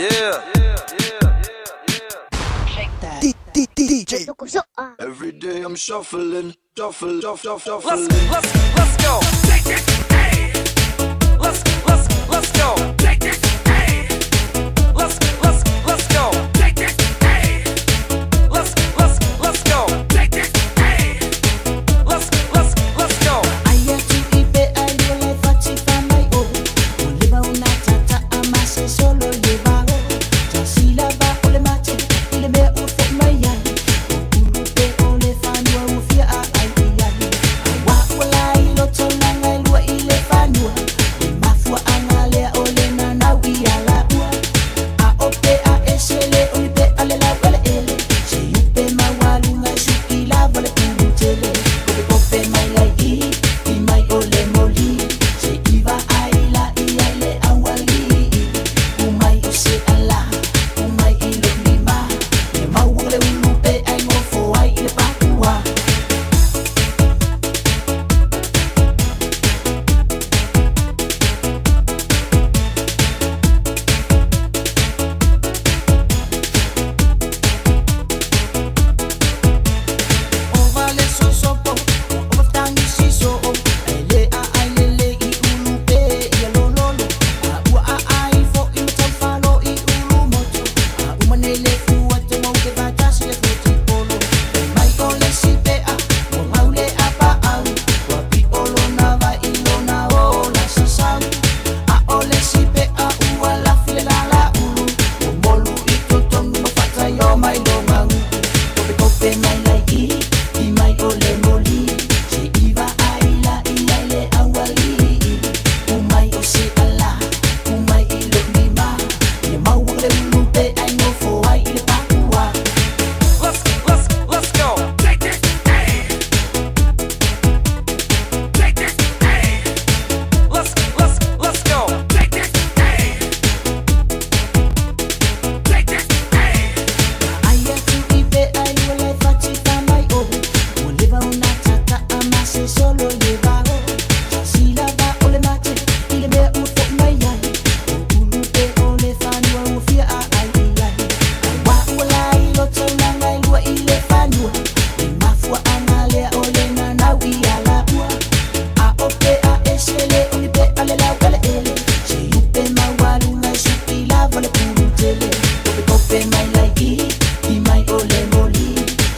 Yeah. DJ. Every day I'm shuffling, shuffle, shuffle, shuffling. Let's go. Let's go. Let's go. Let's go. Let's go. Aia tu i pe ai lua le fati fa mai o. O leva una tata a mase solo le vao. Ta sila va o le mate i le mea ua fo mai ai. O ulu pe o le fanua ua fia a ai i ai. A wa ua la i loto langa e lua i le fanua. Le mafua anga lea o le nanau i ala ua. A o pe a ese le o ni pe a le lau ele ele. Se upe maualuga e suki lava le pulu tele. Kope kope mai lai i, i mai o le moli. Se iva ai la i ai le auali. Umai o se ala, umai i lo lima. Le maua le ulu pe ai ngofo ai i le papua. O vale sosopo, o vaftangi siso o. Ele a ai lele i ulu pe i a lololo. A ua a ai fo i matau i ulu moto. A umane le fua te mau te vatasi le foti polo. E mai o le si pe a, ua mau le a pa au. Ua pi o lona vai i lona o la sasau. A o le si pe a ua la file la la ulu. Ua molu i totonu ma fatai o mai lo manguku. Kope kope mai lai i, i mai o le moli. Se iva ai la i ai le auali. Umai o se ala, umai i lo lima. Ia maua le ulu pe ai ngofo ai i le papua. Let's go. Let's go. Aia tu i pe ai ua le fati fa mai o. Ua leva una tata a mase solo le vao. Ta sila va o le mate i le mea ua fo mai ai. O ulu pe o le fanua ua fia a ai i ai. A wa ua la i loto langa e lua i le fanua. Le mafua anga lea o le nanau i ala ua. A o pe a ese le o ni pe a le lau ele ele. Se upe maualuga e suki lava le pulu tele. Kope kope mai lai i, i mai o le moli.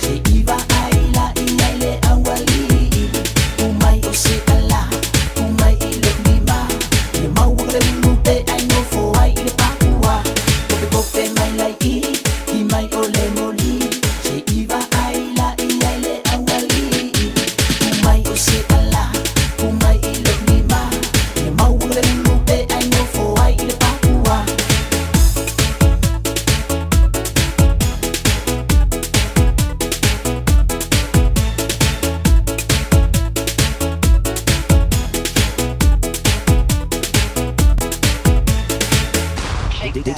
Se iva ai la i ai le auali. Umai o se ala, umai i lo lima. Ia maua le ulu pe ai nofo ai i le papua. Kope kope mai lai i, i mai o le moli. Se iva ai la i ai le auali. Umai o se ala, umai i lo lima. Ia maua le ulu pe ai nofo ai i le papua.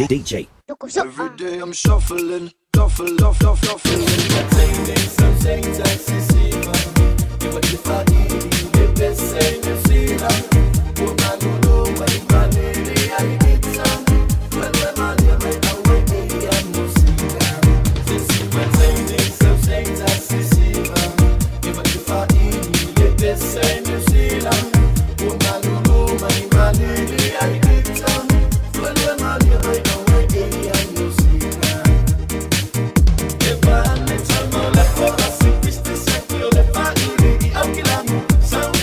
DJ. Every day I'm shuffling, shuffle, shuffle, shuffling. Sound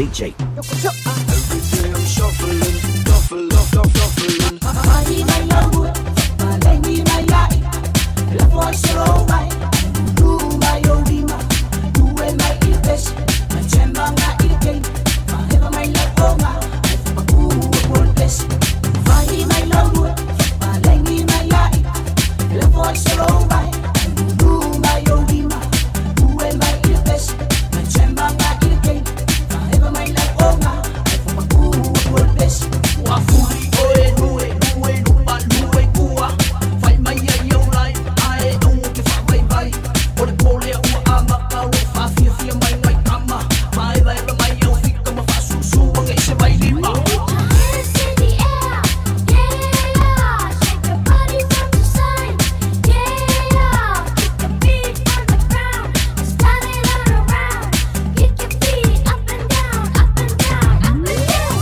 DJ. Every day I'm shuffling, shuffle, shuffle, shuffling. Hands in the air, yeah. Shake your body from the side, yeah. Kick your feet on the ground, start it all around. Kick your feet up and down, up and down, up and down.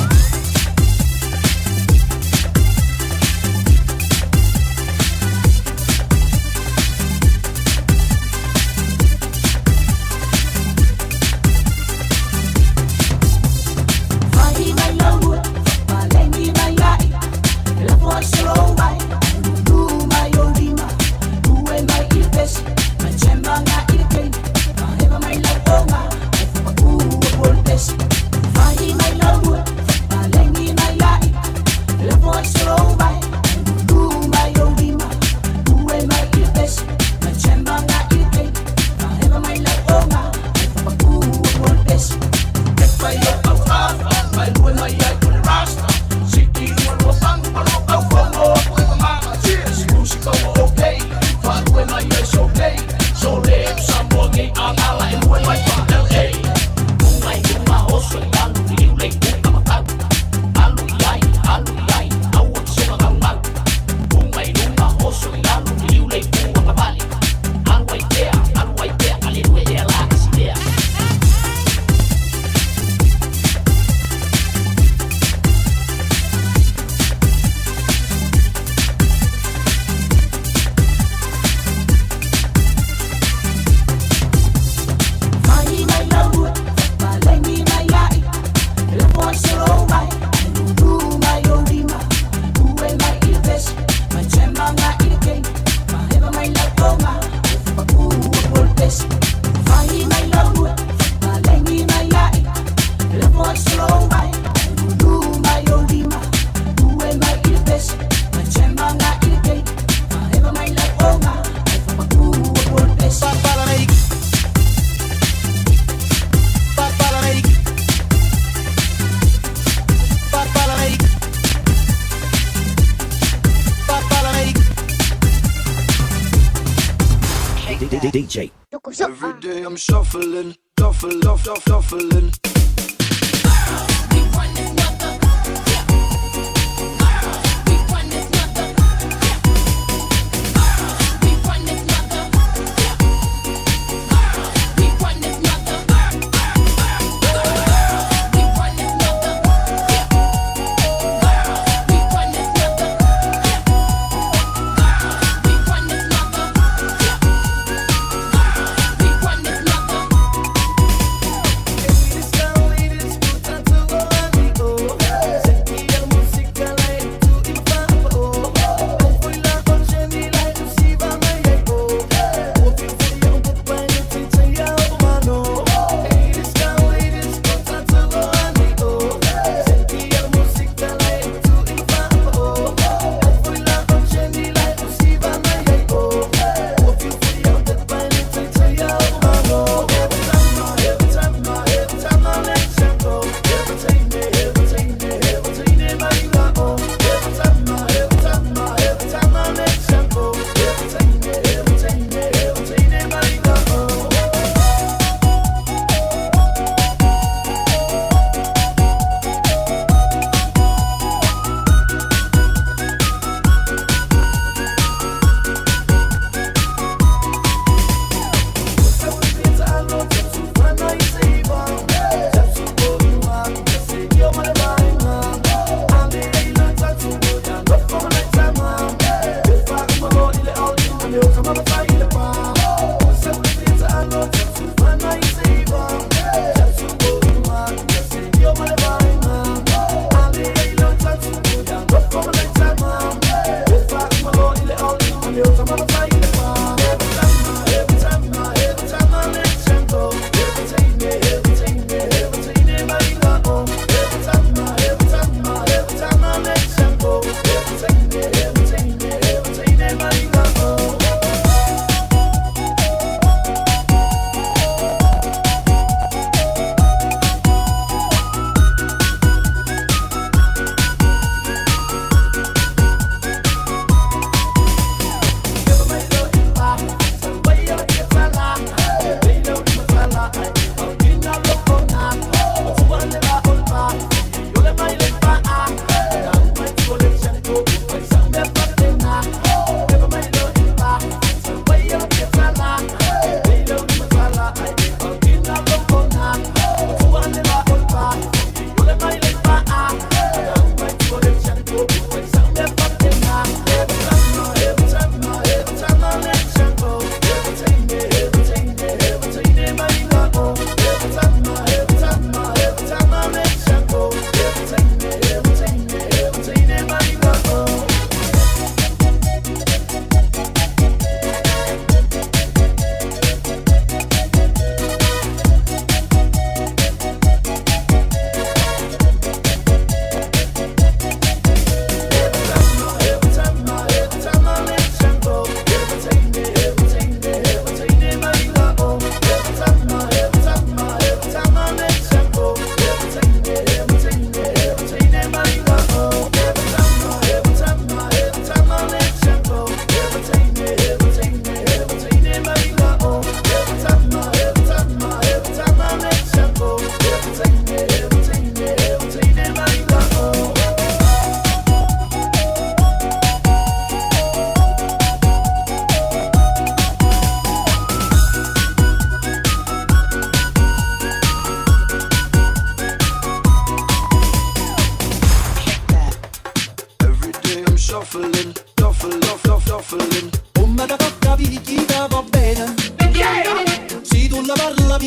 DJ. Every day I'm shuffling, shuffle, shuffle, shuffling. We run this mother.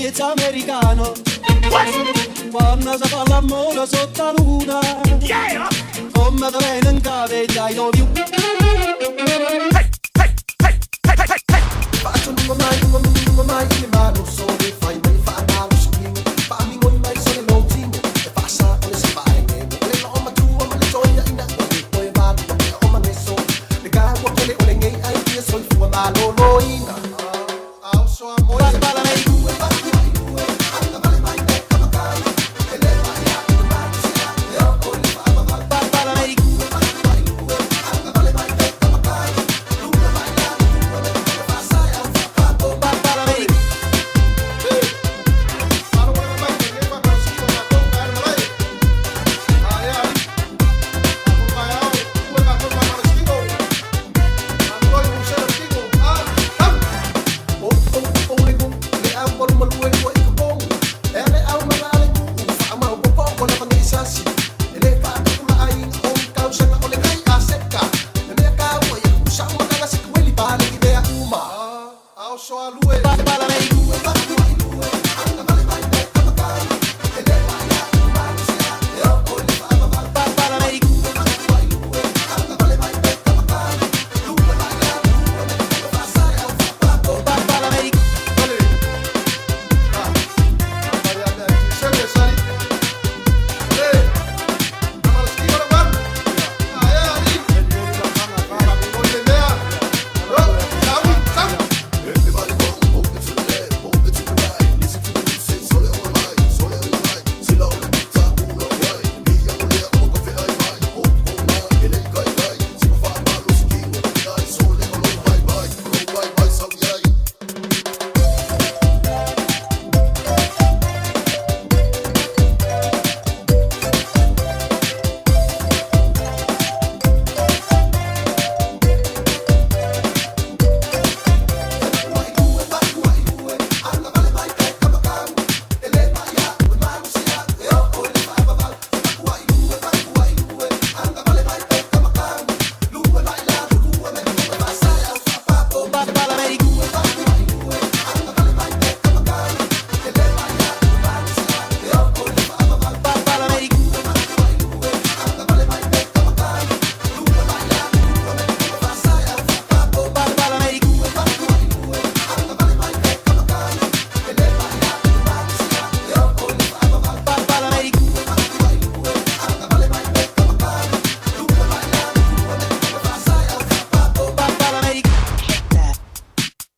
Miezza americano. Quando si fa l'amore sotto la luna, come te viene in capo e dai lo più.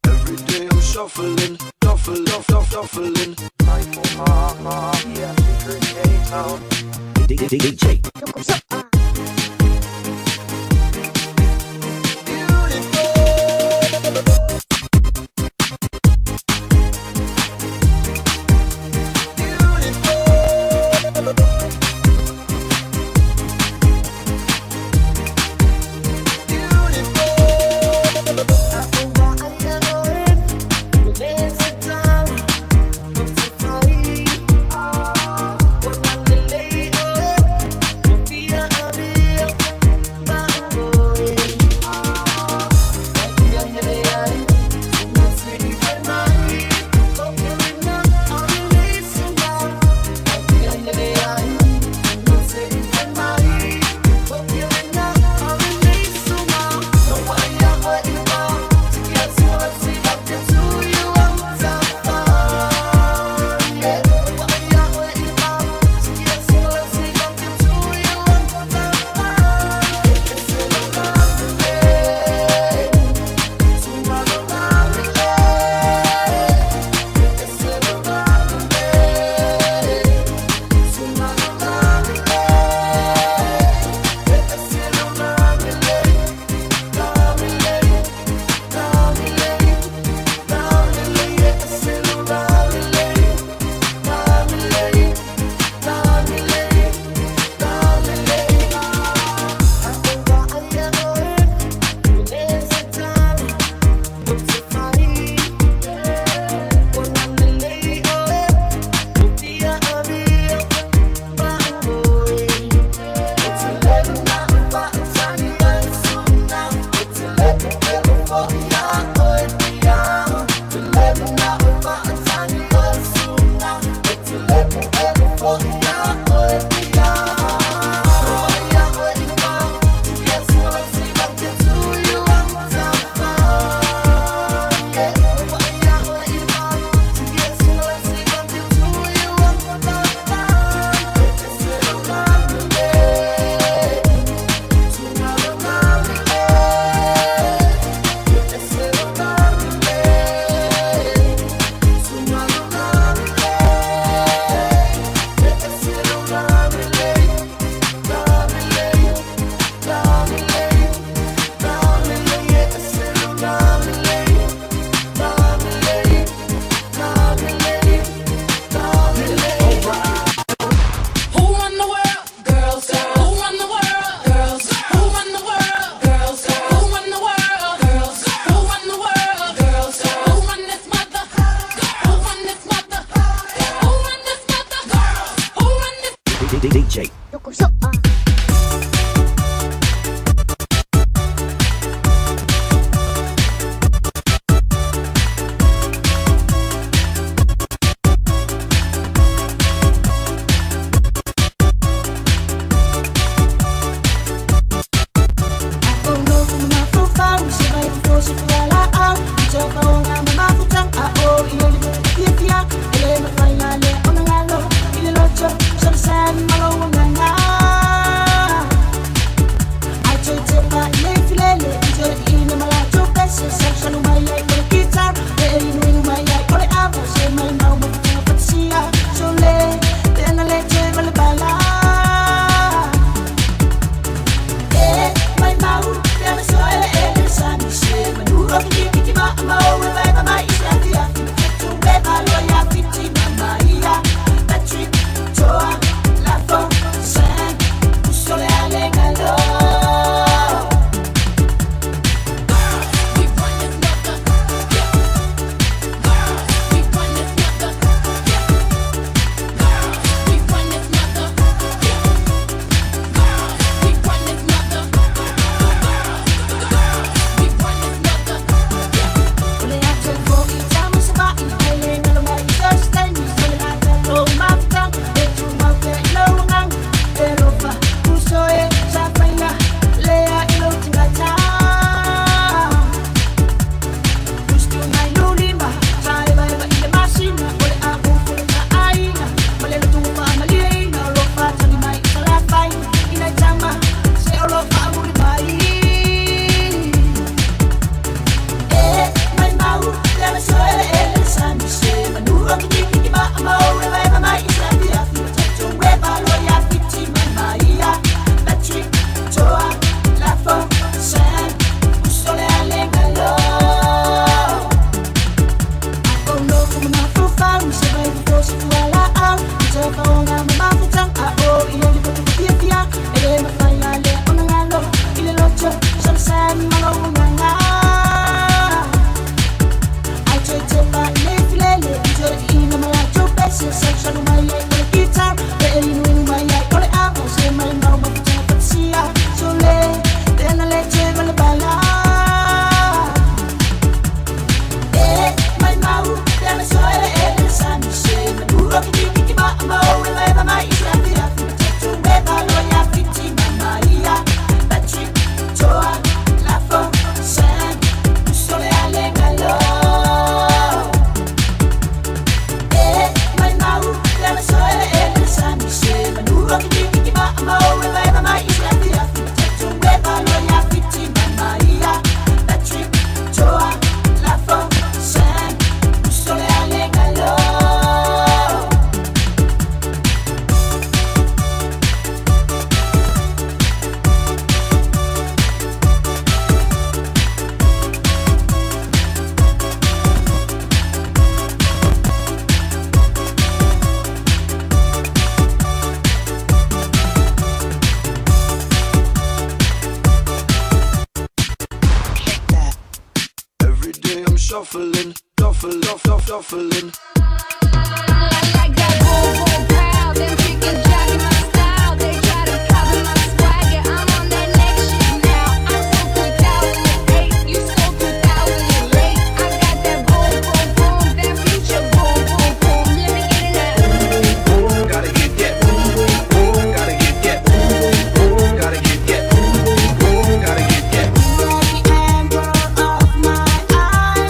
Every day I'm shuffling, shuffle, shuffle, shuffling. DJ. Yeah. DJ. Every day I'm shuffling, shuffle, shuffle, shuffling. I like that boom boom pow. Them chickens jocking my style. They try to copy my swagger. I'm on that next shit now. I'm so 2008, you so 2008. I got that boom boom boom, that future boom boom boom. Let me get it now. Gotta get that. Gotta get that. Gotta get that. Gotta get that. You are the amber of my eye.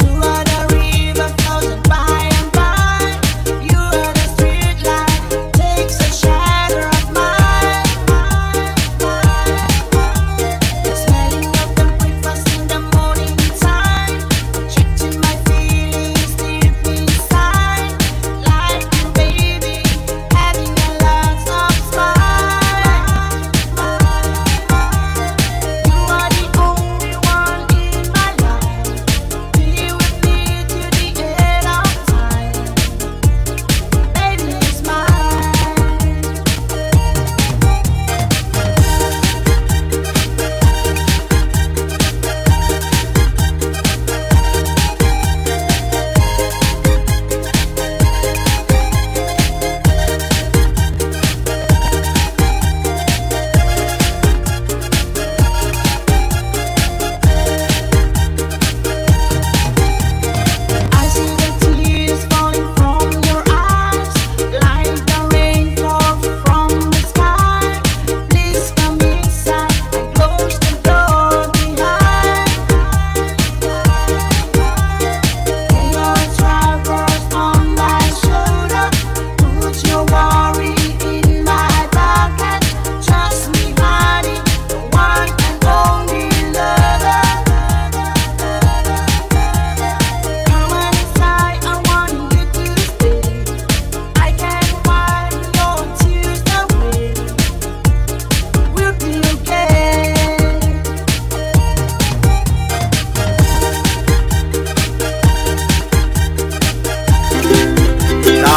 You are the river flows by and by.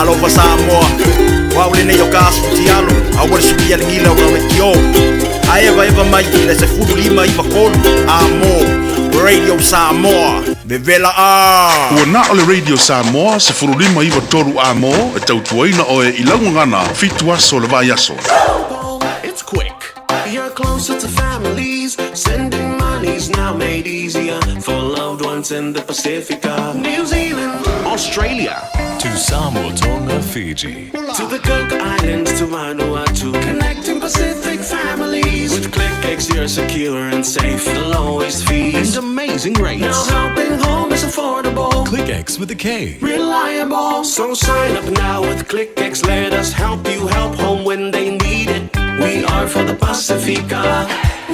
Talofa Samoa, o au lenei o ka asu tialo, aua le suia le gila o lau leitio. A evaeva mai i le 15 93 Amo, Radio Samoa, vevela a! Ua na o le Radio Samoa 1593 Amo e tautuaina oe i lau gagana 7 aso o le vaiaso. It's quick. You're closer to families. Sending money's now made easier for loved ones in the Pacifica, New Zealand, Australia, To Samoa, Tonga, Fiji. To the Cook Islands, to Vanuatu, connecting Pacific families. With ClickX, you're secure and safe, the lowest fees And amazing rates. Now helping home is affordable. ClickX with a K. Reliable. So sign up now with ClickX. Let us help you help home when they need it. We are for the Pacifica.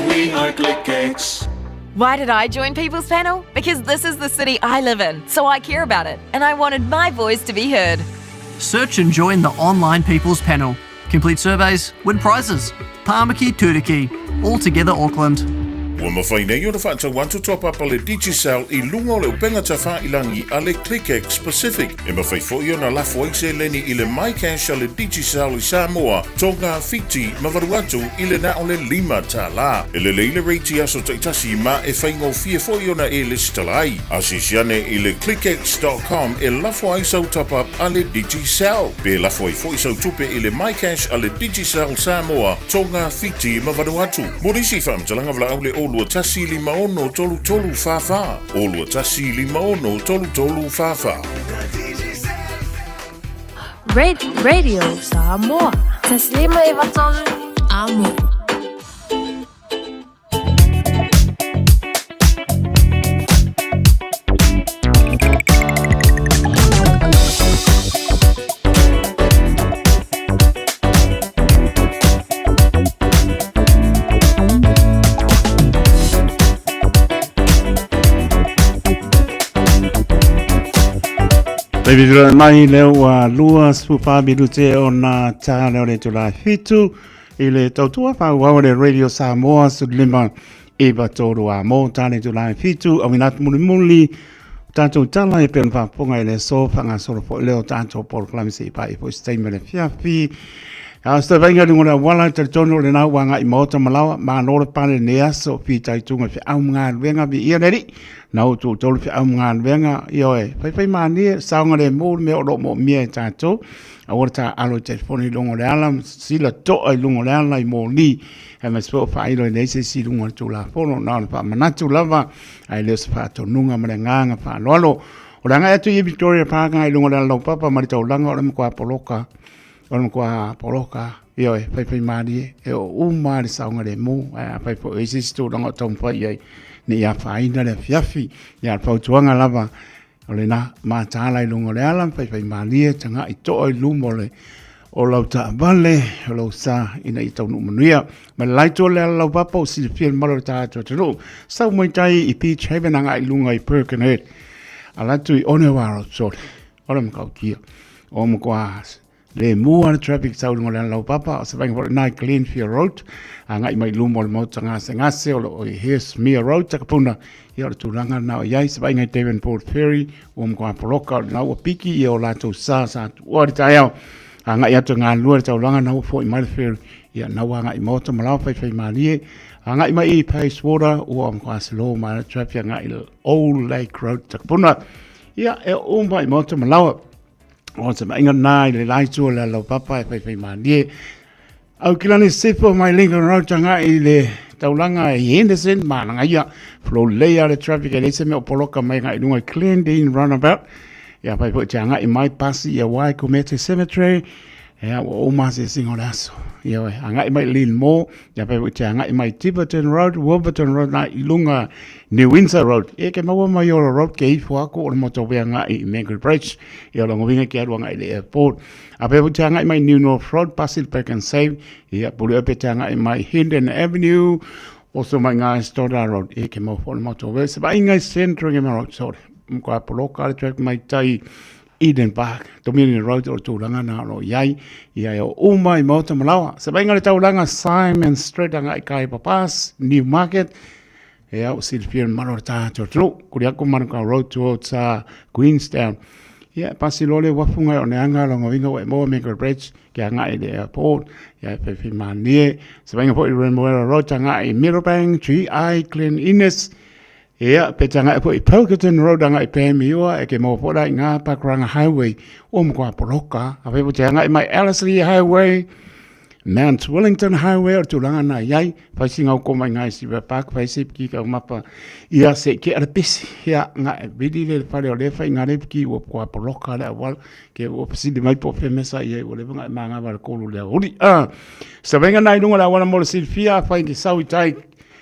We are ClickX. Why did I join People's Panel? Because this is the city I live in, so I care about it, and I wanted my voice to be heard. Search and join the online People's Panel. Complete surveys, win prizes. Tāmaki Turuki. All together Auckland. Ua mafai nei ona faatau atu top-up a le Digicel i luga o le upega tafailagi a le ClickX Pacific. E mafai foi ona lafo ai seleni i le MyCash a le Digicel i Samoa, Tonga, Fiti ma Vanuatu i le na o le $5. E lelei le rate i aso taitasi ma e faigofie foi ona e lesitala ai. Asiasi ane i le clickx.com e lafo ai sau top-up a le Digicel. Pe lafo ai foi sau tupe i le MyCash a le Digicel Samoa, Tonga, Fiti ma Vanuatu. Mo nisi faamatalaga valaau le 021 56 33 44. 021 56 33 44. Radio Samoa. 1593 Amo. Taimi tula mai le ua 24 minute ona tā leo le tula 7 i le tautua whauau le Radio Samoa 15 93 a mō tā le tula 7 au inatu muli muli tātou tala e pēn whāponga i le so whangasoro po leo tātou polokalame se i pai po se taimi le fiafi. A sa vainga lunga le wala te tonu le nau wanga i maota malawa ma nore pane ne aso fi tai tunga fi au mga luenga vi ia neri nau tu tolu fi au mga luenga i oe fai fai mani saunga le mō me o mo mia e tātou a ora tā alo telefoni lunga le ala sila toa i lunga le ala i mō ni e ma spo fa ilo nei se si lunga tu la fono na fa manatu lava ai le se fa tonunga ma le nganga fa loalo o ranga atu i Victoria Park ngai lunga le ala papa ma le taulanga o le mkoa poloka o le mkoa poloka i oe fai fai mani e o uma le saunga le mō a fai fo e se si tūranga o taumafai ai ne ia whaina le fiafi ia le fautuaga lava o lena matala i luga o le ala faifai malie taga'i to'a i luma o le o lau taavale o lau sa ina ia taunuu manuia. Ma le laito o le ala laupapa o silafia le mamalu o le tatou atunuu sau mai tai i Beach Haven aga'i luga i Birkenhead ala atu i Onewa Road sole o le matautia o matua le mua le traffic sau i luga o le ala laupapa o se vaega foi lena i Glenfield Road agai mai luma o le maota gasegase o loo i Hesmere Road Takapuna. Ia o le tulaga lena o i ai se vaaiga i Devonport Ferry ua matua poloka o lena ua piki ia o latou sa sa tuua i le taeao agai atu e galulue le taulaga na ua fo'i mai le ferry ia na ua agai maota ma laoa faifaimalie agai mai i Pacewater ua matua slow ma le traffic agai i Old Lake Road Takapuna. Ia e uma i maota ma laoa o se vaaiga lena i le la itu o le alaupapa e faifaimalie. Aukilani Sifo mai Lincoln Road agai i le taulaga i Henderson malagaia flow lelei lava le traffic e leai se mea o poloka mai agai i luga i Glendene Runabout. Ia fai foi te agai mai pasi ia Waikumete Cemetery ia ua uma asiasiga o le aso. Ia oe agai mai Linmore ia fai foi te agai mai Tiverton Road, Wolverton Road agai i luga New Windsor Road. Ia ke maua mai Ora Road ke ifo aku o le motorway agai i Mangere Bridge. Ia o lona uiga ke alu agai i le airport. A pea foi te agai mai New North Road, pasi le Pack and Save, ia pule oe pe te agai mai Hendon Avenue, oso mai ngā Stoddard Road. Ia ke mau foi le motorway. Se vaaiga i Sandringham Road, sorry. Matua poloka le traffic mai tai Eden Park, Dominion Road o le tulaga na o lo o i ai, ia e o uma i Maota Malawa. Se vaaiga le taulaga Simon Street agai Kaipa Pass, Newmarket, ia ua silafia le mamalu o le tatou atunuu. Kuli aku Manukau Road towards Queenstown. Ia, e pasi loa le uafu ngai o Neanga lona uiga ua e maua Mega Bridge ke agai i le airport. Ia, e faifai malie. Se vaaiga foi i Remuera Road agai i Meadowbank, GI, Glen Innes. Ia, pe te agai foi i Pilkington Road agai i Panmure, e ke maua foi la i ngā Pakuranga Highway ua matua poloka. A fai po te agai mai Ellerslie Highway, Mount Wellington Highway o le tulaga na i ai, fai si ngau koma i ngai Siva Park, fai si piki kau mapa, ia se ke ala pesi, ia nga e vili le fale o le fai ngā le piki ua kua poloka le awala, ke ua pasili mai po femesa ia ua lewa nga e mangava le kolu le uri. Ah, sa venga nai lunga le awala mo le silfia, fai ki sau i tai,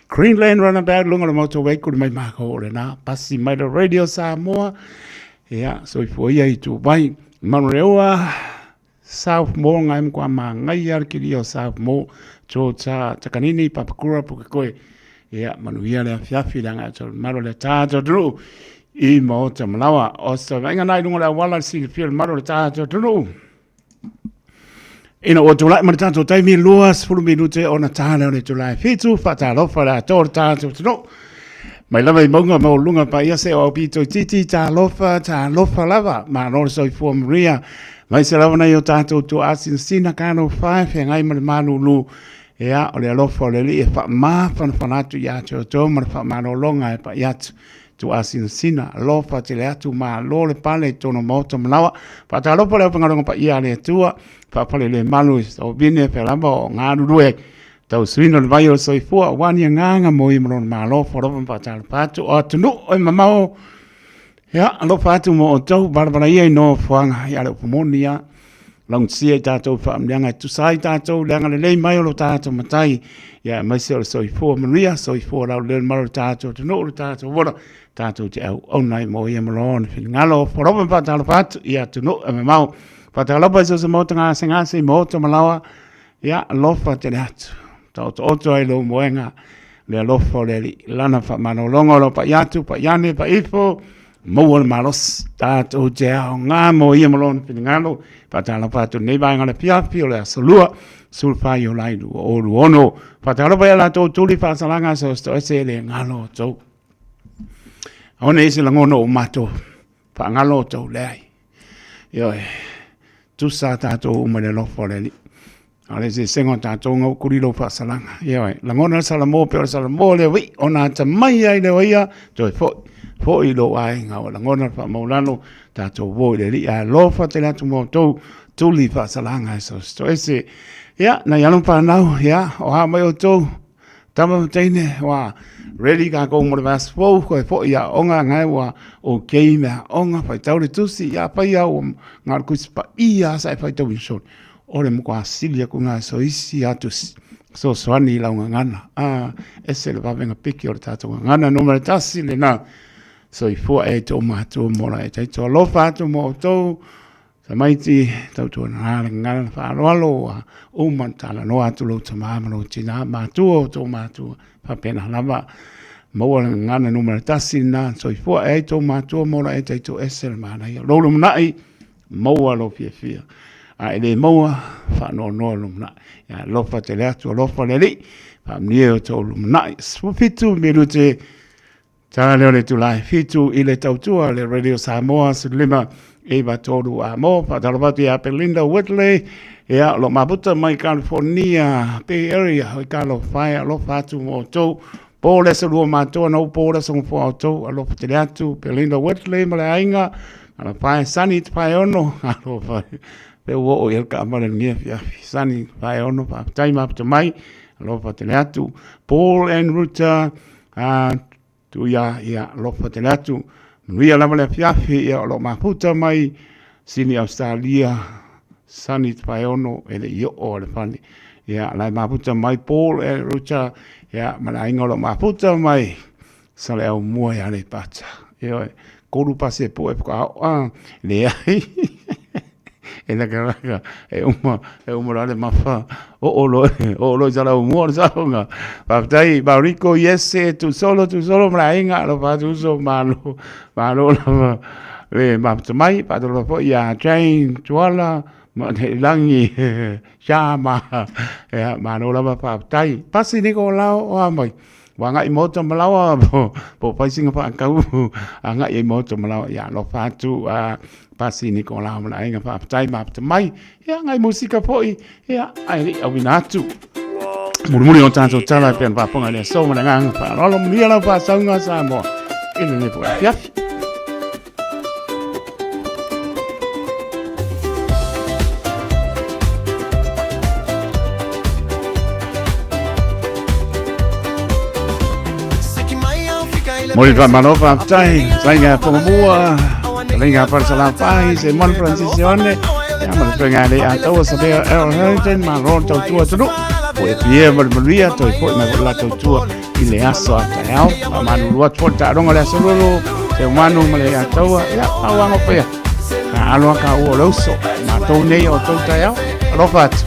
Greenland Runabout lunga le motorway kuli mai mākou o le nā, pasi mai le Radio Samoa, ia, soifua ia i tū mai, Manurewa, South Mall ngai mkwa ma ngai ar kiri o South Mall George Takanini Papakura Pukekohe ia manuia le afiafi le agai atu malo le tātou atunuu i Maota Malawa o sa vaaiga na i luga o le auala le silafia le malo le tātou atunuu ina ua tulai ma le tātou taimi 20 minute ona tā lea o le itula e 7 faatalofa le atoa o le tātou atunuu Mai lava i mauga maualuluga paia se o aupito itiiti, talofa, talofa lava, malo le soifua manuia. Mai se lava nei o tātou tuaasinasina talofa e feagai ma le malulu. Ea, o le alofa o le Alii e faamafanafana atu ia te outou ma le faamalologa e pai atu. Tuaasinasina, alofa tele atu, malo le pale i totonu o Maota Malawa. Faatalofa le aufaigaluega paia a le Atua, faafalelemalu i Sauvine, pea lava o galulue ai. Tausuina o le vai o le soifua, aua ni agaga mo ia ma lona Malo, alofa ma faatalofa atu o atunuu e mamao. Ia, alofa atu mo outou, valavala ia i nofoaga, ia le upu moni lava, laugasia i tatou faamanuiaga e tusa ai tatou i le agalelei mai o lo tatou Matai, ia aemaise o le soifua manuia, soifua laulelei o le malo o le tatou atunuu, le tatou ola, tatou te auauna ai mo ia ma lona finagalo. Alofa ma faatalofa atu i atunuu e mamao. Faatalofa i so o se maota gasegase i maota ma laoa, Ia, alofa tele atu. Taotooto ai lou moega, le alofa o le Alii. Lana faamalologa o lo pai atu, pai ane, pai ifo, maua le malosi. Tatou te aoga mo ia ma lona finagalo. Faatalofa atu lenei vaega o le afiafi o le aso Lua, 14 Iulai 2026. Faatalofa ia latou tuli faasalaga so se toese e le galo outou. Aone i se lagona o matou, faagalo outou leai. Ioe, tusa tatou uma i le alofa o le Alii. A o le eseesega o tatou na ua kuli lou faasalaga. Ioe, lagona le Salamo pei o le Salamo le uii ona atamai ai le o ia, toe foi, foi i lou aiga. Ua lagona le faamaulalo, tatou uo i le Alii ae alofa tele atu ma outou tuli faasalaga e so o se toese. Ia, nai alo ma fanau, ia, o a mai outou, Tama ma teine, ua ready kākou mo le vaiaso fou, koe foi i aoga, ngae ua okay me aoga, faitau le tusi, ia pai au ngā le kusi paia asa e faitau i soli. O le matua sili aku ngā so isi a tusi. Fesoasoani i lau gagana. Ah, ese le vavenga piki o le tātou gagana, numera tasi le nā. Soifua e tō mātua mō la e taito alofa atu mō outou. Tamaiti, tautuana rā le gagana na faaaloalo ua uma ona talanoa atu lou tamā ma lou tinā, matua o tō matua, faapena lava. Maua le gagana numera tasi lena, soifua e ai tō matua ma ola e taitoese le manaia. Lou lumanai, maua lou fiafia. A e le maua, faanoanoa le lumanai. Ia alofa tele atu, alofa le Alii, faamanuia i o tou lumanai. 17 minute Tala lea o le itula e 7 i le tautua le Radio Samoa 15 93 a mo faatalofa atu ia Belinda Whitley ia o lo mafuta mai California Bay Area o i talofa e alofa atu mo outou po le aso lua matua na upo le aso ngofo outou alofa tele atu Belinda Whitley ma le aiga alofa e Sunny te paeono alofa pe ua oo i el ka amale lenei afiafi Sunny paeono faafetai mafuta mai alofa tele atu Paul and Ruta A tuia ia alofa tele atu. Manuia lava le afiafi ia o lo o mafuta mai Sini Australia Sunny te paeono e le i oo a le fale. Ia la e mafuta mai Paul e Ruta ia ma le aiga o lo o mafuta mai Saleaaumua i Aleipata. Ioe, kolu pasi e poe whakaao a leai. E lakalaka, e uma, e uma la le mafa, o o lo, o o lo i Saleaaumua o le saoga. Faafetai, Mauriko, Iese, Tusolo, Tusolo ma le aiga, alofa atu uso, malo, malo lava le mafuta mai. Faatalofa foi ia Jane, Tuala, ma Langi, Shama, ia, malo lava, faafetai. Pasi Nikolao, o a mai. Ua agai i maota o Malawa po o fai sina faatau agai ai i maota o Malawa. Ia alofa atu a Pasi Nikolao ma le aiga, faafetai mafata mai. Ia ngai musika foi, ia ae le i auina atu. Mulimuli o tatou tala e pei ona faafofoga i le aso ma le agaga faaaloalo. Manuia lau faasauga Samoa i lenei foi afiafi. Moli faamalo faafetai Saiga Fongamua Talinga Falesalafai Se Mon Francis Ioane Ia ma le faiga le ataua Sabea Earl Harrington Malo le tautua atunuu Po e pie ma le manuia Toe foi mai foi la tautua i le aso a taeao Faamalulu atu foi le taaloga o le aso lolo Se manu ma le ataua Ia auanga pea Ka aloa ka ua o le uso Matou nei o tou taeao Alofa atu.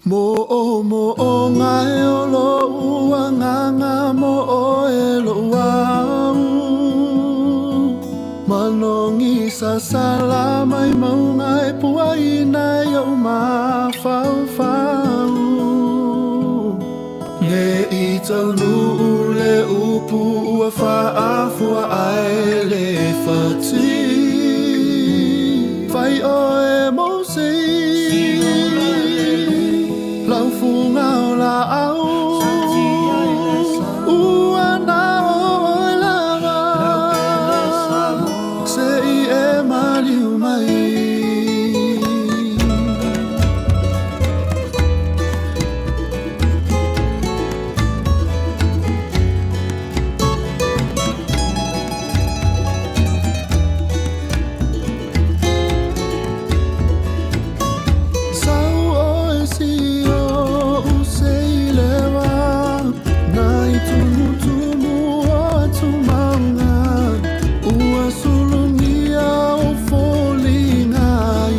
Mo'omo'oga e o lo'u agaga mo oe lo'u au Malogi sasala mai mauga e puaina i o'u mafaufau Ne i taunuu le upu ua faafua ai le fati Fai oe mo se Laufuga o laau Ua na oe lava Se i e maliu mai. Sau oe si o useilewa Na i tumutumu o atumauga Ua sulugia o foliga i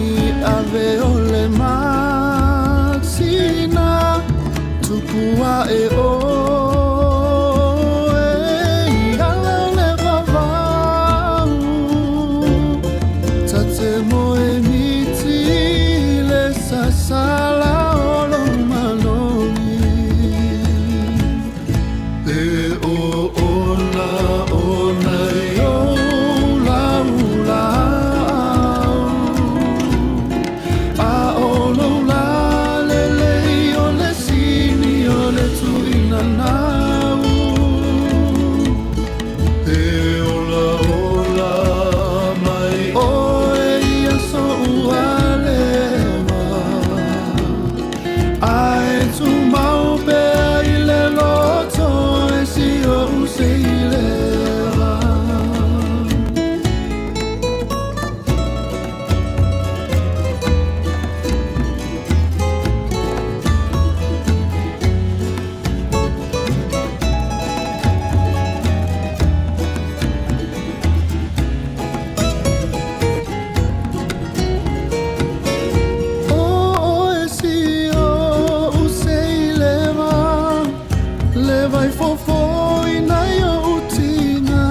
ave o le masina Tupu ae oe i ala o le vavau Ta te moe miti le sasala o lou malogi E o ona ona i ou laulā'au. le tuʻina nau E ola ola mai ʻoe i aso ua leva Ae tumau pea i le loto e si oʻu seileva. O oe si oʻu seileva Le vai fofo ina i oʻu tiga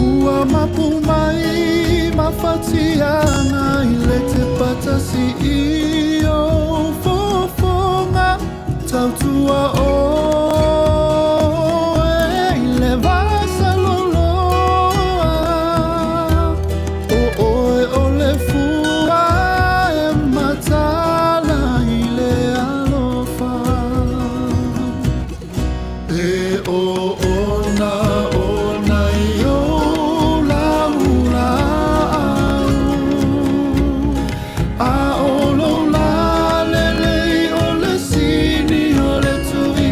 Ua mapu mai ma fatiaga I le tepatasi i ou fofoga Tautua ʻoe i le vasaloloa O ʻoe o le fua e matala i le alofa E o ona ona i ou laulā'au A o lou lalelei o le sini o le tuʻina.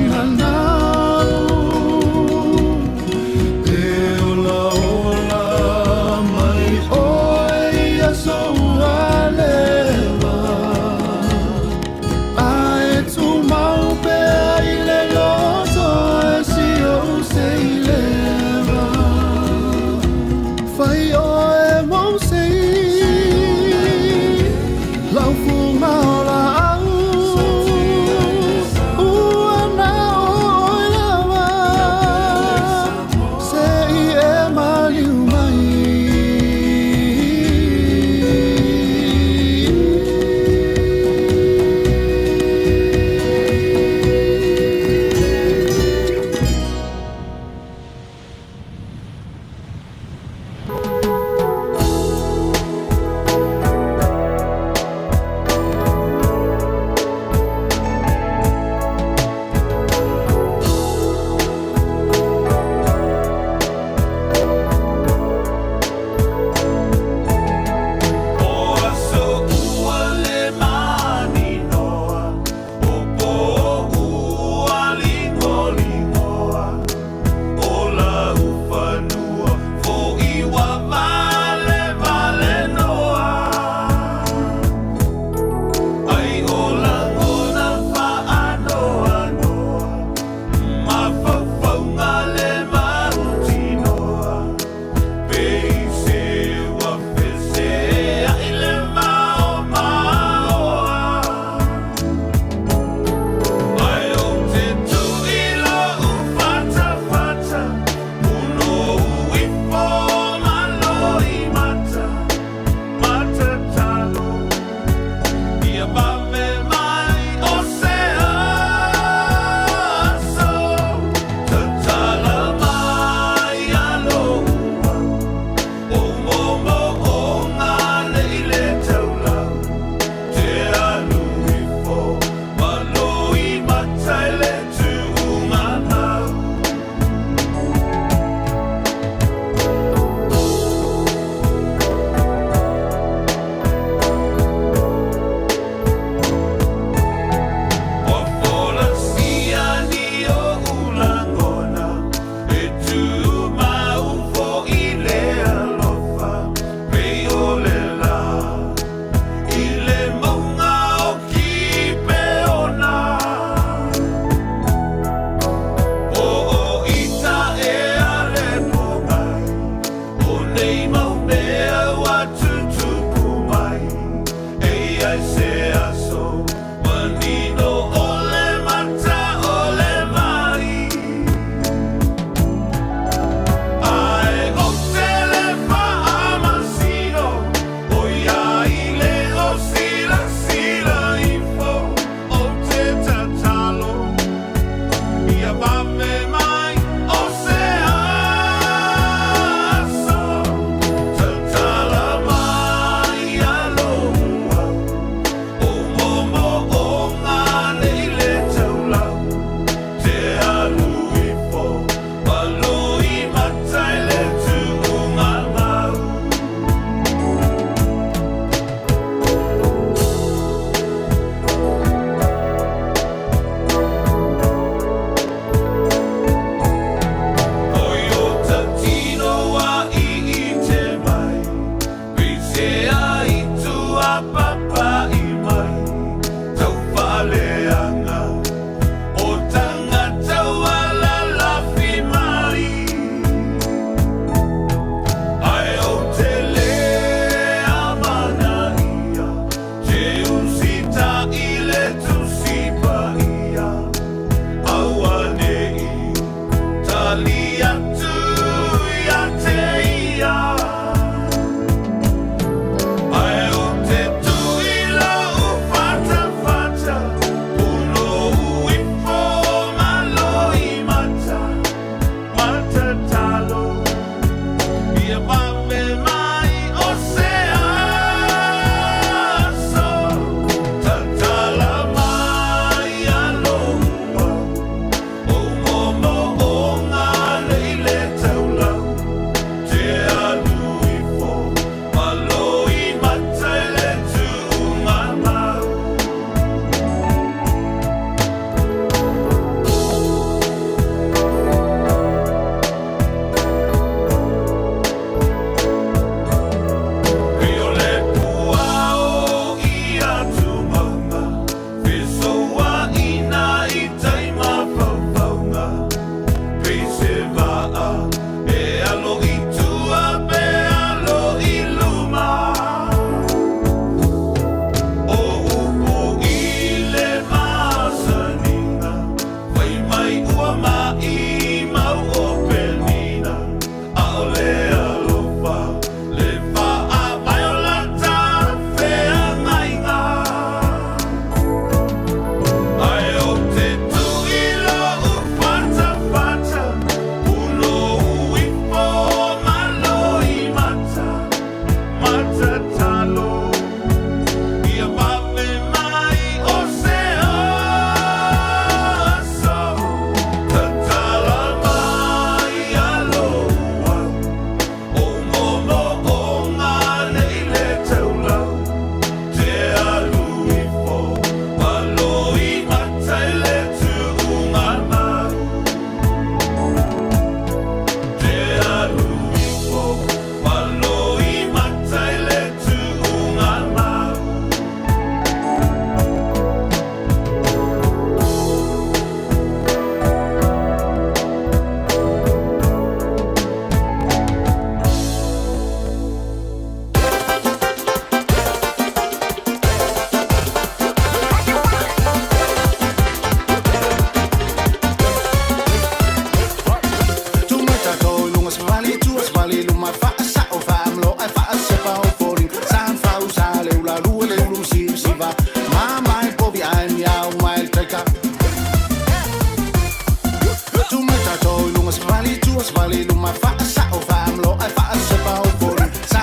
Lua savali luma faasa'o faamalo ae faasepaufoli sa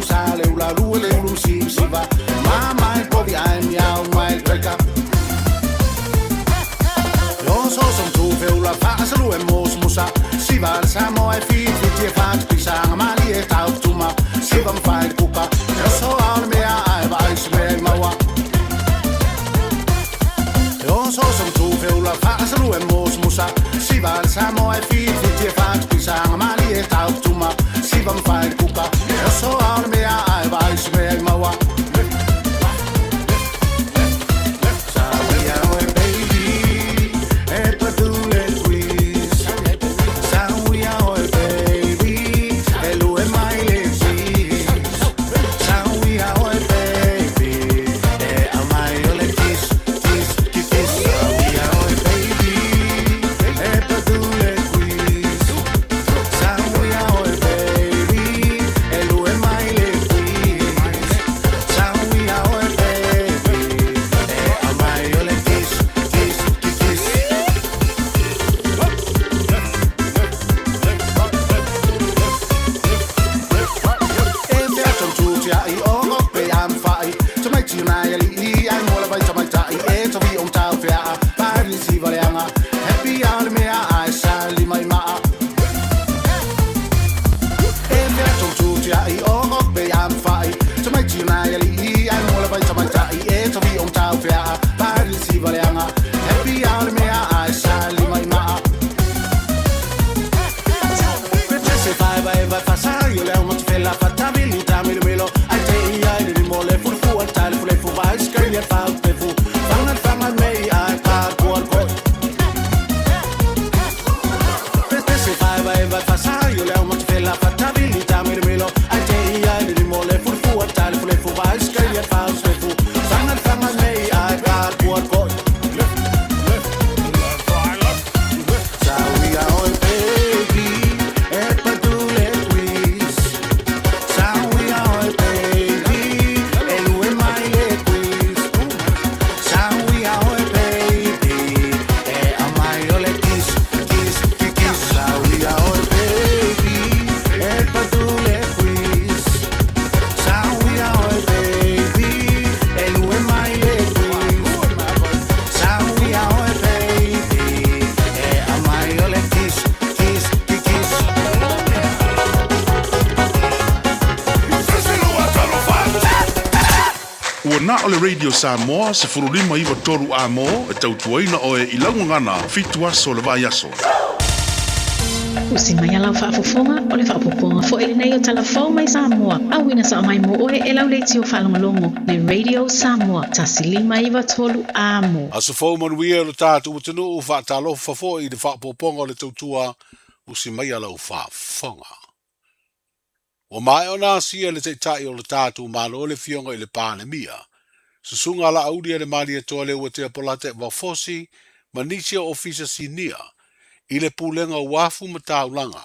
sa le ula lua le ulu sivasiva mamae povi ae miau mai treka Jo så som to fævler far, så du er mos musa. Sival samoa fi fi tie fat pisa mali e tau tuma. Sivam fai kuka. Jo så al mea ai vai sme maua. Jo så som to fævler far, så du er mos musa. Sival samoa fi fi tie fat pisa mali e tau tuma. Sivam fai kuka. Jo så al mea ai vai sme maua. Ua na o le Radio Samoa se furulima iwa toru a mō e tautuaina oe i laugagana fitu aso le vai aso. Usi mai alau faafofoga o le faapopoga foʻi lenei o talafou mai Samoa. Auina saʻa mai mo oe e lau leitio faalogologo le Radio Samoa 153 amo. Aso fou manuia e lo tātou atunuu faatalofa foʻi i le faapopoga o le tautua usi mai alau faafofoga. Ua maea ona asia le Taitai o le tatou Malo le Afioga i le Palemia, Susuga Laauli a le Malietoa Leuatea Polata Vafosi ma nisi o Ofisa Sinia i le Pulega o Uafu ma Taulaga,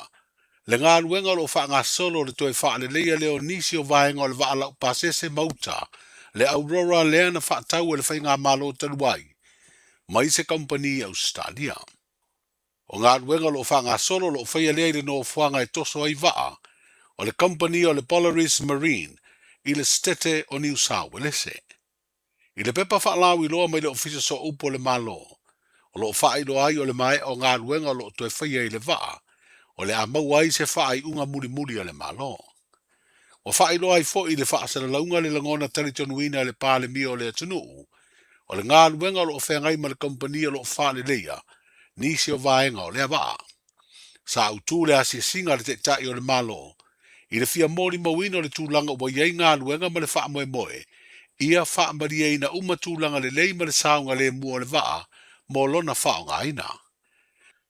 le galuega o lo o faagasolo le toe faaleleia lea o nisi o vaega o le vaa laupasese ma uta, le Aurora lea na faatau e le Faigamalo talu ai mai se kamupani i Ausetalia. O galuega o lo o faagasolo o lo o faia lea i le nofoaga e toso ai vaa o le kamupani o le Polaris Marine i le Setete o Niu Sauelese. I le pepa faalauiloa mai le Ofisa Sooupu o le Malo, o lo o faailoa ai o le maea o galuega o lo o toe faia i le vaa, o le a maua ai se faaiuga mulimuli a le Malo. Ua faailoa ai foi i le faasalalauga le lagona talitonuina e le Palemia o le atunuu, o le galuega o lo o feagai ma le kamupani o lo o faaleleia nisi o vaega o lea vaa. Sa autu le asiasiga a le Taitai o le Malo i le fia molimauina o le tulaga ua i ai galuega ma le faamoemoe ia faamalieina uma tulaga lelei ma le saogalemu o le vaa mo lona faaaogaina.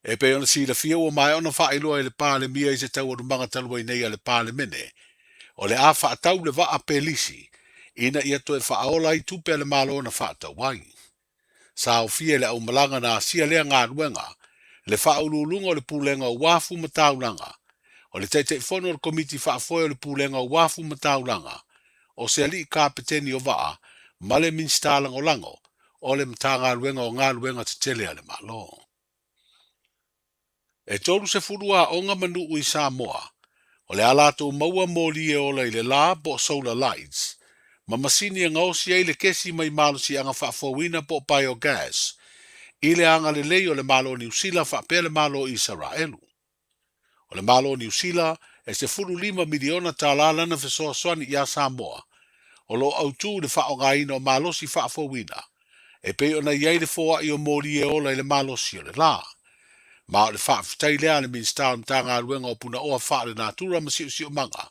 E pei ona silafia ua maea ona faailoa e le Palemia i se taualumaga talu ai nei a le Palemene, o le a faatau le vaa pe lisi ina ia toe faaola ai tupe a le Malo na faatau ai. Sa aofia i le aumalaga na asia lea galuega, le Faauluuluga o le Pulega o Uafu ma Taulaga, o le Taitaifono o le Komiti Faafoe o le Pulega o Uafu ma Taulaga, o se Alii Kapeteni o Vaa ma le Minisita Lagolago o le Matagaluega o Galuega Tetele a le Malo. E 30 aoga ma nuu i Samoa, o le a latou maua moli e ola i le la po o solar lights, ma masini e gaosi ai le kesi mai malosiaga faafouina po o biogas, i le agalelei o le Malo o Niu Sila faapea le Malo o Isaraelu. O le Malo o Niu Sila e $15 miliona tala lana fesoasoani iā Samoa, o lo o autū i le faaaogaina o malosi faafouina, e pei ona i ai le foai o moli e ola i le malosi o le la. Ma o le faafetai lea a le Minisita o le Matagaluega o Punaoa Faalenatura ma Siosiomaga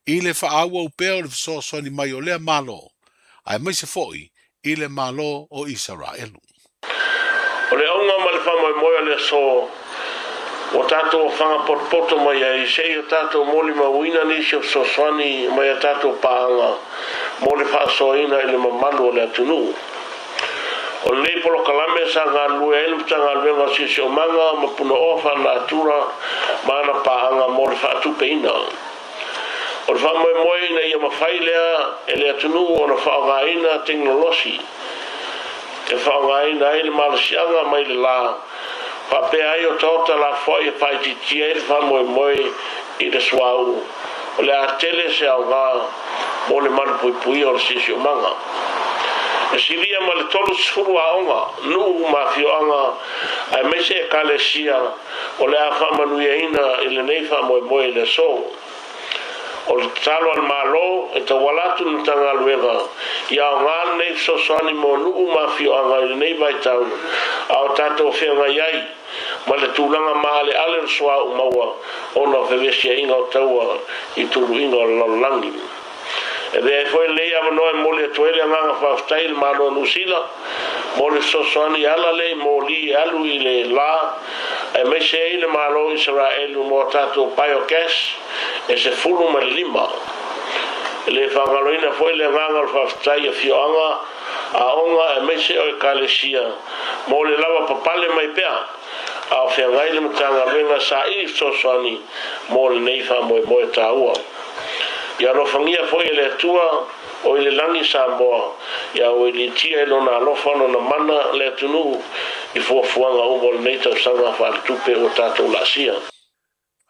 i le faaauau pea o le fesoasoani mai o lea Malo, aemaise foi i le Malo o Isaraelu. O le auga ma le faamoemoe o le aso ua tatou ofaga potopoto mai ai, se i o tatou molimauina nisi o fesoasoani mai a tatou paaga mo le faasoaina i le mamalu o le atunuu. O lenei polokalame sa galulue ai le Matagaluega o Siosiomaga ma Punaoa Faalenatura ma ana paaga mo le faatupeina. O le faamoemoe ina ia mafai lea e le atunuu ona faaaogaina teginolosi e faaaogaina ai le malosiaga mai le la, faapea ai otaota lafoai e faaitiitia ai le faamoemoe i le suauu, o le a tele se aoga mo le malupuipuia o le siosiomaga. E silia ma le 30 aoga, nuu ma afioaga aemaise ekalesia o le a faamanuiaina i lenei faamoemoe i le aso. O le tatalo a le Malo e tauala atu i le Matagaluega ia aoga lenei fesoasoani mo nuu ma afioaga i lenei vaitau a o tatou feagai ai ma le tulaga maaleale o le suauu maua ona o fevesiaiga o taua i tuluiga o le lalolagi. E avea ai foi lenei avanoa e momoli atu ai le agaga faafetai i le Malo o Niu Sila mo le fesoasoani e ala lea i moli e alu i le la, aemaise ai le Malo o Isaraelu mo a tatou biogas e 15. E le faagaloina foi le agaga o le faafetai i afioaga, aoga aemaise o ekalesia mo le lava papale mai pea a o feagai le Matagaluega saili fesoasoani mo lenei faamoemoe taua. Ia alofagia foi e le Atua o i le lagi Samoa, ia auiliitia i Lona alofa Lona mana le atunuu i fuafuaga uma o lenei tausaga faaletupe ua tatou laasia.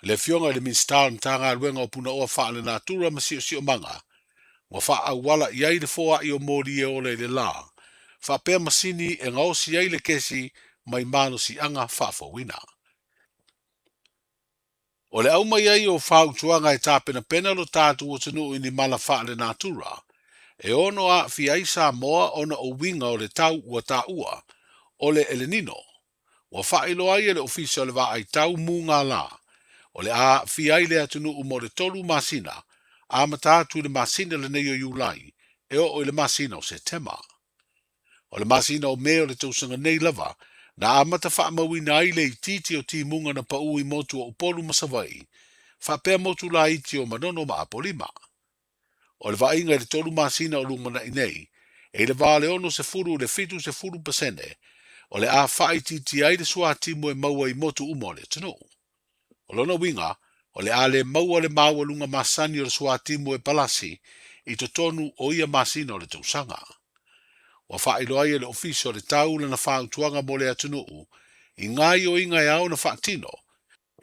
Le Afioga i le Minisita o le Matagaluega o Punaoa Faalenatura ma Siosiomaga, ua faaauala i ai le foai o moli e ola i le la, faapea masini e gaosi ai le kesi mai malosiaga faafouina. O le aumai ai o fautuaga e tapenapena lo tatou atunuu i ni mala faalenatura, e ono aafia ai Samoa ona o uiga o le tau ua taua, o le El Nino. Ua faailoa ai e le Ofisa o le Vaai Tau Mugala, o le a aafia ai le atunuu mo le tolu masina, amata atu i le masina lenei o Iulai e oo i le masina o Setema. O le masina o Me o le tausaga nei lava, na amata faamauina ai le itiiti o timuga na paū i motu o Upolu ma Savaii, faapea motu laiti o Manono ma Apolima. O le vaaiga i le tolu masina o lumanai nei, e i le va o le 60 i le 70% o le a faaitiitia ai le suatimu e maua i motu uma o le atunuu. O lona uiga, o le a le maua le maualuga masani o le suatimu e palasi i totonu o ia masina o le tausaga. Ua faailoa ai e le Ofisa o le Tau lana fautuaga mo le atunuu i gaoioiga e ao ona faatino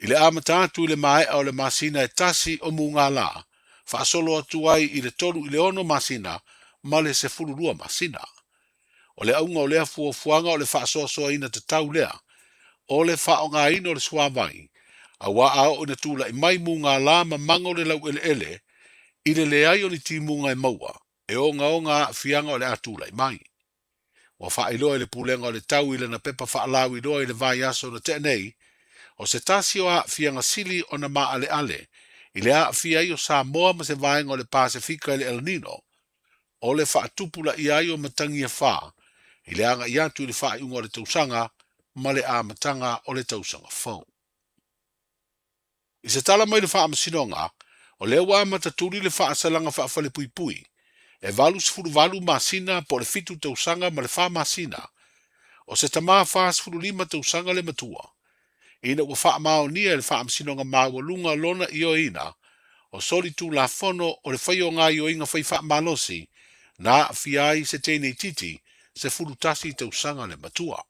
i le amata atu i le maea o le masina e tasi o Mugala, faasolo atu ai i le tolu i le ono masina ma le 12 masina. O le auga o lea fuafuaga o le faasoasoaina tatau lea o le faaaogaina o le suavai, auā a oo ina tulai mai mugala ma mago le laueleele i le leai o ni timuga e maua, e ogaoga aafiaga o le a tulai mai. Ua faailoa e le Pulega o le Tau i lana pepa faalauiloa i le vaiaso na tea nei, o se tasi o aafiaga sili ona maaleale i le aafia ai o Samoa ma se vaega o le Pasefika i le El Nino, o le faatupulaia ai o matagi e fa i le agai atu i le faaiuga o le tausaga ma le amataga o le tausaga fou. I se tala mai le Faamasinoga, o lea ua amata tuli le faasalaga faafalepuipui e 88 masina po o le fitu tausaga ma le fa masina o se tama 45 tausaga le matua, ina ua faamaonia e le Faamasinoga Maualuga lona ioeina o solitulafono o le fai o gaoioiga fai faamalosi na aafia ai se teineitiiti 11 tausaga le matua.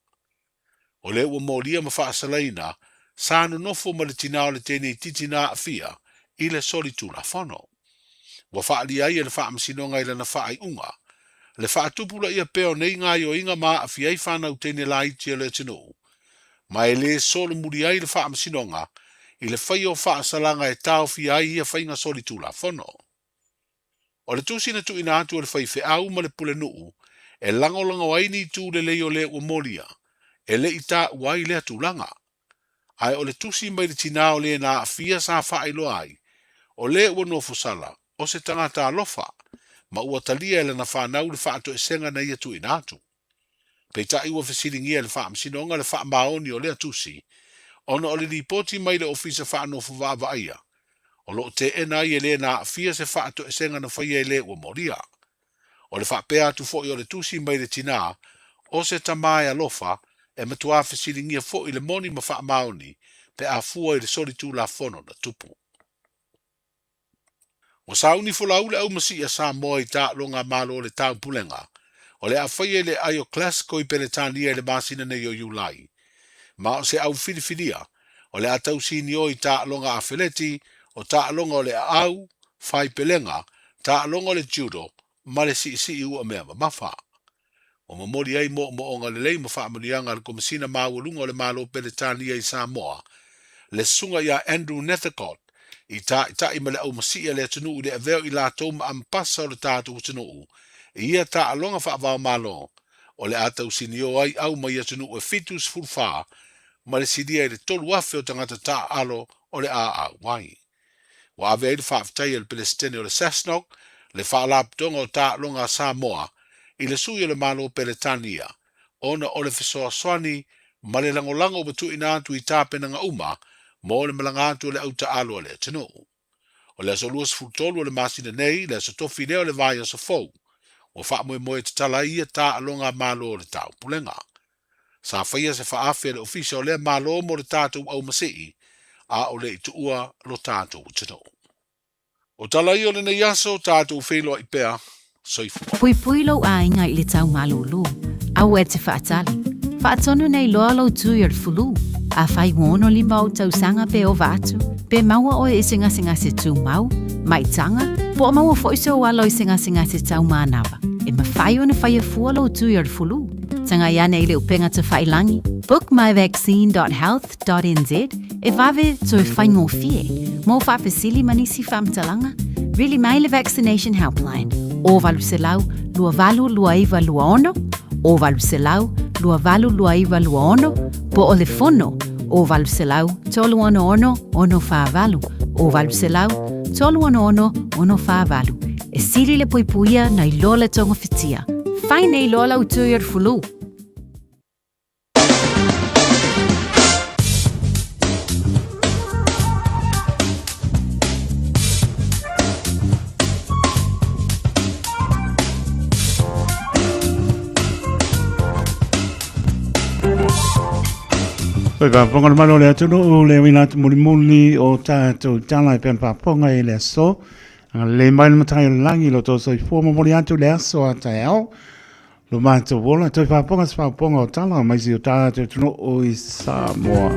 O lea ua molia ma faasalaina sa nonofo ma le tinā o le teneititi na aafia i le solitulafono. Ua faaalia ai e le Faamasinoga i lana faaiuga le faatupulaia pea o nei gaoioiga ma aafia ai fanau teine laiti a le atunuu, ma e lē solomuli ai le Faamasinoga i le faia o faasalaga e taofia ai ia faiga solitulafono. O le tusi na tuuina atu e le faifeau ma le pulenuu e lagolago ai ni itu lelei o lē ua molia, e le i taua ai lea tulaga. Ae o le tusi mai le tinā o lē na aafia sa faailoa ai, o lē ua nofosala, o se tagata alofa, ma ua talia e lana fanau le faatoesega na ia tuuina atu. Peitai ua fesiligia e le Faamasinoga le faamaoni o lea tusi, ona o le lipoti mai le Ofisa Faanofo Vaavaaia, o lo o teena ai e lē na aafia se faatoesega na faia e lē ua molia. O le faapea atu foi o le tusi mai le tinā, o se tama e alofa, e matuā fesiligia foi le moni ma faamaoni pe a fua i le solitulafono na tupu. Ua sauni folau le aumasii a Samoa i taaloga a Malo o le Taupulega o le a faia i le aai o Glasgow i Peretania i le masina nei o Iulai. Ma o se au filifilia o le a tausinio i taaloga afeleti, o taaloga o le aau, faipelega, taaloga o le judo ma le siisii ua mea mamafa. Ua momoli ai moomooga lelei ma faamanuiaga a le Komesina Maualuga o le Malo Peretania i Samoa, le Susuga ia Andrew Nethercott, i taitai ma le aumasii a le atunuu i le avea o i latou ma ampasa o le tatou atunuu i ia taaloga faavaomalo o le a tausinio ai au mai atunuu e 74 ma le silia i le 3,000 o tagata taaalo o le a auai. Ua ave ai le faafetai a le Pelesitene o le SASNOC, le Faalapotopotoga o Taaloga a Samoa, i le sui o le Malo Peretania, ona o le fesoasoani ma le lagolago ua tuuina atu i tapenaga uma mo le malaga atu o le au taaalo a le atunuu. O le aso 23 o le masina nei, le aso tofi lea o le vaiaso fou, ua faamoemoe e tatala ai ia taaloga a Malo o le Taupulega. Sa faia se faaafe a le Ofisa o lea Malo mo le tatou aumasii, a o le i tuua lo tatou atunuu. O tala ia o lenei aso, tatou feiloai pea. Soifua. Puipui lou aiga i le tau malūlū. Aua e te faatali. Faatonu nei loa lou tui o le fulu. Afai ua 65 ou tausaga pe ova atu, pe maua oe i se gasegase tumau, maitaga, po o maua foi sou alo i se gasegase tau manava, e mafai ona faia fua lou tui o le fulu. Tagai ane i le upega tafailangi, bookmyvaccine.health.nz, e vave toe faigofie. Mo faafesili ma nisi faamatalaga, vili mai le Vaccination Helpline, o 800 282926, o 800 282926, po o le fono, o 800 366 648, o 800 366 648. E sili le puipuia nai lo le togafitia. Fai nei loa lau tui o le fulu. Toi faafofoga le malo o le atunuu le uiga atu mulimuli o tatou tala e pei ona faafofoga i le aso. Agalelei mai le Matai o le Lagi i lo outou soifua momoli atu i le aso a taeao. Lo matou ola, toe faafofoga se faafofoga o tala mai si o tatou atunuu i Samoa.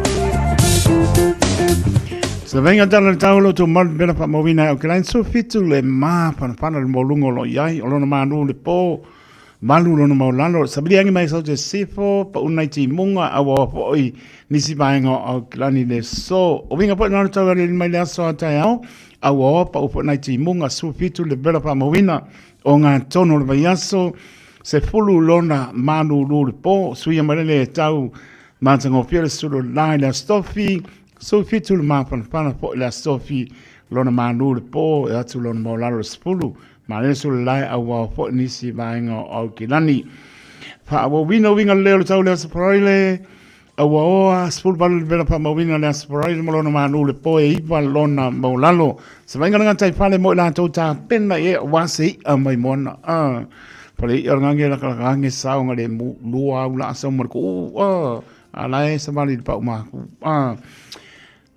Se vainga tala le tau lo tou malu pela faamauina e au ke lain su fitu le mafanafana le moluga o lo i ai o lona manu le po malu lona maulalo sabili angi mai sau te sifo pa unai timuga aua foi nisi vaega o Aukilani le so o winga foi nalo tau ali mai le aso a taeao aua pa u foi nai timuga su fitu le pela faamauina o ngā tono o le vaiaso se fulu lona malūlū le po suia mai le tau matagofie le sulu la i le asotofi su fitu le mafanafana foi le asotofi lona malū le po e atu lona maulalo le sefulu ma le sulu la aua foi nisi vaega o Aukilani faaauauina uiga lelei o le tau le aso Faraile Aua oa, 18 le vela faamauina le Aso Faraile ma lona manu le po e 9 lona maulalo. Se vainga le gatai fale mo i latou tapena i e aua se i'a mai moana. Ah, fale i'a le gange laka laka gange sao nga le mu lua au la asa ma le ku ah, ala e savali le pau maku. Ah,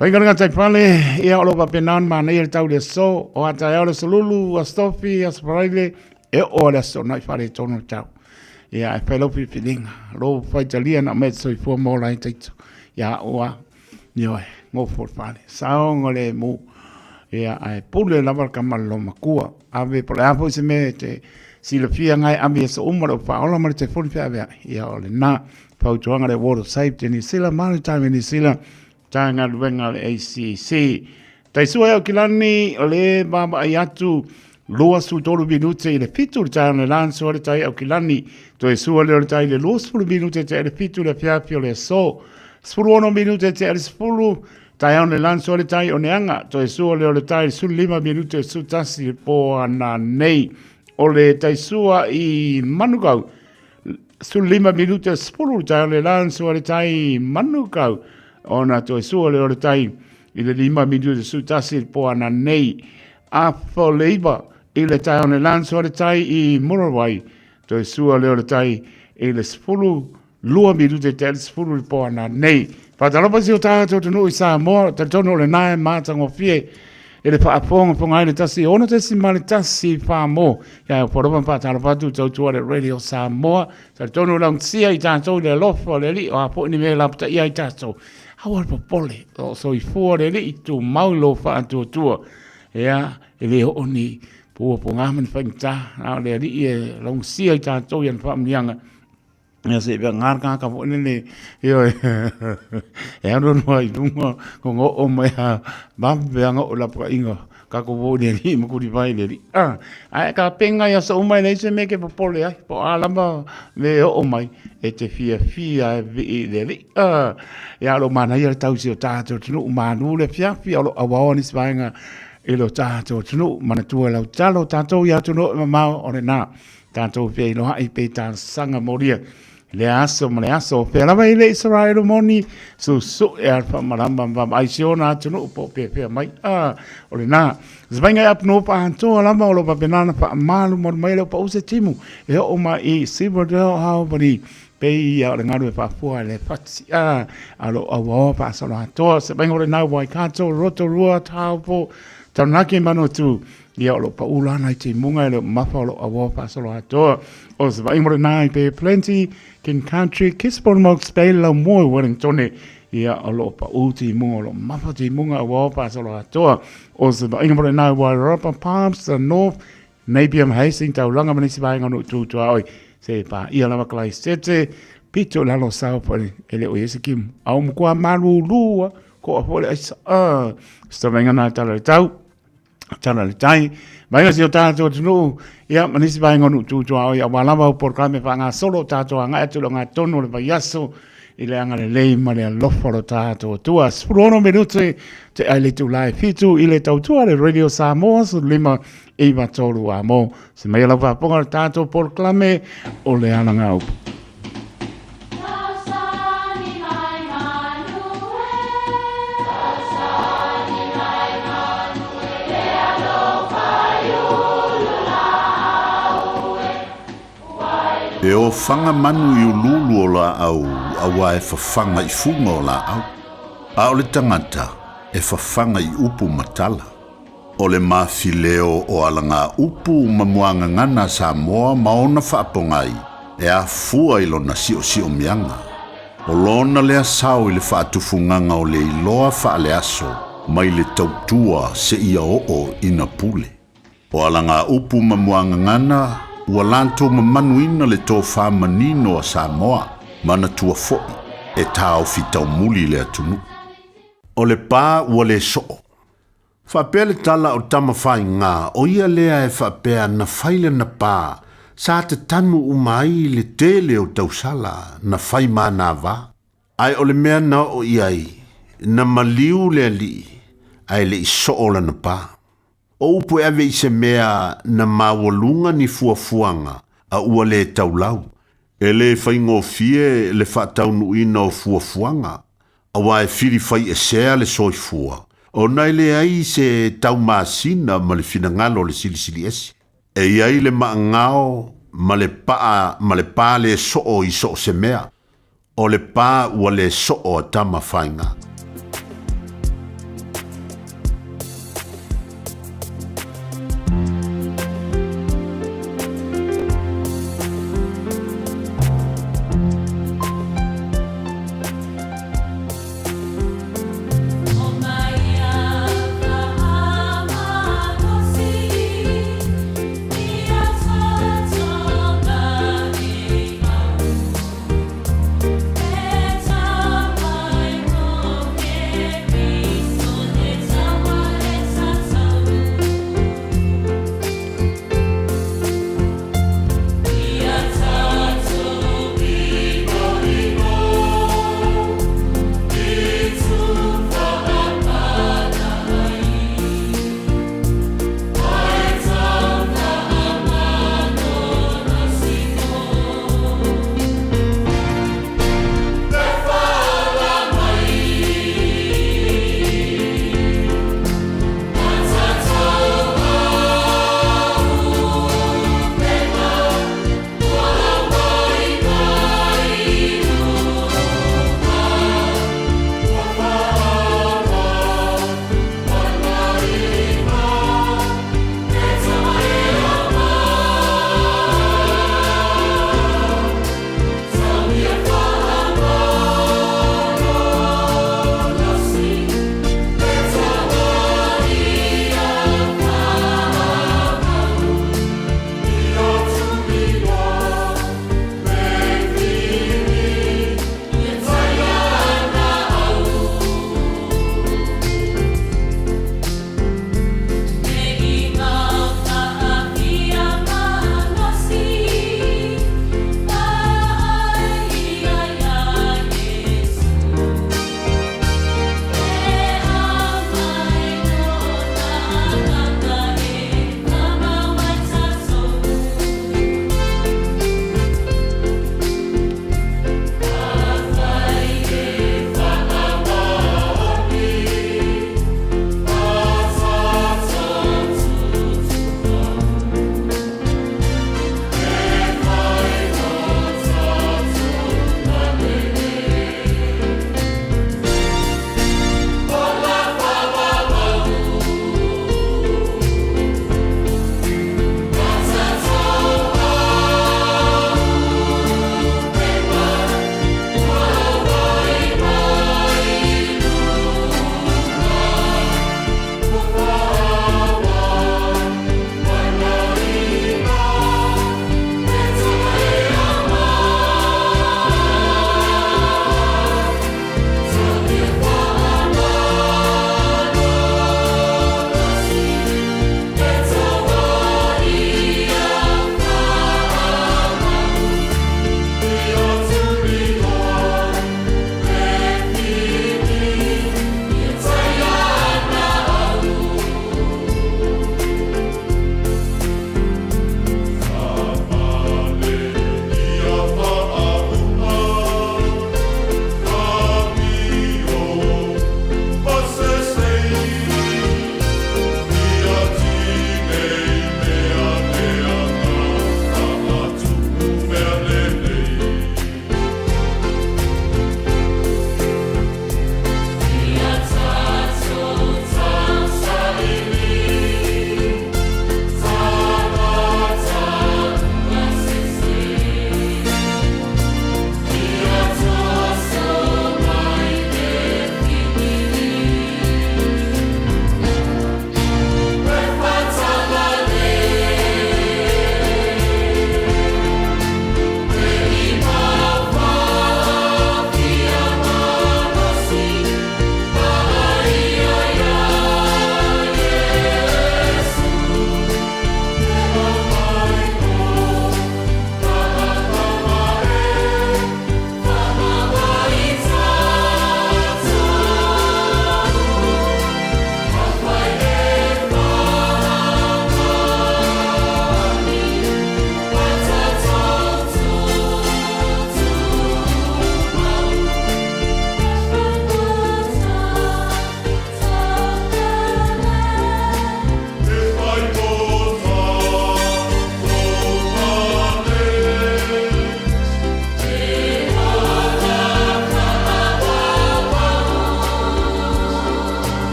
vainga le gatai fale ia o lo faapena ona manaia le tau le aso o a taeao le aso Lulu, Aso Tofi, Aso Faraile e oo le aso na i fale tonu le tau. Ia, e fai lau filifiliga, lou faitalia na aumai e te soifua ma ola ai taito. Ia, ua Ioe, gofo le fale, saoga le mu. Ia, ae pule lava le tama le loomatua. Ave po o le a foi se mea e te silafia na e ave i aso uma, le faaola ma le telefoni feaveai. Ia, o lena fautuaga le Water Safety New Zealand, Maritime New Zealand, Matagaluega a le ACC. Taisua e Aukilani, o le vaavaai atu 23 minute i le 7 le taeao le lanso le tai Aukilani. Toe sua lea o le tai le 20 minute te le 7 le afiafi o le aso. 16 minute te le 10 taeao le lanso le tai o Neanga. Toe sua lea o le tai 15 minute su tasi le po ana nei. O le taisua i Manukau 15 minute 10 le taeao le lanso le tai Manukau. Ona toe sua lea o le tai i le 5 minute su tasi le po ana nei. Afa o le 9 i le taeao le lanso le tai i Murarewai. Toe sua lea o le tai i le 12 minute te le 10 le po ana nei. Whātalofa si o tātou atunuu i Samoa, talitonu o lena e mātangofie e le faafogafoga ai le 106.1 mo. Ia e whalofa whātalofa atu tautua le Radio Samoa. Talitonu o laugatasia i tātou i le alofa o le Alii, o a foi ni mea e lapataia ai tātou. Aua le popole, o soifua le Alii, tumau i lou faatuatua. Ia, e le oo ni pua po ngā mani whaingata, na o le Alii e laugatasia i tātou i ana whaamunianga. Ia se pea ngā kāka fo nene, io e aro noa i lunga, ko ngō o mai a mawea ngō o lapaka inga, ka ko wō le ri, makuri vai le ri. Ah, ai ka penga ia sa umai nei se me ke popole ai, po a lama me o o mai, e te fia fia e vi i le ri. Ah, ia lo mana ia le tausi o tātou tunu, manu le fia fia o lo awaoa ni svaenga i lo tātou tunu, mana tua lau talo tātou ia tunu e mamao o le nā. Tātou feiloai pe talosaga molia le aso ma le aso. Pea lava i le Israelo moni, susuʻe a le faamalama ma vaavaai si ona atunuu po o pefea mai. A, o lena. Savaiga e apunuu paatoa lava o lo faapena ona faamalumalu mai le pau se timu e oo mai i Silverdale Albany pei ia o le galu e faafua i le fati. A, a lo auaoa faasolo atoa. Savaiga o lena Waikato, Rotorua, Taupo, Taranaki, Manawatu, Ia o lo pau lana i timuga e le mafa o lo aua faasolo atoa. O se vai mo le nā i Bay Plenty, King Country, Gisborne Mokes Bay, Laumoe, Wellington. Ia o lo pau timuga o lo mafa timuga aua faasolo atoa. O se vai mo le nā i Wairarapa, Palmerston North, Napier Hastings, Tauranga ma nisi vaega o nuu tutua oi. Se pa ia lava kalai sete, pito lalo sao po e le o iese kimu. Au mkua malulua, ko a po le aisa. Ah, sa vainga nā tala le tau. Tala le tai. Vaega si o tātou atunuu, ia, ma nisi vaega o nuu tūtua oi, aua lava au polokalame faagasolo o tātou agai atu i le tonu o le vaiaso i le agalelei ma le alofa o lo tātou Atua. 16 minute te ai le itula e 7 i le tautua le Radio Samoa 15 9 3 a mo. Se mai lau faafofoga le tātou polokalame o le alagaupu. E ofaga manu i uluulu o laau auā e fafaga i fuga o laau, a o le tagata e fafaga i upu ma tala. O le mafileo o alagaupu ma muagagana a Samoa ma ona faapogai e afua i lona siosiomiaga. O lona lea sao i le faatufugaga o le iloa faaleaso mai le tautua seia oo ina pule. O alagaupu ma muagagana ua latou mamanuina le tofā manino a Samoa, manatua foi e taofi taumuli le atunuu. O le pa ua le soo. Faapea le tala o Tamafaigā, o ia lea e faapea na fai lana pā, sa tatanu uma ai le tele o tausala na fai manava. Ae o le mea na oo i ai, na maliu le alii, ae le i soo lana pā. O upu e ave i se mea na maualuga ni fuafuaga a ua le taulau. E le faigofie le faataunuuina o fuafuaga, auā e filifaiesea le soifua, ona e leai se taumasina ma le finagalo o le Silisili Ese. E i ai le maagao ma le paa ma le pā le soo i so o se mea, o le pā ua le soo a Tamafaigā.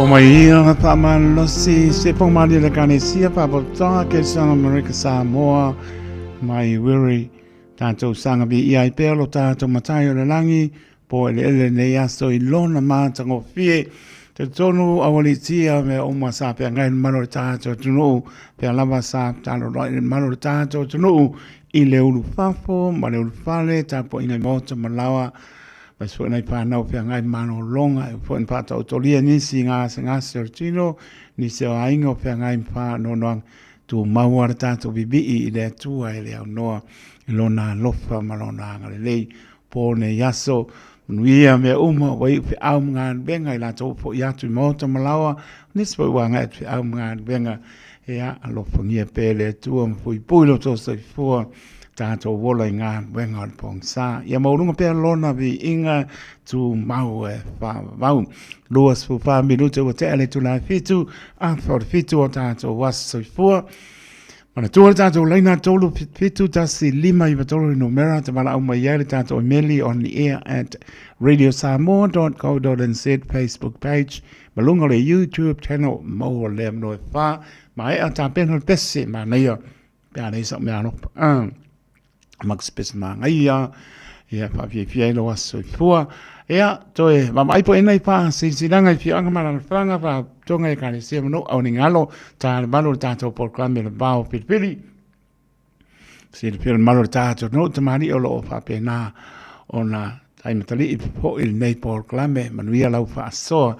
O mai ia na whaamalosi se pongmali le kanesia whaapoptoga ke sanga Amerika Samoa mai wiri tātou sanga bi ia i pea lo tātou matai o le langi po ele ele nei aso i lona mātangofie te tonu awalitia me oma sa pea ngai malo le tātou tunuu pea lava sa talo le malo le tātou tunuu i le ulu fafo ma le ulu fale tapo ina moto malawa mai foi nei whānau pia ngai mano longa e foi pāta o tolia nisi ngā se ngā se o tino nisi o ainga o pia ngai whā no noang tu maua le tātou bibii i le atua e le au noa i lona alofa ma lona agalelei po nei aso manuia mea uma ua iu feau ma galuega i latou fo'i atu i maota ma laoa nisi foi ua agai atu feau ma galuega ea alofagia pea e le Atua ma puipui lo tou soifua tatou ola i galuega o le pogisa. Ia maualuga pea lona viiga tumau e faavavau. 24 minute ua tea le itula e fitu, afa o le fitu o tatou aso soifua. Manatua le tatou laina 3 7 1 5 9 3 le numera te valaau mai ai le tatou imeli on the air at radiosamoa.co.nz Facebook page ma luga o le YouTube channel maua lea manoa e whā maea tapena le pese manaia pe a leai sau mea alofa max pese māngaia ia whaafiafia ai lo aso soifua ia toe vaavaai po ena i wha silasilaga i fioaga ma alalafaga faatoga i ekalesia ma nuu au ni galo ta le valu o le tatou polokalame le vao filifili silafia le mamalu o le tatou nuu tamalii o loo faapena ona taimatalii fo'i lenei polokalame manuia lau faasoa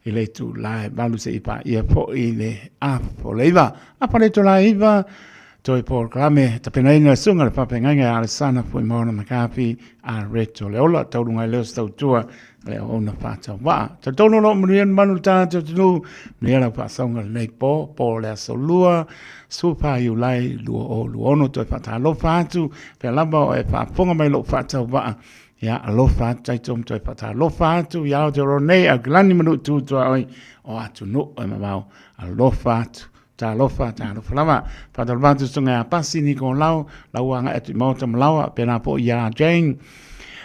i le itula e 8 seia paia fo'i le afa o le 9 afa le itula e 9 toe polokalame tapenaina le susuga i le faafeagaiga ia Alesana Fuimaono McCarthy a Reto le Ola tauluga ai lea o se tautua le auauna faatauvaa. Talitonu o lo o manuia le mamalu o le tatou atunuu, manuia lau faasauga i lenei po, po o le aso Lua, 14 Iulai 2026, toe faatalofa atu, pea lava o e faafofoga mai lou faatauvaa, ia alofa atu tatou ma toe faatalofa atu i Aotearoa nei, Aukilani ma Nuu Tutuaoi o atunuu e mamao, alofa atu. Talofa, talofa lava. Faatalofa atu susuga ia Pasi Nikolau, lau agai atu i Maota Malawa, pēlā foi iā Jane.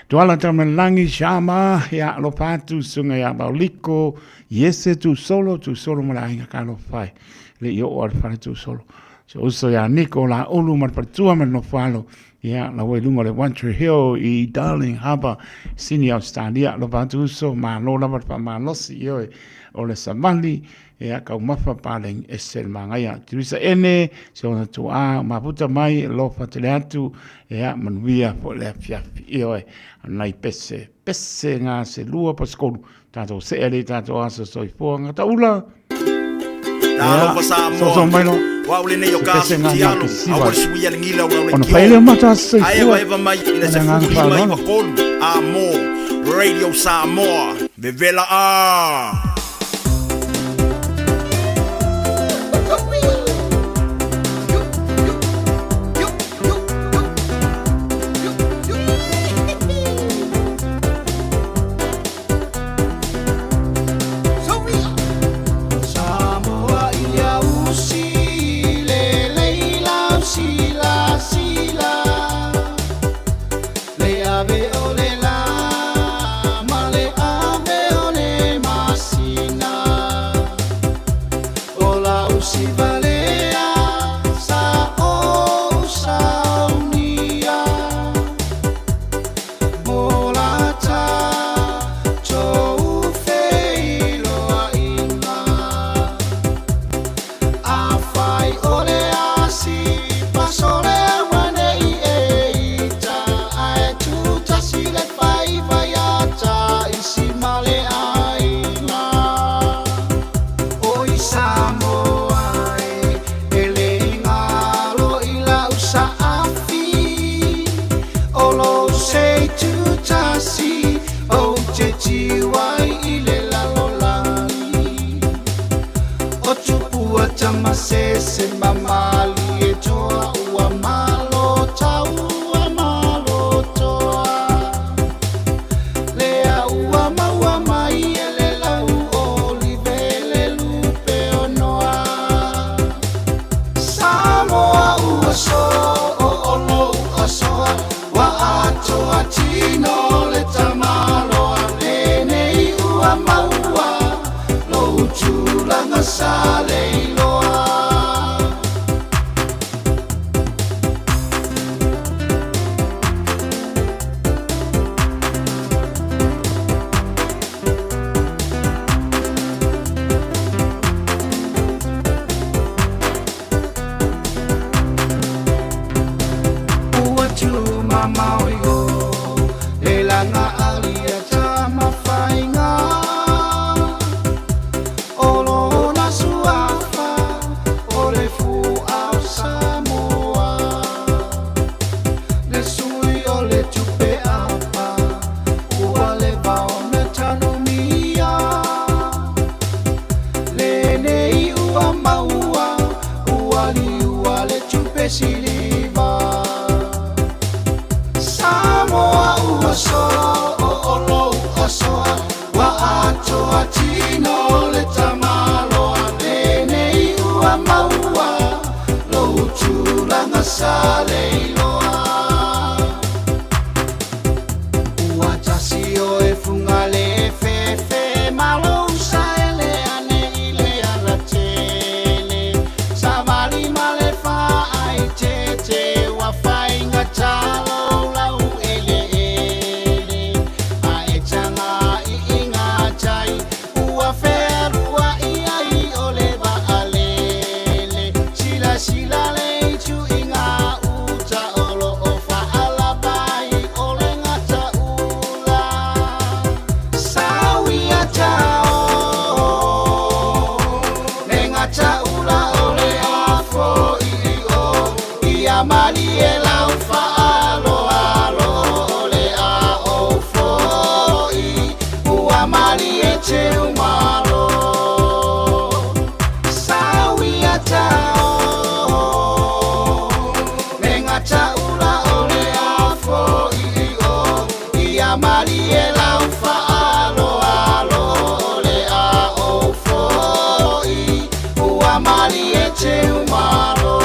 Tuala Taumelangi, Shama, ia alofa atu susuga ia Maoliko, Iese Tusolo, Tusolo ma le aiga talofa e. Le i oo a le fale Tusolo. Si ou uso ia Niko Laulu ma le faletua ma le nofoalo, ia lau i luga o le One Tree Hill i Darling Harbour, Sydney, Australia. Alofa atu uso, malo lava le faamalosi, ioe, o le savali, Ea kaumafa paleng ese le magaia. Teresa Ene, se ona tuaa, mafuta mai, alofa tele atu, ea manuia foi le afiafi. Ioe, anai pese, pese ngā se lua pa se kolu, tātou sea le tātou aso soifua ngā taula. Talofa Samoa. Soso mai lo. Wa ule nei o Se ka pese ngā suti ngā alo. ke siwa. A wale sui ale ngila ula ule Ona kio. whai leo mata aso Ae soifua. eva eva mai i le Ana se ngā fulu lima whāloalo. iwa kolu. A mo. Radio Samoa. Vevela a. Samoa ia usi le leila sila sila le ave o le la ma le ave o le masina. le iloa. Ua tasi o e funga le fefe malo sa ele ane i le alatele. Savali ma le fa ai te te wa whainga talo lau ele ele. A e tanga i inga tai ua wherua i ai o le va alele. Sila sila le itu inga uta olo o fa alabai o le ngata ula. Sawia tao le ngata ula o le afo i o ia mali e lau fa alo alo o le a o fo i ua mali e te umalo. Sawia tao le ngata ula o le afo i o ia mali e lau fa alo alo o le a o fo i ua mali e te umalo.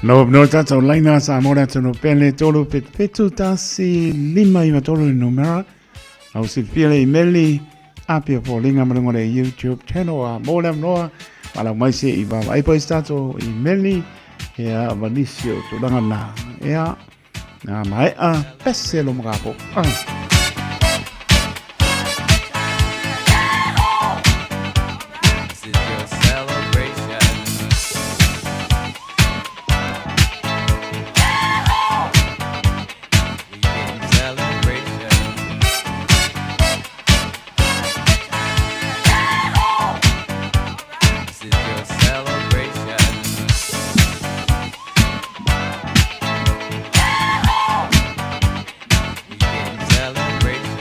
No no tātou laina sa mora tonu pele tolu pet petu tasi lima i matolu numera. Au silfia le imeli apia fōlinga ma luga o le YouTube channel a mo le avanoa valaau mai se i vaavaai po i se tatou imeli ia ma nisi o tulaga na ia na maea pese lo makapo ah. This is your celebration. Weekend celebration. This is your celebration. Weekend celebration.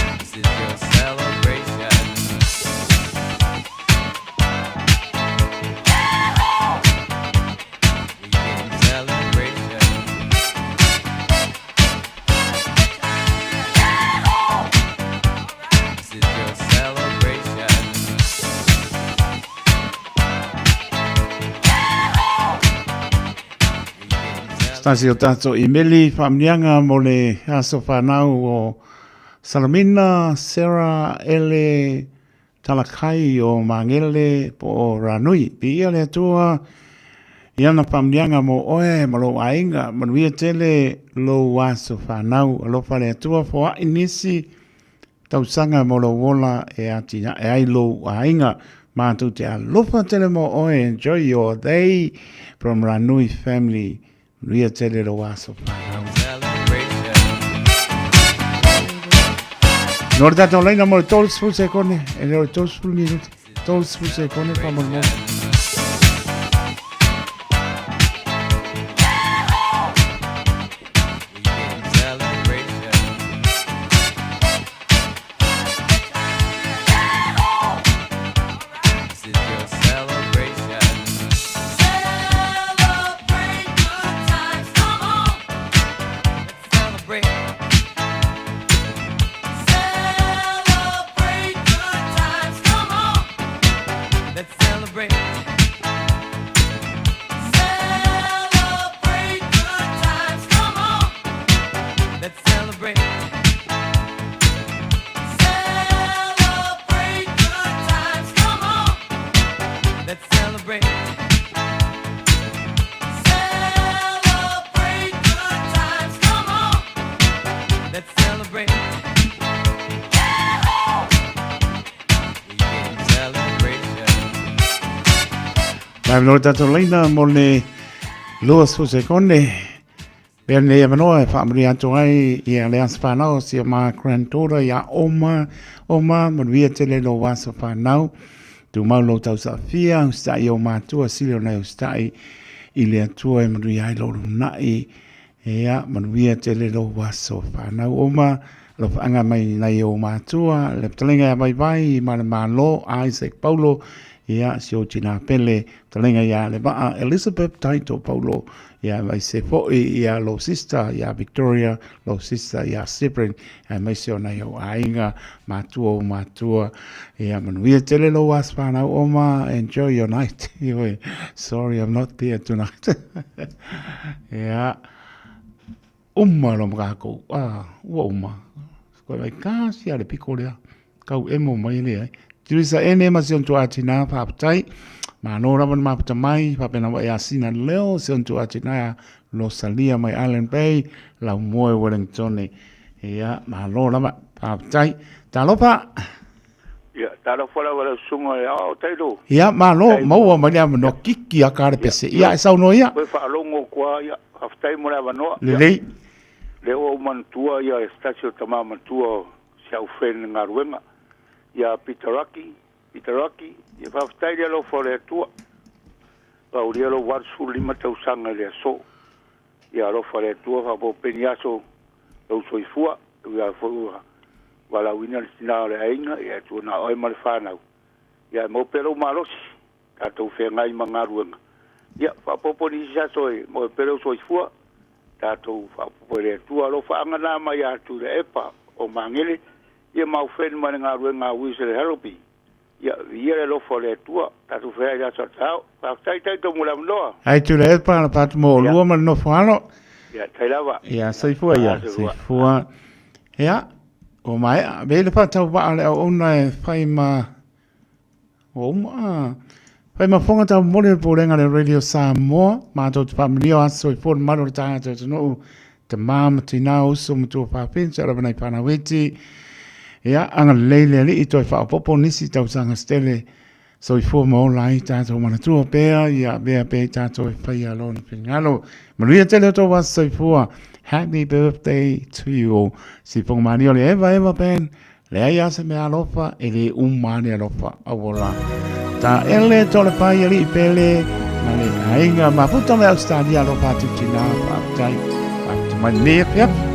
This is your celebration. Weekend celebration. This is your celebration. Stasi o tātou imeli whaamnianga mo le aso whanau o Salamina, Sarah, Ele, Talakai o Mangele po o Ranui. Pi ia le atua i ana whaamnianga mo oe ma lou aiga, manuia tele lou aso whanau. Alofa le atua foai nisi tausaga mo lou ola e atinae ai lou aiga. Mātou te alofa tele mo oe. Enjoy your day from Ranui family. Manuia tele lou aso whanau. Celebration. No le tātou laina mo le 30 sekone, e le o le 30 minuti, 30 sekone whamolemole. Weekend celebration. This is your celebration. Celebrate good times, come on. Let's celebrate. Celebrate good times, come on. Let's celebrate. Celebrate good times, come on. Let's celebrate. Celebrate good times, come on. Let's celebrate. Celebrate good times, come on. Let's celebrate. Weekend celebration. Mai no le tātou laina mo le 20 sekone. Pea nei avanoa e whaamanuia atu ai i a le aso whanau si o ma granddaughter ia Oma, Oma, manuia tele lo aso whanau. Tu mau lo tau safia, usita'i o matua, sili o nei usita'i i le atua e manuia ai lo lunai. Ea, manuia tele lo aso whanau. Oma, lo whaanga mai nei o matua, le ptalenga ia vai vai, ma le malo, Isaac Paulo, ia si o tina pele, ptalenga ia le maa Elizabeth Taito Paulo, ia mai se fo'i ia lo sister ia Victoria, lo sister ia Sibrin, ia mai se o nei o aiga, matua o matua, ia manuia tele lo aso whanau Oma, enjoy your night. Ioi, sorry I'm not there tonight. Ia, uma lo makakou, ah, ua uma. Koe mai kasi a le piko lea, kau emo mai le ai. Teresa ene ma si on tua tina whaapatai. Ma no rawa na mapata mai, whapena wa e asina leo, si on tua tina ia Rosalia mai Island Bay, lau moe Wellington. Ia, ma no rawa, whaapatai. Talofa! Ia, talofa lava lau susuga i le aoao tailo. Ia, malo, maua mai le avanoa kiki a ka le pese. Ia, e saunoa ia. Koe faalogo kua, ia, faafetai mo le avanoa. Lelei. Lea ua ou manatua ia se tasi o tama matua o si au friend i le galuega, ia Peter Rocky, Peter Rocky, ia faafetai le alofa o le Atua. Paulia lou 85 tausaga i le aso. Ia alofa le Atua faaopoopo aso lou soifua, ia foi ua valaauina le tina o le aiga, ia e tua na o oe ma le fanau. Ia e maua pea lou malosi, tatou feagai ma galuega. Ia faaopoopo nisi aso e maua pea lou soifua, tatou faaopoopo e le Atua. Alofaaga na mai ia Tuilaepa o Magele, ia ma au friend ma le galuega a Wizard Harrowby. Ia, viia le alofa o le Atua, tatou feai i le aso a taeao. Faafetai Taito mo le avanoa. Ai Tuilaepa le patu mo olua ma le nofo alo. Ia, tai lava. Ia, soifua ia, soifua. Ia, ua maea. Avea le faatauvaa o le auauna e fai ma ua uma. Fai ma fofoga taumoli o le Pulega a le Radio Samoa, matou te faamanuia o aso soifua le mamalu o le tagata atunuu, tama ma tina, uso ma tua fafine, sa lava nai fanau iti. Ia, agalelei le Alii toe faaopoopo nisi tausaga se tele soifua ma ola ai tatou manatua pea, ia avea pea i tatou e faia lona finagalo. Manuia tele o tou aso soifua. Happy birthday to you all. Sifoga mania o le Eva Eva Band. Leai lava se mea alofa, e le uma lava le alofa. Auola. Ta ele tole pai alii pele, ma le aiga mafuta mai Australia alofa atu tina, faafetai. Faafetai mai lenei afiafi.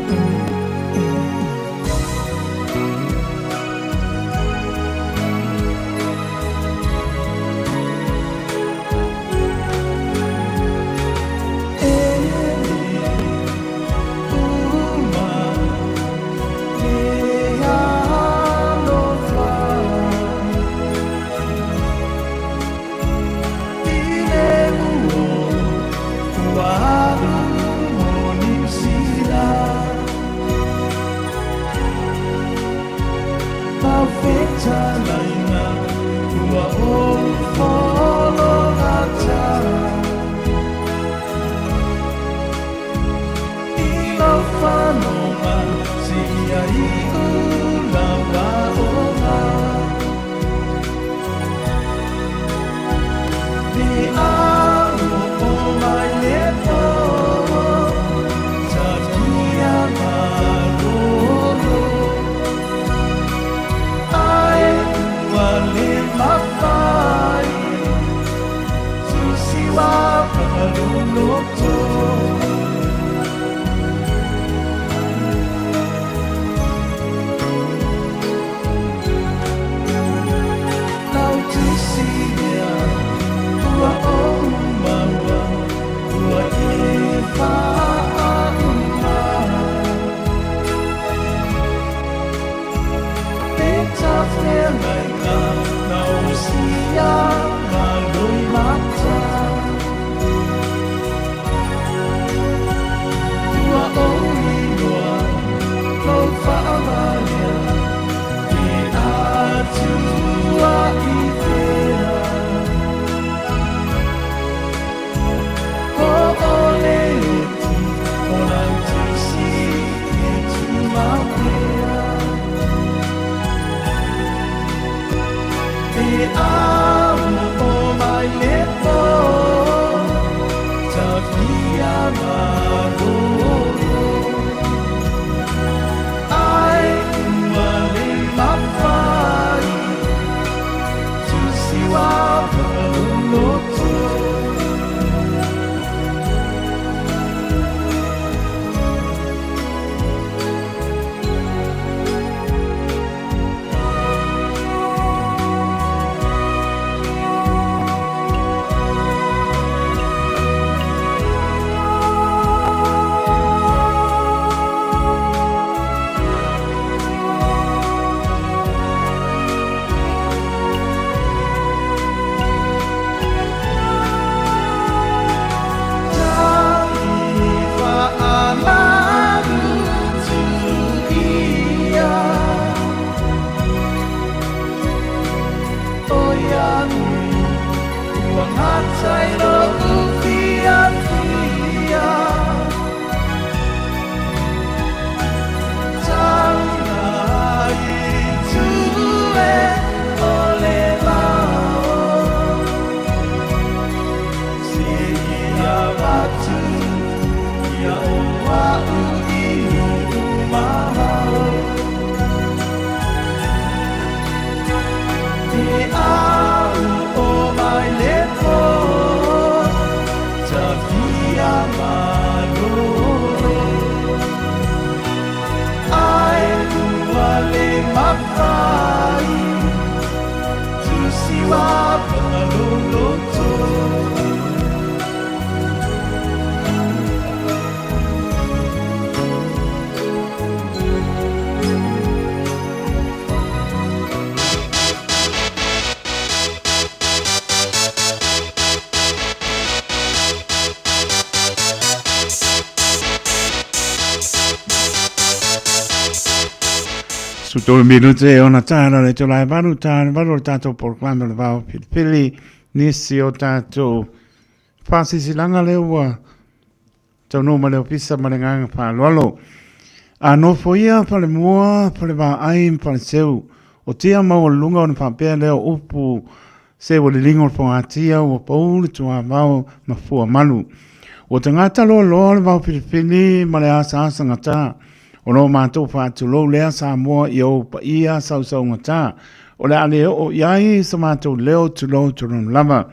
Sutolu minute e ona tāra le tō lai valu, tāra valu o le tātou poroklame o le vao pilipili, nisi o tātou whāsisilanga le ua taunuu mai le ofisa ma le agaga faaaloalo. A nofoia fale mua, fale vaai ma fale seu, o tia maualuluga ona faapea lea o upu se ua liligo le fogatia ua pau le tuavao ma fua malu. Ua tagata loaloa le vaofilifili ma le asaasagata, o lo matou faatulou lea Samoa i ou paia sausaugata, o le a le oo i ai so matou leo tulou tolonu lava.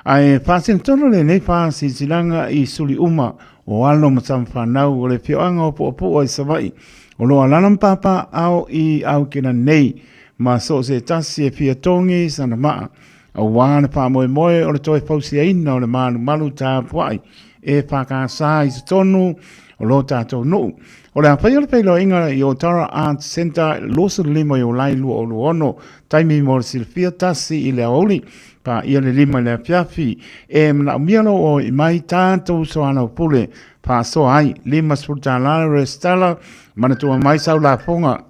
Ae faasinotonu lenei faasilasilaga i suli uma o alo ma tamafanau o le afioaga o Puapua i Savaii, o lo o alaala ma papaaao i Aukena nei ma so o se tasi e fia togi sana maa, aua le faamoemoe o le toe fausiaina o le malumalu tapuai e FKS i totonu o lo tatou nuu. O le a faia le feiloaiga i Otara Arts Centre 25 Iulai 2026, taimi mo le silafia 1 i le aoauli, paia le 5 i le afiafi. E manaomia lou oi mai tatou soalaupule faasoa ai, $50 le resitala, manatua mai sau lafoga.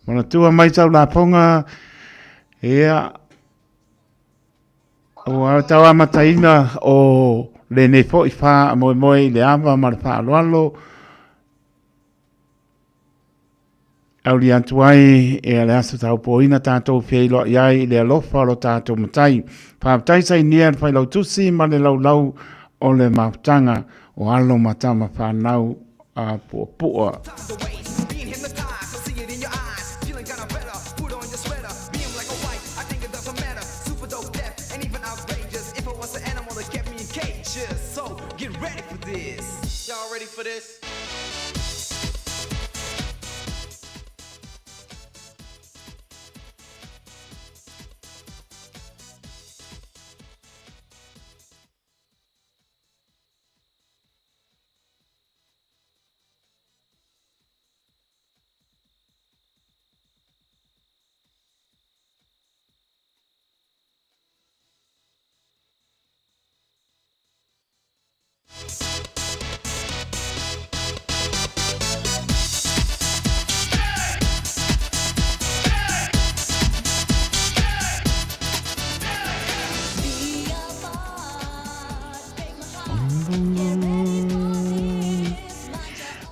Manatua mai sau lafoga, ia, ua tau amataina o lenei foi faamoemoe i le ava ma le faaaloalo, Auli atu ai e le aso taupoina tatou feiloai ai i le alofa o lo tatou Matai. Faafetai sainia le Failautusi ma le laulau o le mafutaga o alo ma tama whanau a Puapua.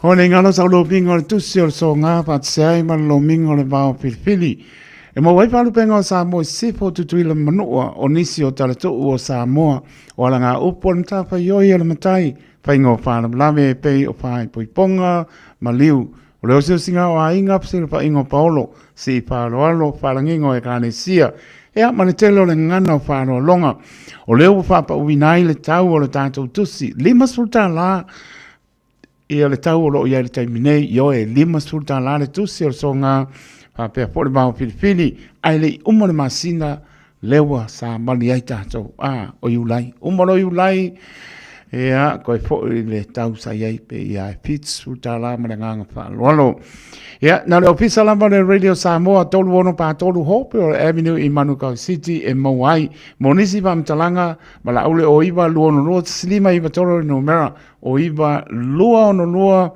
O le ngalo sa lominga o le tusi o le soga faatasi ai ma le lomiga o le vao filifili. E maua ai faalupega o Samoa i sisifo o Tutuila ma Manua o nisi o talatuu o Samoa o alagaupu o le matafaioi a le matai, faiga o faalavelave e pei o faaipoipoga ma liu, o le osiosiga o aiga, fesilafaiga o paolo, sii faaaloalo, faalagiga o ekalesia, ea ma le tele o le gagana o faaaloaloga. O lea ua faapauina ai le tau o le tatou tusi, $50 ia le tau o lo o i ai i le taimi nei, ioe, $50 le tusi o le soga, faapea foi le vao filifili, ae le i uma le masina, lea ua samali ai tatou, a, o Iulai, uma loa Iulai, ia, toe foi le tau sa i ai pe ia e $70 ma le agaga faaaloalo. Ia, na o le ofisa lava o le Radio Samoa, 3643 Hopewell Avenue i Manukau City e maua ai. Mo nisi faamatalaga, valaau le 09 262 1593 le numera, o 9 262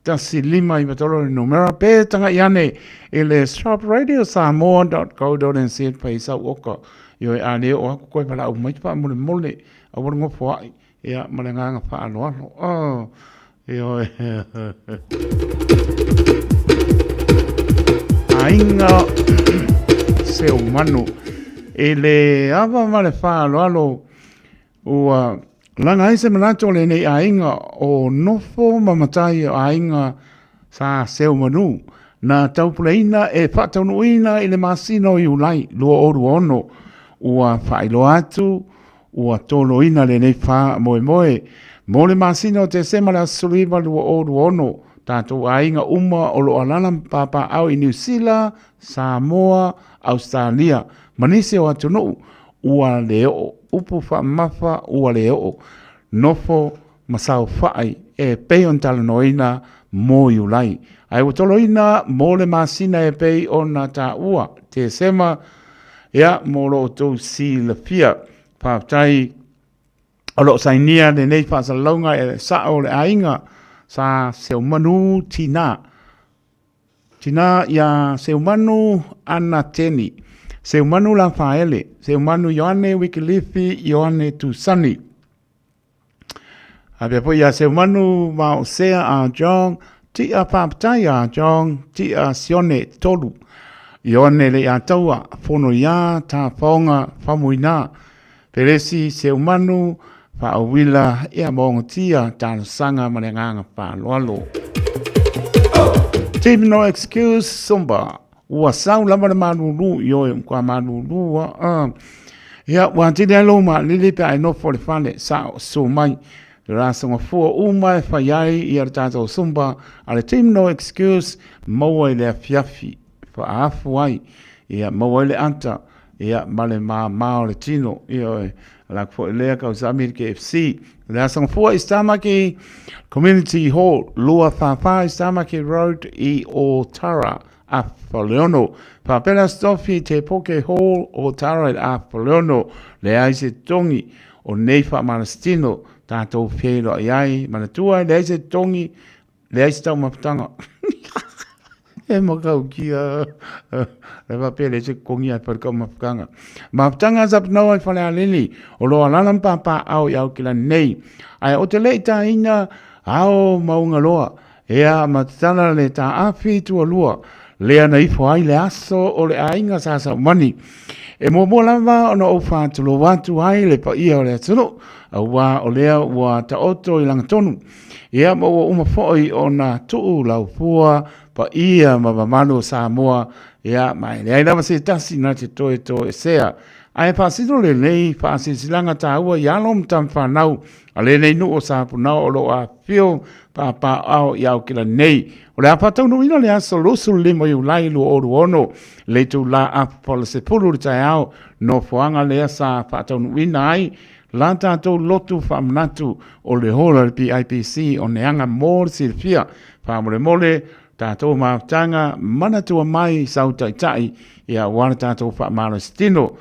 1593 le numera pe taga'i ane i le shopradiosamoa.co.nz pai sau oka ioe a le oo aku koe valaau mai faamolemole aua le gofo a'i ia ma le agaga faaaloalo oh ioe aiga seumanu i le ava ma le faaaloalo Ua laga ai se manatu o lenei aiga o nofo ma matai o aiga sa seumanu na taupuleina e faataunuuina i le masina o Iulai 2026. Ua faailoa atu ua toloina lenei faamoemoe mo le masina o Tesema le aso 19 2026. Tatou aiga uma o lo o alaala ma papaaao i Niu Sila, Samoa, Ausetalia ma nisi o atunuu ua le oo, upu faamamafa ua le oo, nofo ma saofai e pei ona talanoaina mo Iulai, ae ua toloina mo le masina e pei ona taua, Tesema, ia mo lo outou silafia. Faafetai. O lo o sainia lenei faasalalauga e le sa'o o le aiga sa Seumanu Tina. Tina iā Seumanu Ana Teni, Seumanu Lafaele, Seumanu Ioane Wikilifi Ioane Tusani. A pea foi iā Seumanu Vaosea a John, Tia Faafetai a John, Tia Sione Tolu, Ioane Leiataua, Fono iā Tafaoga Famuina, Peresi Seumanu Faauila ia Maogotia Talosaga ma le agaga faaaloalo. Team No Excuse Zumba Ua sau lava le malūlū i oe ua malūlū a a Ia ua atili ai lou maalili pe a e nofo i le fale sao susu mai le rasoga fua uma e fai ai ia le tatou Zumba a le Team No Excuse maua i le afiafi faaafu ai ia maua ai le ata ia ma le māmā o le tino ioe ala atu foi lea kausami i le KFC le aso gafua i Tamaki Community Hall 244 i Tamaki Road i Otara Afa le 6 faapea Stofi Te Poke Hall Otara i Afa le 6 leai se togi o nei faamalositino tatou feiloai ai manatua leai se togi Leai se taumafataga. E makaukia. Le faapea leai se kogi ae fai le taumafataga. Mafutaga sa pnau ai Falealili, o lo alala ma pāpāao i Aokelani nei. Ae o te le i tāina ao maunga loa, ea ma tatala le tāafi tualua, lea na ifo ai le aso o le aiga sa Saumani. E muamua lava ona ou faatulou atu ai le paia o le atunuu, auā o lea ua taoto i lagatonu. Ia, ma ua uma foi ona tuu laufua paia ma mamalu o Samoa, ia, ma e leai lava se tasi na te toe toesea. Ae faasino lenei faasilasilaga taua i alo ma tama fanau a lenei nuu o Sapunao o lo o afifio papaoao i Aokelani nei. O le a faataunuuina le aso 25 Iulai 2026, le itulā apola 10 i le taeao, nofoaga lea sa faataunuuina ai La tatou lotu faamanatu o le hall a le PIPC o Neaga mo le silafia. Faamolemole tatou mafutaga manatua mai sau taitai ia aua le tatou faamalositino.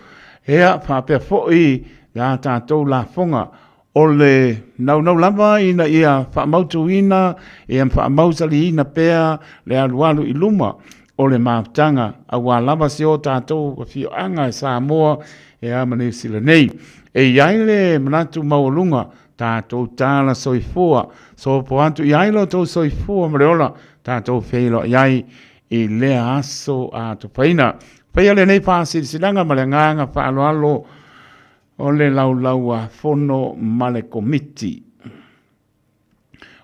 Ea faapea foi la tatou lafoga o le naunau lava ina ia faamautuina ia ma faamausaliina pea le alualu i luma o le mafutaga aua lava si o tatou afioaga e Samoa e a ma Niu Sila nei. E i ai le manatu maualuga, tatou tala soifua, sopo atu i ai lo tou soifua ma le ola, tatou feiloai ai i lea aso a tofaina. Faia lenei faasilasilaga ma le agaga faaaloalo o le Laulau-a-Fono ma le Komiti.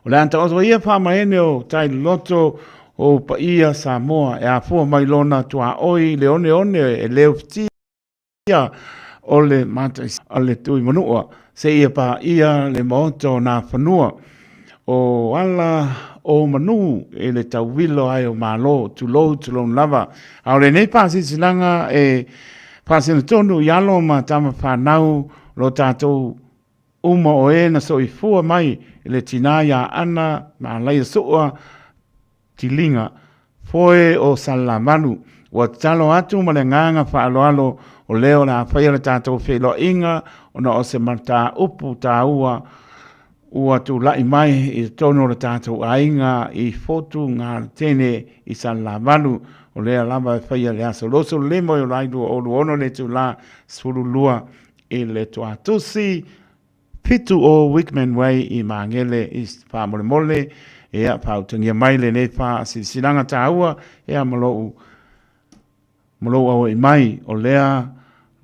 O le a taoto ia faamaene o tai loloto o paia Samoa e afua mai lona tuaoi i le oneone e leufitia o le mataisi a le Tuimanua seia paia le maota o Nafanua o ala o manu i le tauilo ai o Malo, tulou tulou lava. A o lenei faasilasilaga e faasinotonu i alo ma tama fanau lo tatou uma o e na soifua mai i le tinā iā Ana ma Alaia Su'a Tiliga, foe o Salelavalu. Ua tatalo atu ma le agaga faaaloalo o lea o le a faia le tatou feiloaiga ona o se mataupu taua ua tulai mai i totonu o le tatou aiga i Fotu Galetene i Salelavalu. O lea lava e faia le aso 25 o Iulai 2026 le itula 12 i le Tuatusi 7 o Wickman Way i Magele East. Faamolemole, ia, faautagia mai lenei faasilasilaga taua, ia, ma lou, ma lou aua'i mai, o lea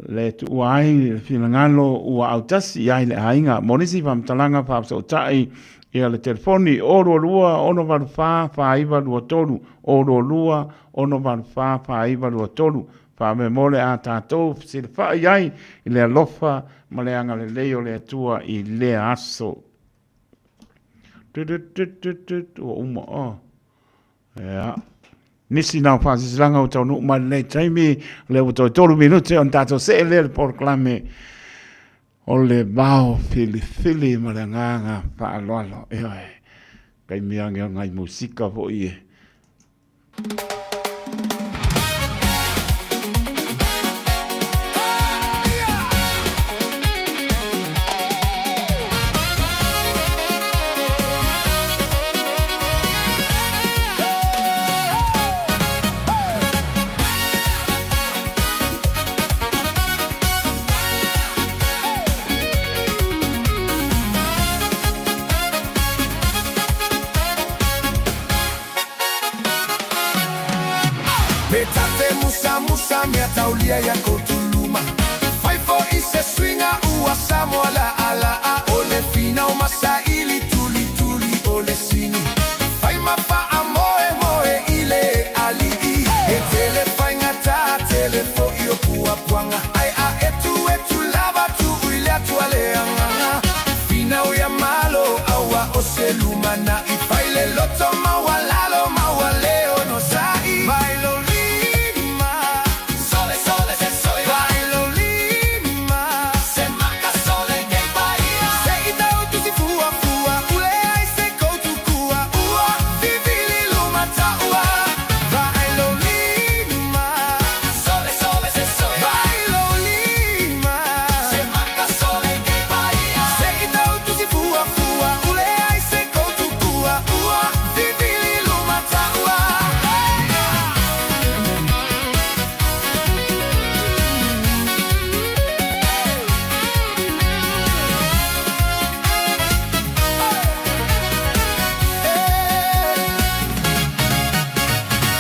le tuua ai le finagalo ua autasi i ai le aiga. Mo nisi faamatalaga faafesootai, ia le telefoni 022 684 4923, 022 684 4923. Faamolemole a tatou fesilafai ai i le alofa ma le agalelei o le Atua i lea aso. Tut, ua uma oh. Ia. Nisi na o faasilasilaga ua taunuu mai lenei taimi, lea ua toe 3 minute ona tatou see lea i le polokalame o le vao filifili ma le agaga faaaloalo. Ioe, taimi age o ngai musika foi e. musa mea taulia ia kotuluma. Fai fo'i se suiga ua Samoa la'ala'a o le finau ma saili tulituli o le sini. Fai ma fa'amoemoe i le ali'i. He tele faigata tele fo'i o puapuaga ae a etuetu lava tu'u i le Atua le agaga. Finau ia Malo auā o se lumana'i. Fai le loto maualalo maua le onosa'i. Vai lou lima, sole sole se soi. Vai lou lima, se maka sole ke paia. Se i tau tusi fuafua, ule ai se koutukua. Ua vivili luma ta'ua. Vai lou lima, sole sole se soi. Vai lou lima, se maka sole ke paia. Se i tau tusi fuafua, ule ai se koutukua. Ua vivili luma ta'ua.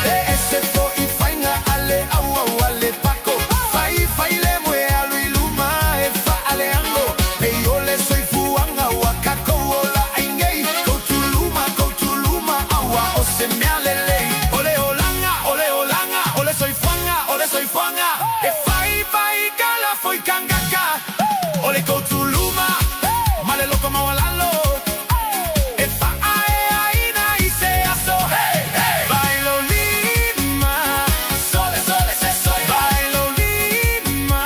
E ese fo'i faiga a le auau a le pako. Faifai le moe alu i luma e fa'aleago. Pei o le soifuaga ua takou ola ai nei. Koutuluma, koutuluma, auā o se mea lelei. O le olaga, o le olaga, o le soifuaga, o le soifuaga. E faifai kala foi kangaka. O le koutuluma, ma le loto maualalo. E fa'aeaina i se aso. Hey, hey! Vai lou lima, sole, sole, se soi. Vai lou lima,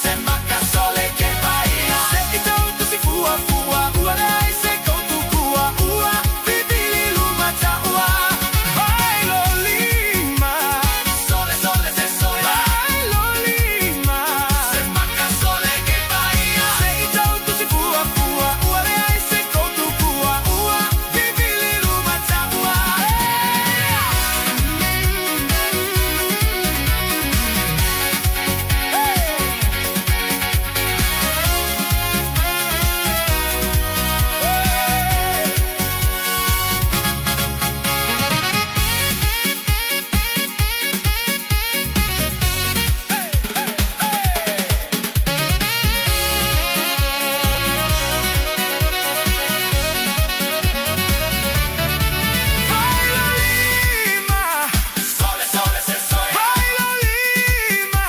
se maka sole ke paia. Se i tau tusi fuafua, ua leai se koutukua. Ua vivili luma ta'ua. Vai lou lima, sole, sole, se soi. Vai lou lima, se maka sole ke paia. Se i tau tusi fuafua, ua leai se koutukua. Ua vivili luma ta'ua. Vai lou lima, sole, sole, se soi. Vai lou lima,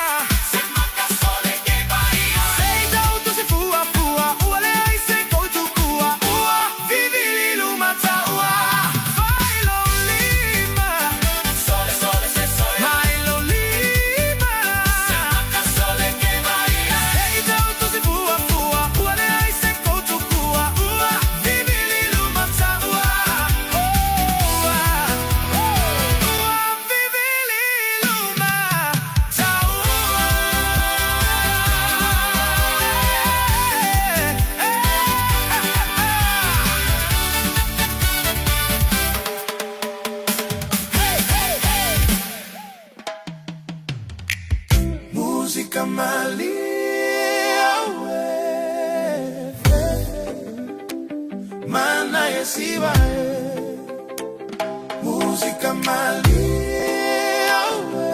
se maka sole ke paia. Se i tau tusi fuafua, ua leai se koutukua. Ua vivili luma ta'ua. Vai lou lima, sole, sole, se soi. Vai lou lima, se maka sole ke paia. Se i tau tusi fuafua, ua leai se koutukua. Ua vivili luma ta'ua. Ua, ua vivili luma ta'ua. Musika malie aue Mana yesiva Musika malie aue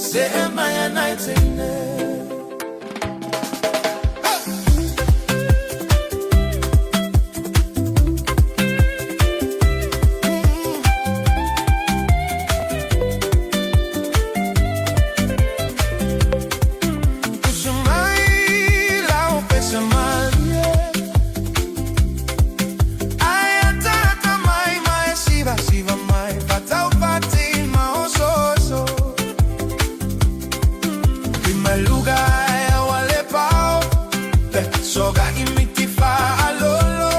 Sema ya naitene. Uso mai lao pesa malie. Ai atata mai mai siva siva mai fatau pati ma oso oso. Primer lugar wale pao soga imiti fa alolo.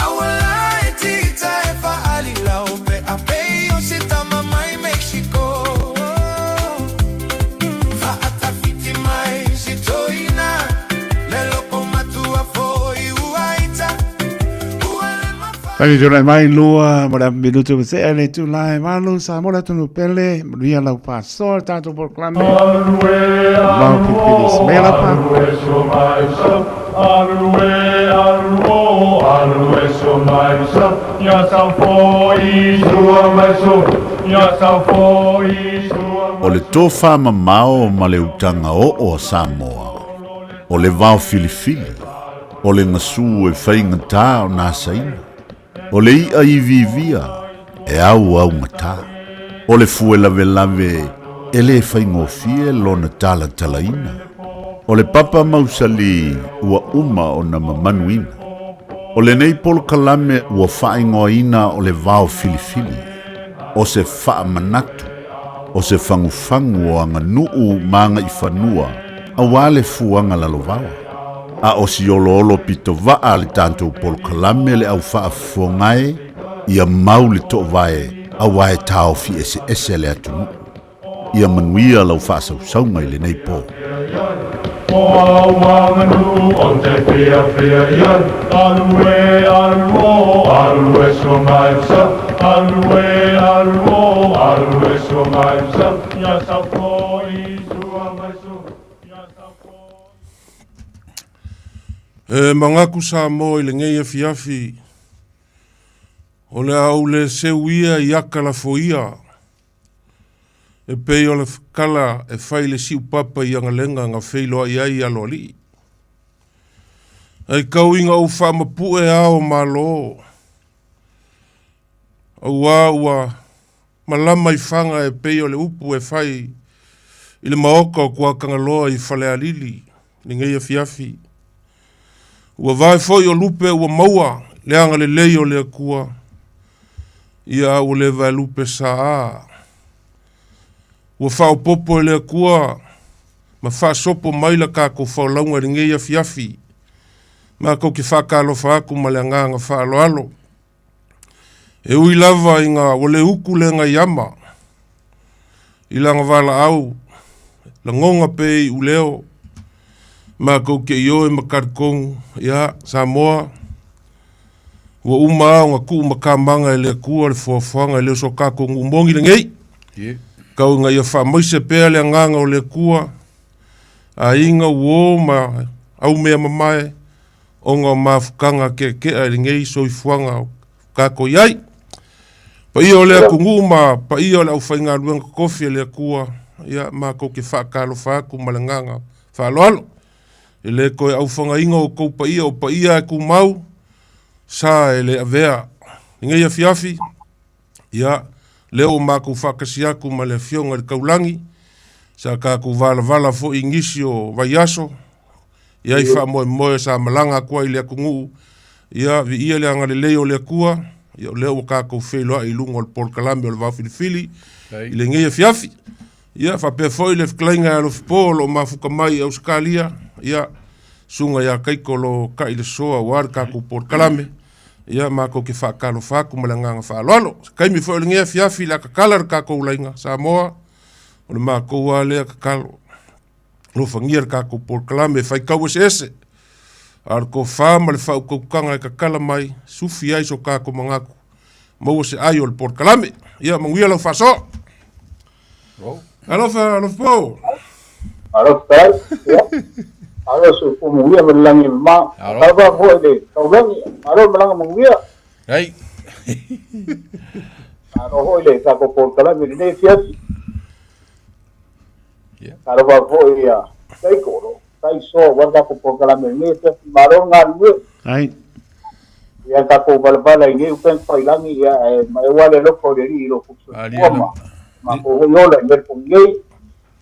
Awala etita e fa alila ope apeyo sita mama i Mexico. Fa'atafiti mai sitoina le loko matua foi uaita. Fai mai lua mo le minutu ma se'a le itula e 8 Samoa le atunuu pele, manuia lau faasoa le tatou polokalame. Mau pilipili mea lau pa. O le tofamamao ma le utaga oo a Samoa, o le vao filifili, o le gasū e faigatā ona asaina, o le i'a iviivia e auaugatā, o le fue lavelave e lē faigofie lona talatalaina, o le papa mausalī ua uma ona mamanuina. O lenei polokalame ua faaigoaina o le vao filifili, o se faamanatu, o se fagufagu o aganuu ma agaifanua auā le fuaga lalovaoa. A o si oloolo pitovaa le tatou polokalame le au faafofoga e, ia mau le toovae auā e taofi eseese le atunuu. Ia manuia lau faasausauga i lenei pō. E mangaku Samoa i lenei afiafi, o le a ou le seu ia i aka lafoia, e pei o le kala e fai le siupapa i agalega na feiloai ai aloalii. Ae tau ina ou faamapue ao o malo, auā ua malama i faga e pei o le upu e fai i le maota o Tuatagaloa i Falealili lenei afiafi. Ua vae foi o lupe ua maua le agalelei o le Atua, ia a ua le vaelupe saa. Ua faaopoopo e le Atua ma faasopo mai la tatou faolauga i lenei afiafi. Matou te faatalofa atu ma le agaga faaaloalo. E ui lava ina ua le utu le gaiama i lana valaau, lagona pea i iuleo, matou te ioe ma talitonu, ia, Samoa, ua uma lava ona tuu matamaga e le Atua le foafoaga e le o so tatou nuu moni lenei. Tau ina ia faamaise pea le agaga o le Atua, aiga, uo ma aumea mamae, ona o mafutaga keakea i lenei soifuaga o tatou i ai. Paia o le atunuu ma paia o le aufaigaluega totofi a le Atua, ia matou te faatalofa atu ma le agaga faaaloalo. E le toe aufagaina outou paia, o paia e tumau, sa e le avea. Lenei afiafi, ia, lea ua matou faatasi atu ma le Afioga i le Taulagi, sa tatou valavala foi i nisi o vaiaso, i ai faamoemoe sa malaga atu ai i le atunuu, ia, viia le agalelei o le Atua, ia, o lea ua tatou feiloai i luga o le polokalame o le Vaofilifili i lenei afiafi. Ia, faapea foi le fetalaiga ia Alofipo o lo o mafuta mai i Ausetalia, ia, susuga ia Taito o lo o tai le soa aua le tatou polokalame, ia, matou te faatalofa atu ma le agaga faaaloalo. Se taimi foi o lenei afiafi o le a tatala le tatou laina, Samoa, o le matou lava lea tatalo. Alofagia le tatou polokalame e faitau eseese, a o le tofa ma le faautautaga e tatala mai, sufi ai so tatou manatu, maua se ai o le polokalame. Ia, manuia lau faasoa. Alofa, alofa po. Alofa tai. Ia. Alo su fu muia ma langi ma. Alofa foi le taulangi. Alo malanga manuia. Ai. Alo hoi le ta ko polokalame le fiasi. Alofa foi ia tai koro. Tai so wa ta ko polokalame le fiasi. Malo ngalue. Ai. Ia tatou valavala i nei upega failangi ia e ma e wale loko le ri lo fuso ma ma ko hoi ola i mele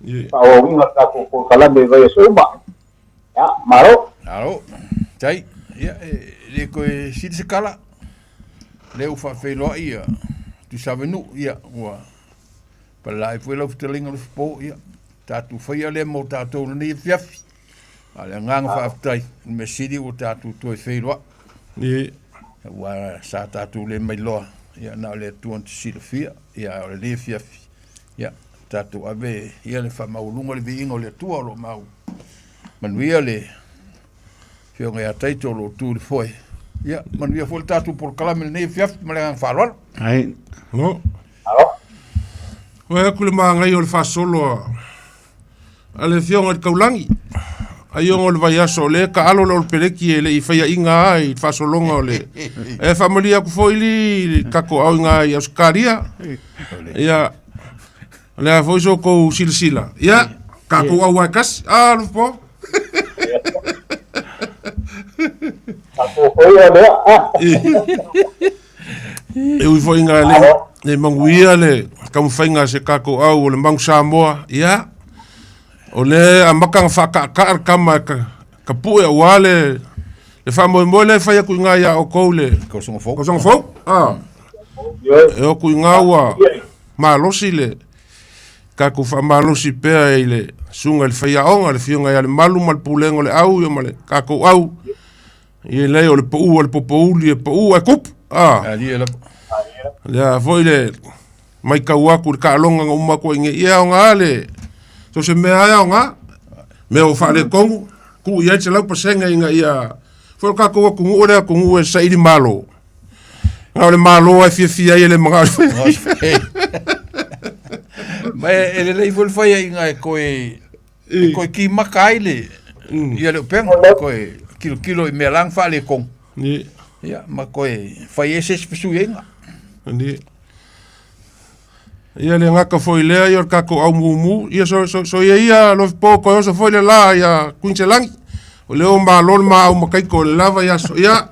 nei faaauauina le tatou polokalame i vaiaso uma. Ia, malo. Malo. Tai, ia, e le koe sili se kala. Le ua faafeiloai ia Tuisavenu, ia, ua palalaai foi lau fetalaiga o le Fopo, ia, tatou faia lea mo tatou lenei afiafi. A o le agaga faafetai, o le mea sili ua tatou toe feiloai. Aua sa tatou le mailoa, ia na o le Atua na te silafia, ia a o lenei afiafi, ia tatou ave ia le faamaualuga le viiga o le Atua o lo o mau manuia le Afioga ia Taito o lo o tu i le foe. Ia manuia foi le tatou polokalame i lenei afiafi ma le agaga faaaloalo. Ai. No. Ua atu le magaia o le faasolo a le Afioga i le Taulagi. Ai ona o le vaiaso o lea e taalo le Olo Peleki e le i faiaʻiga a i le faasologa o le e faamalie atu foi li i le tatou aoina i Ausetalia. Ia, o le a foi so outou silasila. Ia, tatou auae tasi. A, Alofa. Tatou foi o lea. E ui foi ina le, le manuia le taumafaiga a se tatou au o le Manu Samoa, ia, o le amata ona faataataa le tama e ka pue aua le, le faamoemoe lea e fai atu i ina ia outou le tausaga fou. Tausaga fou, ah. E o atu i ina ua malosi le tatou faamalosi pea i le susuga i le faiaoga, le afioga ia Lemalu ma le pulega o le au ia ma le tatou au. Ia lei o le pau o le popouli e pau ae kupu. Ah. Alia lava. Lea foi le maitau atu i le taaloga na uma atu ai nei, ia aoga le, so se mea lava e aoga. Mea ua faaletonu, tuu i ai le 100% ina ia, foi o le tatou atunuu o le atunuu e saili malo. Na o le malo lava e fiafia ai e le manao e fai. Ma e lelei foi le faiaʻiga e toe e toe kimaka ai le ia le upega, toe tilotilo i mea la na faaletonu. Ia ma toe fai ai se isi fesuiaiga. Ia le gata foi lea ia o le tatou au mumu, ia so, so, so ia ia Lofipo toe oso foi le la ia Kuiniselagi. O lea ua malo le maau mataiko o le la vaiaso. Ia,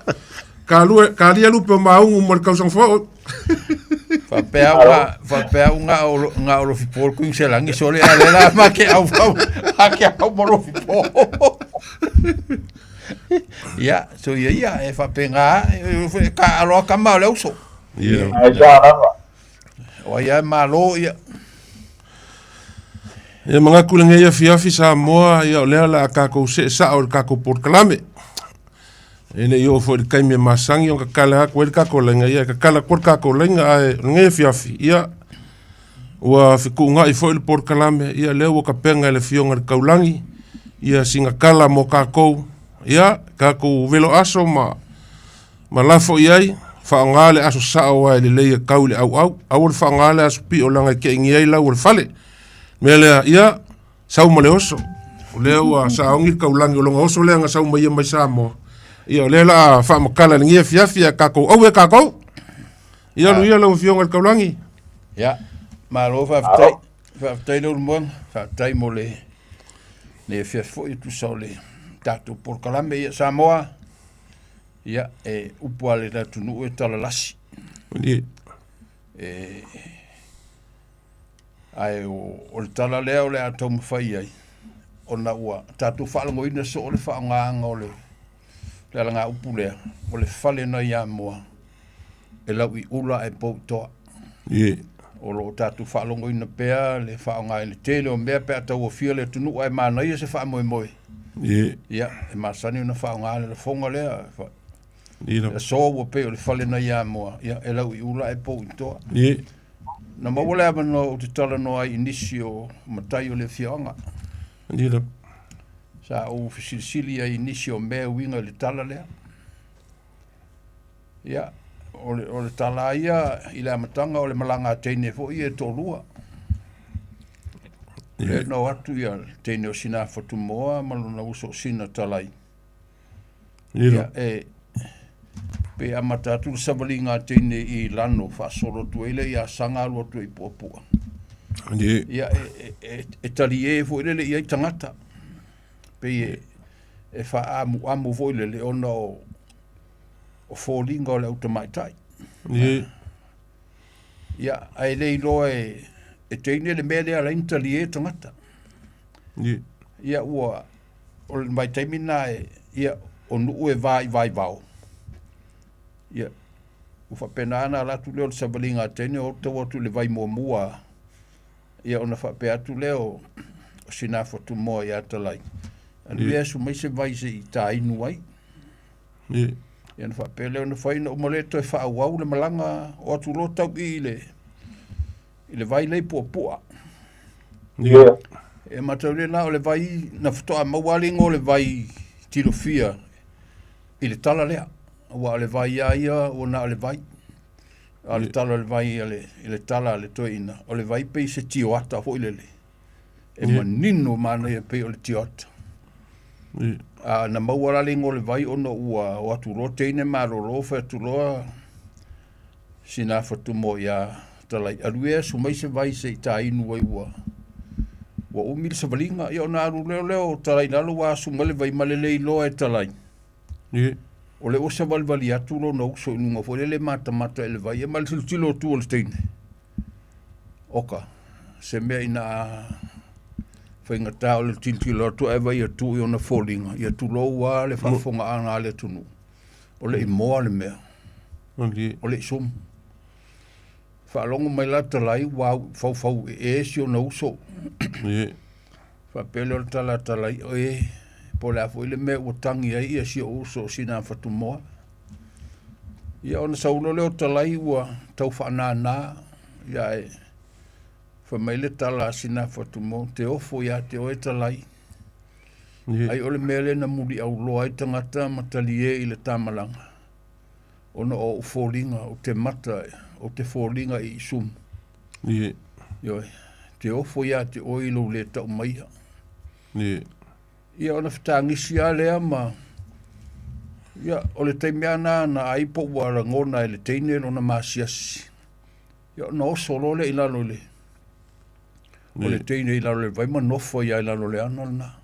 kalue, kalia lupe o maaugu mo le tausaga fou. Faapea au nga, faapea au nga o nga o Lofipo le Kuiniselagi sole a le la ma ke au au, ma ke au mo Lofipo. Ia, so ia ia e faapena, e ka aloa kama o le uso. Ia. Ai sa lava. O ai e malo ia. Ia manatu lenei afiafi Samoa, ia o lea o le a tatou see sao i le tatou polokalame. E le i oo foi i le taimi e masani ona tatala atu ai le tatou laina, ia e tatala atu le tatou laina, ae o lenei afiafi, ia ua fetuunai foi le polokalame, ia lea ua tapena e le Afioga i le Taulagi, ia sina tala mo tatou, ia tatou velo aso ma ma lafo i ai, faaaoga le aso sao aua e lelei e tau i le auau, aua le faaaoga le aso pio leaga e keʻeni ai lau o le fale. Mea lea, ia, sau ma le oso. O lea ua saogi le taulagi o lona oso lea na sau mai ia mai Samoa. Ia, o lea o le a faamatala i lenei afiafi a tatou aue tatou. Ia, alu ia lau Afioga i le Taulagi. Ia, malo faafetai. Faafetai Leulumoega, faafetai mo le le afiafi foi e tusa o le tatou polokalame. Ia, Samoa, Ia, e upu a le atunuu e talalasi. E, ae o, o le tala lea o le a taumafai ai, ona ua tatou faalogoina soo le faaaogaina o le, le alagaupu lea, o le fale nai Amoa e lau i ula ae pou i toa. O lo o tatou faalogoina pea le faaaoga i le tele o mea pe a tauofia le atunuu ae manaia se faamoemoe. Ia, e masani ona faaaoga le lafoga lea. Le aso ua pei o le fale nai Amoa, ia, e lau i ula ae pou i toa. Na maua le avanoa ou te talanoa ai i nisi o matai o le afioaga. Sa ou fesilisili ai i nisi o mea e uiga i le tala lea. Ia, o le, o le tala ia i le amataga o le malaga a teine foi ia e toalua. Lea na o atu ia le teine o Sina Fatumoa ma lona uso o Sina Talai. Ia, e, pe amata atu le savaliga a teine i Lano faasolo atu ai lea ia Saga alu atu ai i Puapua. Ia, e, e, e, e talie foi lele i ai tagata. Pei e, e faaamuamu foi lele ona o o foliga o le au tamaitai. Ia, ae le iloa e, e teine le mea lea alaina talie tagata. Ia, ua, o le vaitaimi lena e, ia, o nuu e va i vaivao. Ia, ua faapena ona ala atu lea o le savaliga a teine o tau atu i le vai muamua, ia ona faapea atu lea o, o sina Fatumoa ia Talai, alu ia asu mai se vai se i tāinu ai. Ia ona faapea lea ona fai ona uma lea toe faaauau le malaga o atu loa tau i i le i le vai lea i Puapua. E matau lea la o le vai na faatoa maua lava le igoa o le vai tilofia i le tala lea. Aua o le vai lava ia ua na o le vai. A o le tala o le vai a le, i le tala a le toeaina, o le vai pei se tioata foi lele. E manino manaia pei o le tioata. A na maua la le igoa o le vai ona ua o atu loa teine malolo fai atu loa sina Fatumoa ia Talai, alu ia e asu mai se vai se i tainu ai ua ua umi le savaliga. Ia ona alu lea lea o Talai i lalo ua asu mai le vai ma le le iloa e Talai. O lea ua savalivali atu lona uso i luga foi lele matamata i le vai, ia ma le tilotilo atu o le teine. Oka, se mea ina a faigata o le tilotilo atu ae vaai atu i ona foliga, ia tulou lava le faafofogaaga a le atunuu, o le i moa le mea, o le i sumu. Faalogo mai la Talai ua faufau ee si ona uso. Faapea lea o le tala a Talai, e, po o le a foi le mea ua tagi ai ia si ou uso o Sina Fatumoa. Ia ona sau loa lea o Talai ua tau faanānā, ia ae fai mai le tala a Sina Fatumoa, te ofo ia te oe Talai. Ai o le mea lea na muliauloa ai tagata ma talie i le tamalaga, ona o ou foliga, ou te mata, ou te foliga i isumu. Ioe, te ofo ia te oe i lou le tau maia. Ia ona fetagisi lava lea ma ia o le taimi lava lena na ai po ua lagona e le teine lona masiasi. Ia ona oso loa lea i lalo i le o le teine i lalo i le vai ma nofo ai lava i lalo o le ana lena.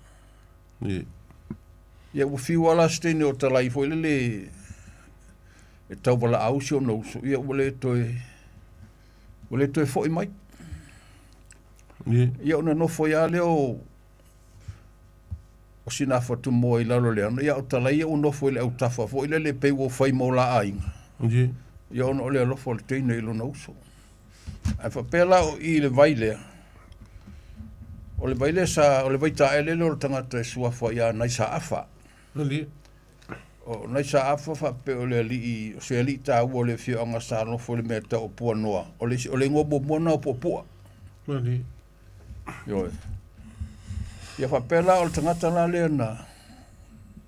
Ia ua fiu lava la se teine o Talai foi lele e tauvalaau si ona uso, ia ua le toe ua le toe foi mai. Ia ona nofo ai lava lea o o sina Fatumoa i lalo o le ana, ia o Talai ia ua nofo i le autafa foi lele pei ua fai mo la aiga. Ia ona o le alofa o le teine i lona uso. Ae faapea la o i le vai lea, o le vai lea sa, o le vai taele lea o le tagata e suafa ia Naisaafa. O Naisaafa faapea o le alii, o se alii taua o le afioaga sa nofo i le mea tau o Puanoa. O le, o le igoa muamua lena o Puapua. Ioe. Ia faapea la o le tagata la lea na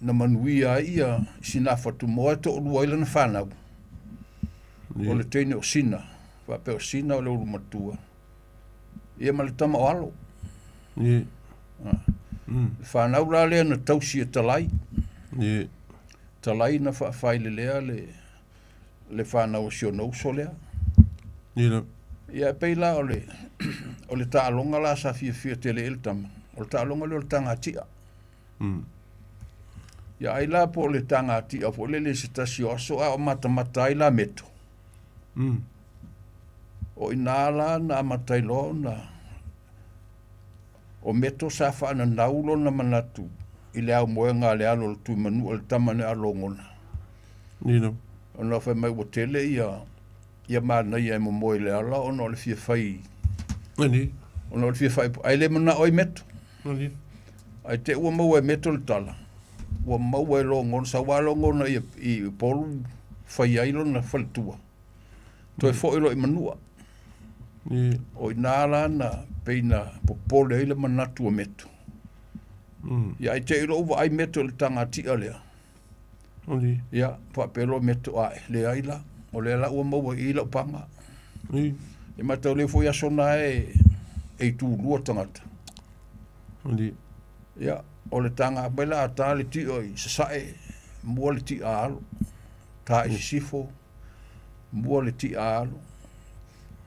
na manuia ai ia Sina Fatumoa e toalua ai lana fanau. O le teine o Sina, faapea o Sina o le ulu matua. Ia ma le tama o Alo. Ah. Le fanau la lea na tausi e Talai. Talai na faafailelea le le fanau o si ona uso lea. Ia e pei la o le o le taaloga la sa fiafia tele ai le tama, o le taaloga lea o le tagati'a. Ia ai la po o le tagati'a foi lele i se tasi o aso a o matamata ai la meto. O i ina la na amata ai loa ona o meto sa faananau lona manatu i le aumoega a le alo o le Tuimanua, le tama lea a Logona. Ona fai mai ua tele ia ia manaia e momoe i le ala ona o le fia fai ona o le fia fai ae le manao ai meto. Ae te ua maua e meto le tala, ua maua e Logona, sau lava Logona i i Upolu fai ai lona faletua. Toe foi loa i Manua. O i ina la na pei na popole ai le manatu o Meto. Ia ae te i loa ua vaai Meto i le tagati'a lea. Ia faapea loa Meto, ae, leai la, o lea la ua maua i i lau paga. E mataulia foi aso na e e itulua tagata. Ia, o le taga mai la a ta le ti'a i Sasae, mua le ti'a a Alo, ta i Sisifo, mua le ti'a a Alo.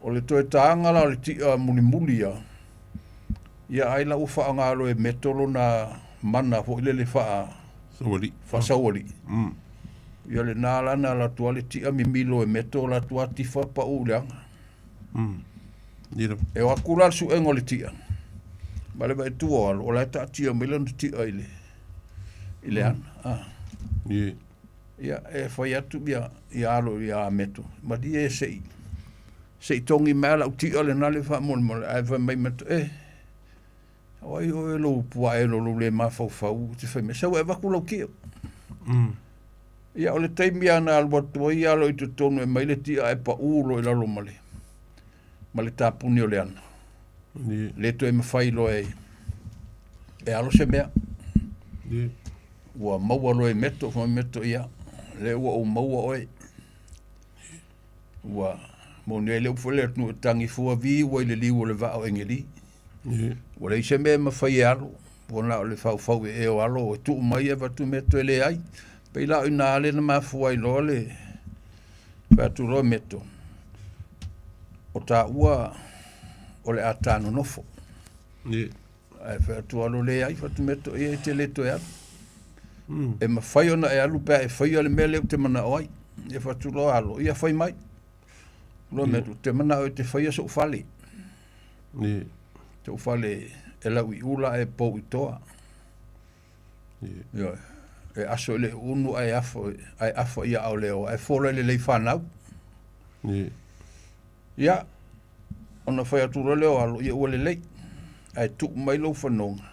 O le toe tāga la o le ti'a mulimuli ia, ia ai la ua faaaoga loa e Meto lona mana foi lele faa Saualii. faasaualii. Ia lena la na alu atu ai le ti'a mimilo e Meto alu atu lava tifa pau i le aga. E o atu la le suega o le ti'a ma le vaai atu o Alo o la e taatia mai lana ti'a i le i le ana. Ah. Ia, e fai atu ia, ia Alo ia Meto, malie se i, se i togi mai lava lau ti'a lena le faamolemole, ae fai mai Meto, e, o ai oe lou puaelo lou le mafaufau e te fai mai, sau e avatu lau ti'a. Ia, o le taimi lava na alu atu ai Alo i totonu e aumai le ti'a ae pau loa i lalo ma le, ma le tapuni o le ana. Le toe mafai loa e, e Alo se mea. Ua maua loa e Meto, fai mai Meto, ia, lea ua ou maua oe. Ua moni ai le upu foi lea le atunuu e tagi fua vi ua i le liu o le vaa o Egeli. Ua leai se mea e mafai e Alo. Ua na o le faufau e o alo e tuu mai e avatu meto e leai. Pei la o ina lea na mafua ai loa le fai atu loa meto, o taua o le a ta nonofo. Ae fai atu alo leai, fai atu meto, ia e te le toe alu. E mafai ona e alu pe a e faia le mea lea ou te manao ai. Ia fai atu loa alo, ia fai mai. Loa meto, ou te manao e te faia so'u fale. So'u fale e lau i ula ae pou i toa. Ioe. E aso i le unu ae afa i aao leo, ae fola i le lei fanau. Ia, ona fai atu loa lea o alo, ia ua lelei, ae tuu mai lou fanoga,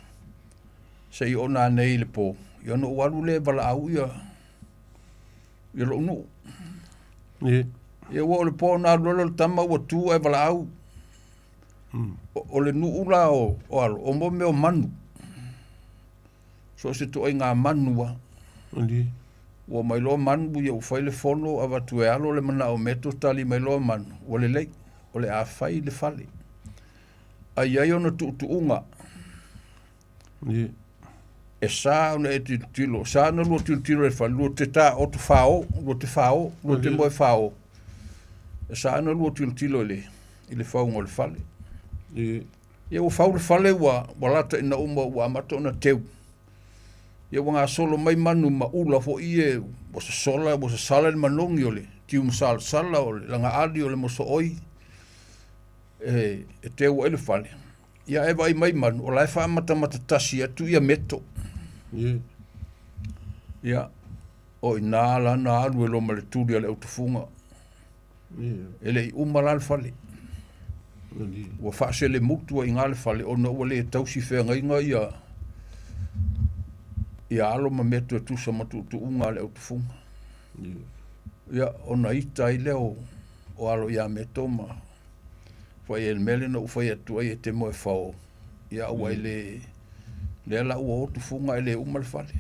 seia oo nanei i le po, ia ona ou alu lea e valaau ia lou nuu. Ia ua o le po ona alu loa lea o le tama ua tu ae valaau. O le nuu la o alo, o mo mea o manu. So o se ituaiga manu lava. Ua omai loa manu, ia ua fai le fono, avatu e alo le manao o meto, tali mai loa manu, ua lelei, o le a fai le fale. Ae i ai ona tuutuuga. E sa ona e tilotilo, sa ona lua tilotilo i le fale, lua te taoto fao, lua te fao, lua te moe fao. E sa ona lua tilotilo i le fauga o le fale. Ia ua fau le fale ua lata ina uma ua amata ona teu. Ia ua gasolo mai manu ma ula foi e ua sosola ua sasala le manogi o le tiumasalasala o le lagaali o le mosooi e teu ai le fale. Ia ae vaai mai manu o la e faamatamata tasi atu ia meto. Ia o i ina la na alu e loa ma le tuli a le autufuga. E le i uma la le fale. Ua faaselemutu ai i ina le fale ona ua le tausi feagaiga ia alo ma meto e tusa ma tuutuuga a le autufuga. Ia ona ita ai lea o alo ia meto ma fai ai le mea lea na ou fai atu ai e te moe fao, ia ua e le, lea la ua o tufuga e le uma le fale.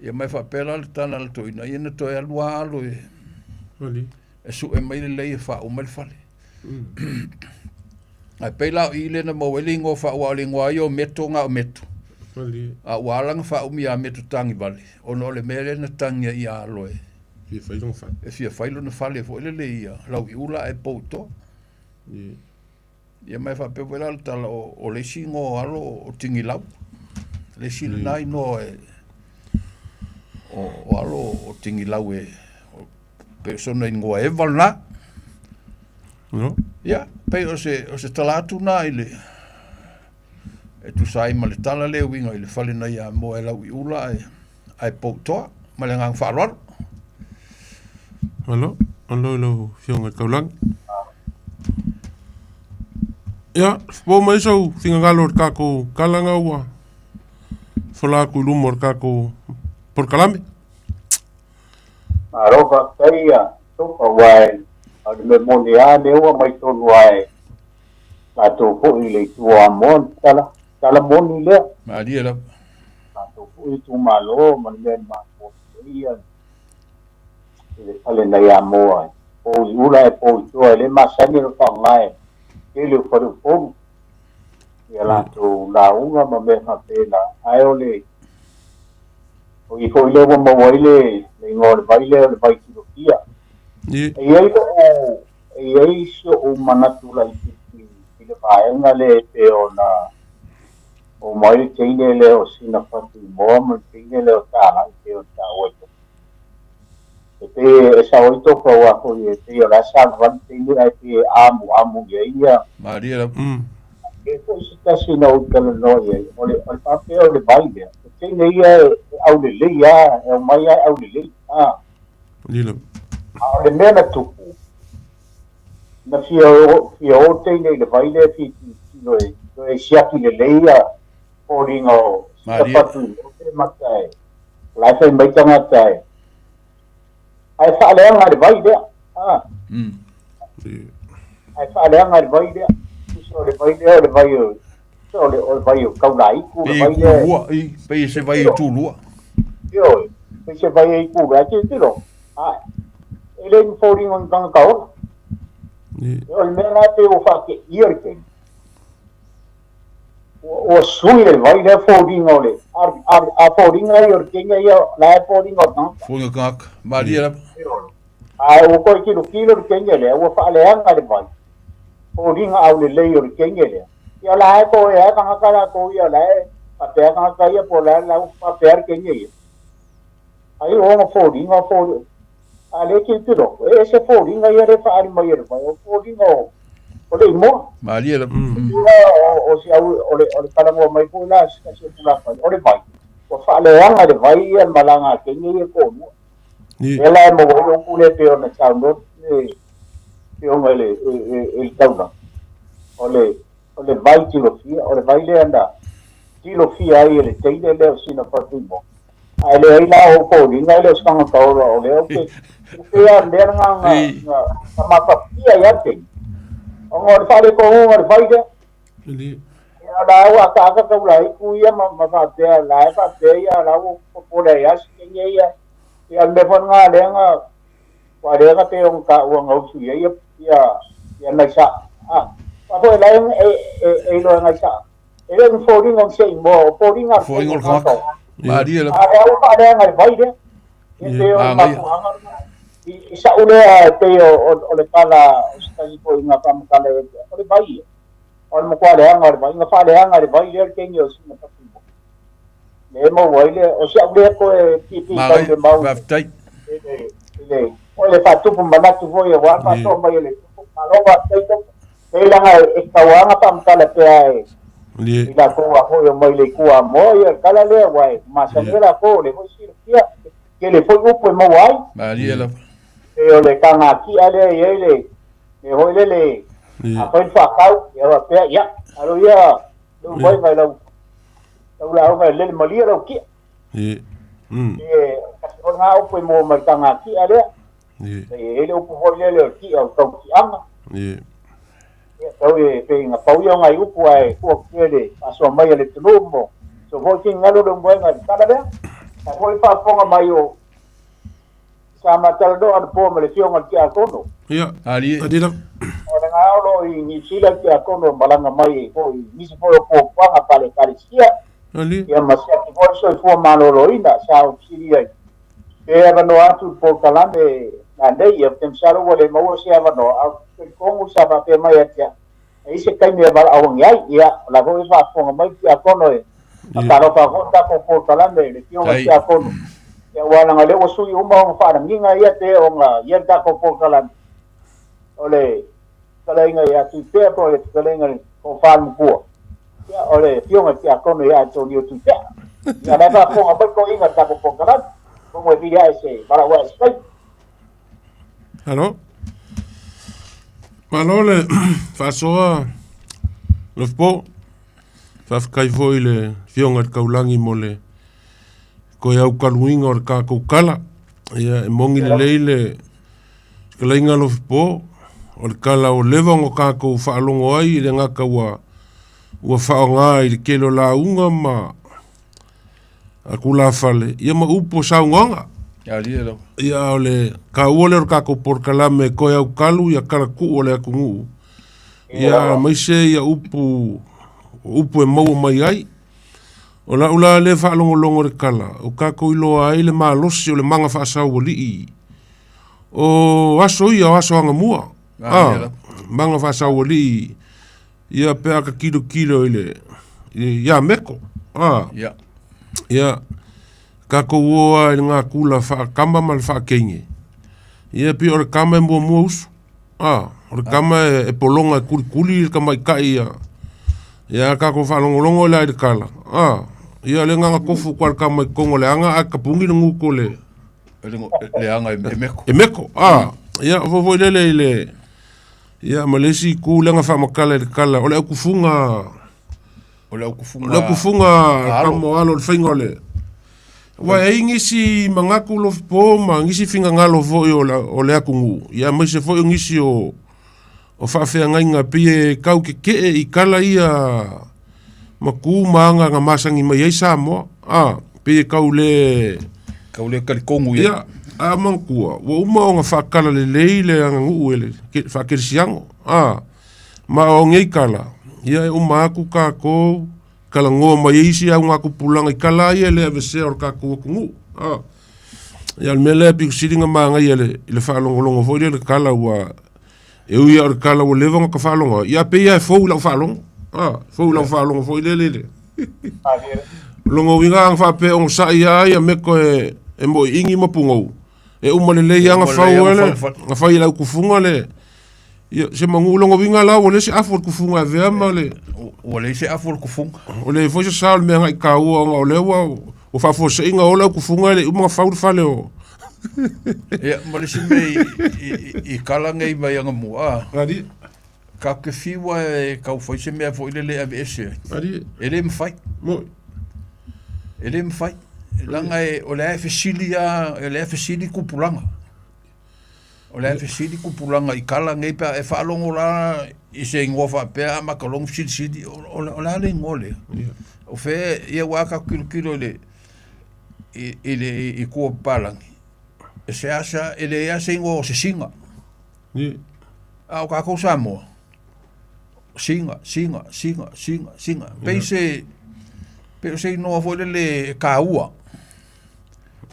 Ia ma e faapea la le tala a le toeaina, ia na toe alu lava alo e sue mai le lei e faauma ai le fale. Ae pei la o i lea na maua ai le igoa faaua, o le igoa ia o Meto na o Meto. A ua ala ona faaumi ia Meto Tagivale, ona o le mea lea na tagi ai ia alo e e fia fai lona fale foi lele ia Lauiula ae pou i toa. Ia ma e faapea foi la le tala o le isi igoa o alo o Tigilau. Le isi lena igoa e o alo o Tigilau e pei o sona igoa eva lena. Ia, pei o se tala atu na i le e tusa ai ma le tala lea e uiga i le fale nai Amoa e Lauiula ae pou i toa. Ma le agaga faaaloalo. Malo, malo i lau Afioga i le Taulagi. Ia, po mai sou finagalo o le tatou tala na ua fola atu i luma o le tatou polokalame. Malo faafetai ia Tofa, aua o le mea moni lava lea ua aumai tonu lava e tatou foi i le itu o Amoa le tala, tala moni lea. Malie lava. Tatou foi itumalo ma le mea na mafua ai ia i le fale nai Amoa e pou i ula ae pou i tua, e le masani ona faaaoga e tele o faleupolu ia latou lauga ma mea faapena. Ae o le o i foi lea ua maua ai le igoa o le vai lea o le vai tilofia. E i ai lou e i ai so'u manatu laitiiti i le vaega lea e pei ona oo mai le teine lea o sina Fatuimoa ma le teine lea o Talai pei ona taua i Tofa. E pei e sao ai Tofa aua foi e pei o la e savavali teine ae pei e amuamu i ai ia. Malie lava. E foi se tasi na ou talanoa i ai, o le faapea o le vai lea, o teine ia e aulelei lava, e aumai lava e aulelei. A o le mea na tupu, na fia o teine i le vai lea e fia tilotilo e toe siaki lelei ia foliga o sina Fatuimoa pe mata e, o la e fai mai tagata e, ae faaleaga le vai lea. Ae faaleaga le vai lea. Tusa o le vai lea o le vai o, tusa o le vai o Kaulaiku, le vai lea. Pei se vai e tulua. Ioe, pei se vai e tulua. Ae tilotilo, e le ni foliga o ni tagata ola. O le mea la pei ua faateia le taimi. Ua sui le vai lea foliga o le a foliga ia o le kenya ia la e foliga o le tagata. Foliga o le tagata. Malie lava. Ae ua toe tilotilo le kenya lea ua faaleaga le vai foliga aulelei o le kenya lea. Ia la e toe a tagata latou ia la e faapea tagata ia po o le a la ua faapea le kenya ia. Ai o ona foliga o a lea e tilotilo atu, e ese foliga ia lea e faaali mai e le vai, o foliga o le imoa. Malie lava. O si au o le talanoa mai foi la se tasi o tulafale, o le vai, ua faaleaga e le vai ia le malaga a teine ia e toalua. Lea la e maua ai le upu lea e pei ona saunoa le Afioga i le Taulaga, o le vai tilofia, o le vai lea na tilofia ai e le teine lea o sina Fatuimoa. Ae leai la o foliga e le o se tagata ola, o lea ou te pei lava o le mea lena na matafia ai lava le teine, ona o le faaletonuga o le vai lea. Ia la ua akaaka taulaitu ia ma faapea, la e faapea ia la ua popole ai lava si teine ia. Ia o le mea foi lena lea na ua lea na pei ona taua na usu i ai ia nai saa. Aua foi la e iloa e nai saa. E le o ni foliga o ni seimoa, o foliga a le Foliga o le tagata. Malie lava. A lea ua faaleaga e le vai lea. Ia pei o le mafuaaga lena. I sa'u lea e pei o le tala o se tasi foi na faamatala ia te au, o le vai ia. O le matua leaga o le vai, na faaleaga e le vai lea le teine o sina Fatuimoa. Lea e maua ai le, o si au lea toe piipii tau le mau Faafetai. I le, o le faatupu manatu foi aua le faasoa mai e le tupu. Malo faafetai Tofa. Pei leaga e tatau lava ona faamatala pea e i latou a foi o mai le itu Amoa ia le tala lea aua e masani ai latou o lea foi e silafia tele foi upu e maua ai. Malie lava. Pei o le tagatia lea e i ai le mea foi lele afai le faatau ia faapea ia alo ia lau vaivai i lau lau lauga e lele malie lau kia. E kasi foi lena upu e maua mai le tagatia lea. E i ai le upu foi lele o le kia o le tautiaga. Ia, tau e pei na pau ia o nai upu ae tuu atu pea i le faasoa mai a le atunuu mo so foi finagalo le umuaega i le tala lea. Ae foi le faafofoga mai o sa ma talanoa anapo ma le Afioga i le Tiakono. Ia, Alie. Alie lava. O le ga o lo o i Niu Sila le Tiakono malaga mai foi i nisi foi o puapuaga pale Ekalesia. Alie. Ia ma siaki foi le soifua maloloina sa ou fesili ai pe avanoa atu le polokalame nanei. Ia, ou te masalo ua le maua se avanoa, ae ou te talitonu sa faapea mai ia te au, e i ai se taimi e valaau ane ai. Ia, o la foi e faafofoga mai le Tiakono e faatalofa foi le tatou polokalame i le Afioga i le Tiakono. Ia, aua leaga o lea ua sui uma ona faalagiga ia pe ona i ai le tatou polokalame o le fetalaiga ia Tuipea po o le fetalaiga i le Tofa le Matua. Ia, o le Afioga i le Tiakono ia Antonio Tuipea. Ia, o la e faafofoga mai toeaiina i le tatou polokalame. Atonu e vili ae se valaau ae se taimi. Alo. Malo le faasoa Lofipo. Faafetai foi i le Afioga i le Taulagi mo le toe aukaluina o le tatou tala. Ia, e moni lelei le fetalaiga Lofipo, o le tala ua leva ona tatou faalogo ai i le gata ua ua faaaoga i le tele o lauga ma a tulafale, ia ma upu o saunoaga. Ia o le taua lea o le tatou polokalame e toe aukalu ia tala tuu a le atunuu. Ia aemaise ia upu upu e maua mai ai. O lau la lea faalogologo i le tala, o tatou iloa ai le malosi o le maga faasaualii. O aso ia o aso agamua. Ah, maga faasaualii ia pe a ka tilotilo i le ia meko. Ah. Ia. Ia tatou o lava i le gakula faakama ma le faateine. Ia pei o le kama e muamua usu. A, o le kama e pologa e kulikuli le tamaitai ia. Ia a tatou faalogologo la i le tala. A, ia le agaga tofu kwa le kama i totonu o le aga ae tapuni le gutu o le Le aga e meko. E meko. A, ia foi lele i le ia ma le isi itu lea na faamatala i le tala o le aukufuga O le aukufuga O le aukufuga kama o alo o le faiga o le Aua e i ai nisi manatu lofipo ma nisi finagalo foi o le atunuu, ia aemaise foi o nisi o faafeagaiga pei e tau tetee i tala ia ma tu ma aga na masani mai ai Samoa, a, pei e tau le Tau le talitonu i ai. Ia, a manatua, ua uma ona faatala lelei le aganuu e le faakerisiano, a, ma o nei tala, ia e uma atu tatou. Kalagoa mai ai isi augatupulaga i kala ia e le avesea o le tatou atunuu. A. Ia o le mea lea e pito sili ona manaia i le faalogologo foi lea i le kala ua e ui lava o le kala ua leva ona ta faalogo ai, ia pei lava e fou i lau faalogo. A, fou i lau faalogo foi lele i le lona uiga ana faapea e onosai lava ia me toe e moiigi ma pugou, e uma lelei lava ona fau ai le, ona fai e le autufuga le Ia, se manu lona uiga la ua leai se afu o le tufuga e avea ma le... Ua leai se afu o le tufuga. Ua leai foi se sao o le mea agai taua ona o lea ua ua faafuasei ona o le au tufuga e le i uma ona fau le fale o... Ia, ma le isi mea i, i, i, i kala nei mai Agamua, a. Ali. Tatou te fiu lava e tau fai se mea foi lele e aveese ai. Ali. E le mafai. Moi. E le mafai. Leaga e, o lea e fesili lava, o lea e fesili tupulaga. O le a fesili tupulaga i kala nei pe a e faalogo la i se igoa faapea a mata logo fesilisili o le a le igoa lea? O fea ia aua a tatou tilotilo i le i le i tua o papalagi e seasea e leai lava se igoa o se siga. A o tatou Samoa, siga, siga, siga, siga, siga. Pei se pei o se igoa foi lele e taua.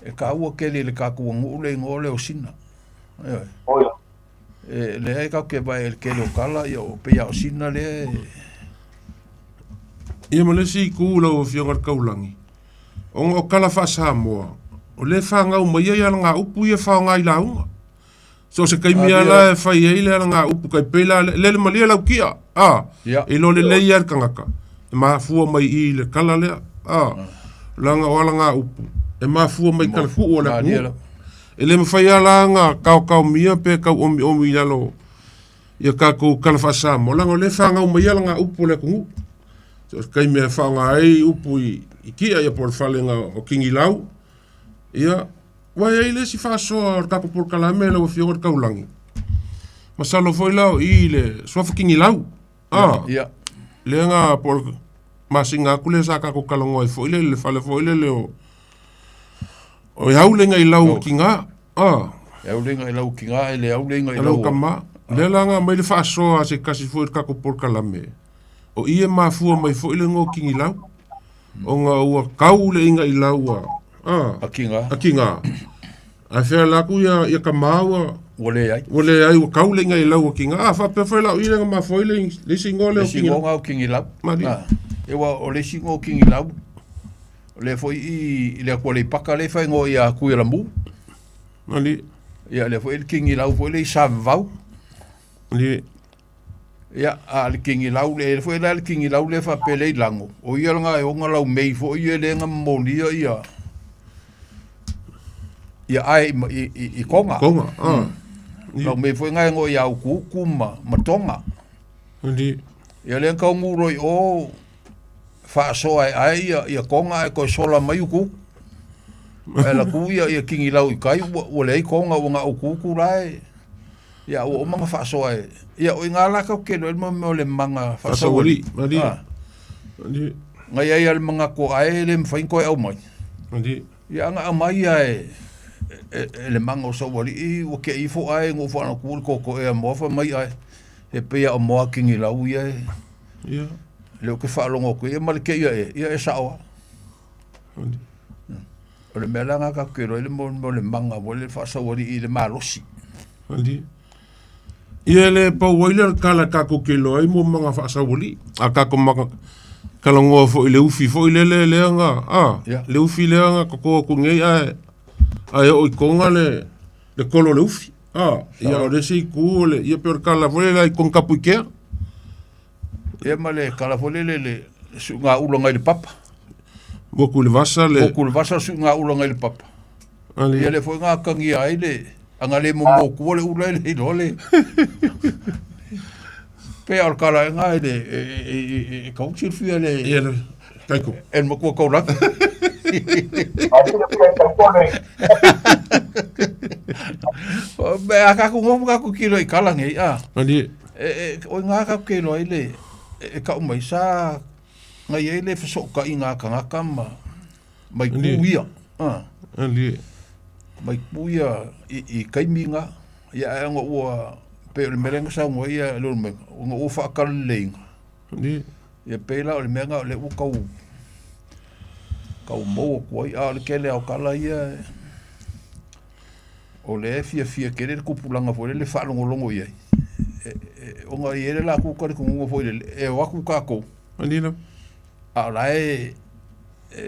E taua tele i le tatou aganuu le igoa lea o Sina. Ioe. E leai tatou te vaai i le tele o tala, ia o pei lava o Sina lea e... Ia ma le isi itu lau Afioga i le Taulagi, ona o tala faa-Samoa, o lea e fanau mai ai alagaupu ia e faaaoga i lauga. So o se taimi lava la e fai ai le alagaupu tai pei la lele malie lau kia, a, e iloa lelei lava e le tagata, e mafua mai i i le tala lea, a, leaga o alagaupu e mafua mai i talatuu o le atunuu. E le mafai lava la ona taotaomia pe tau omiomi i lalo ia tatou tala faa-Samoa, leaga o lea e fanau mai ai alagaupu o le atunuu. So o se taimi e faaaoga ai upu i kia ia po o le falega o Tigilau, ia, Ua i ai le isi faasoa o le tatou polokalame lau Afioga i le Taulagi, masalo foi la o i i le suafa Tigilau, a, Ia. lea na po o le masina atu lea sa tatou talanoa ai foi lele i le fale foi lele o o e au le iga i lau o tiga, a. E au le iga i lau o tiga e le au le iga i lau o tama. Lea la na aumai le faasoa a se tasi foi o le tatou polokalame, o i e mafua mai foi le igoa o Tigilau. Ona ua kau le iga i lau a, a, A tiga. A tiga. Ae fea la atu ia, ia tama ua... Ua leai. Ua leai, ua kau le iga i lau a tiga. A, faapea foi la o i le na mafua ai le, le isi igoa lea o Le isi igoa na o Tigilau. Malie. A, e ua o le isi igoa o Tigilau, o lea foi i, i le atu Aleipata lea e faaigoa ia Tuialamu. Malie. Ia, lea foi le Tigilau foi lea i Savavau. Malie. Ia, a le tigilau le, e foi la le tigilau lea faapea lea i lago, o ia lena e ona lau mei foi ia lea na momolia ia, ia ae i, i, i, i Tonga. Tonga, ah. Lau mei foi na e ngoe ia Ukuuku ma, ma Tonga. Ndi. Ia lea na taunuu loa i o, faasoa e ae ia, ia Tonga ae toe sola mai Ukuuku. Ae latu ia, ia tigilau i tai, ua, ua leai Tonga, ua na Ukuuku la e, Ia, ua uma ona faasoa e... Ia, o i ngā la tatou te iloa ai le mea o le maga faasaualii. Malie. Ah. Malie. Na i ai lava le manatu o ae e le mafai ona toe aumai. Malie. Ia, ana aumai lava e, e, e le maga o Saualii, ua te i ifo ae na ou faalogo atu i le toetoe a moa fai mai ae, e pei lava o moa tigilau ia e... Ia. Lea ou te faalogo atu ai, ia ma le te i ae, ia e sao lava. O le mea la lena tatou te iloa ai le mea o le maga foi lele faasaualii i le malosi. Ia e le pau ai lea o le tala tatou te iloa ai mo maga faasaualii. A tatou maga talanoa foi i le ufi foi lele lea na, a, le ufi lea na toto atu nei ae, ae oo i Toga le, le tolo o le ufi. A, ia o le isi itu o le, ia pei o le tala foi lele i Toga-tapuikea. Ia ma le tala foi lele le suiga ula ngai le papa. Motu i le vasa le... Motu i le vasa suiga ula ngai le papa. Ali. Ia le foi ngā kangia ai le anga le momotua le ula e le iloa le... Pe o le kala e ngā e le e, e, e, e, e kau silfia le... Ia le taiko. E le matua kaulagi. A kaku ngofu kaku kilo i kala nei a. Ali. E, e, o ngā kaku ke iloa ai le e, e kau mai sa ngai ai le fesootaʻiga a tagata ma mai ku ia. Ah. Ali. Mai ku ia i, i taimi na. Ia ae ona ua pei o le mea lea na saunoa ai ia Leulumoega, ona ua faatalaleiga. Ali. Ia pei la o le mea lena o lea ua tau tau mou atu ai, a o le tele lava o tala ia o lea e fiafia tele le tupulaga foi lele e faalogologo i ai. Ona e i ai le latou talitonuga foi lele, e o atu tatou, a o la e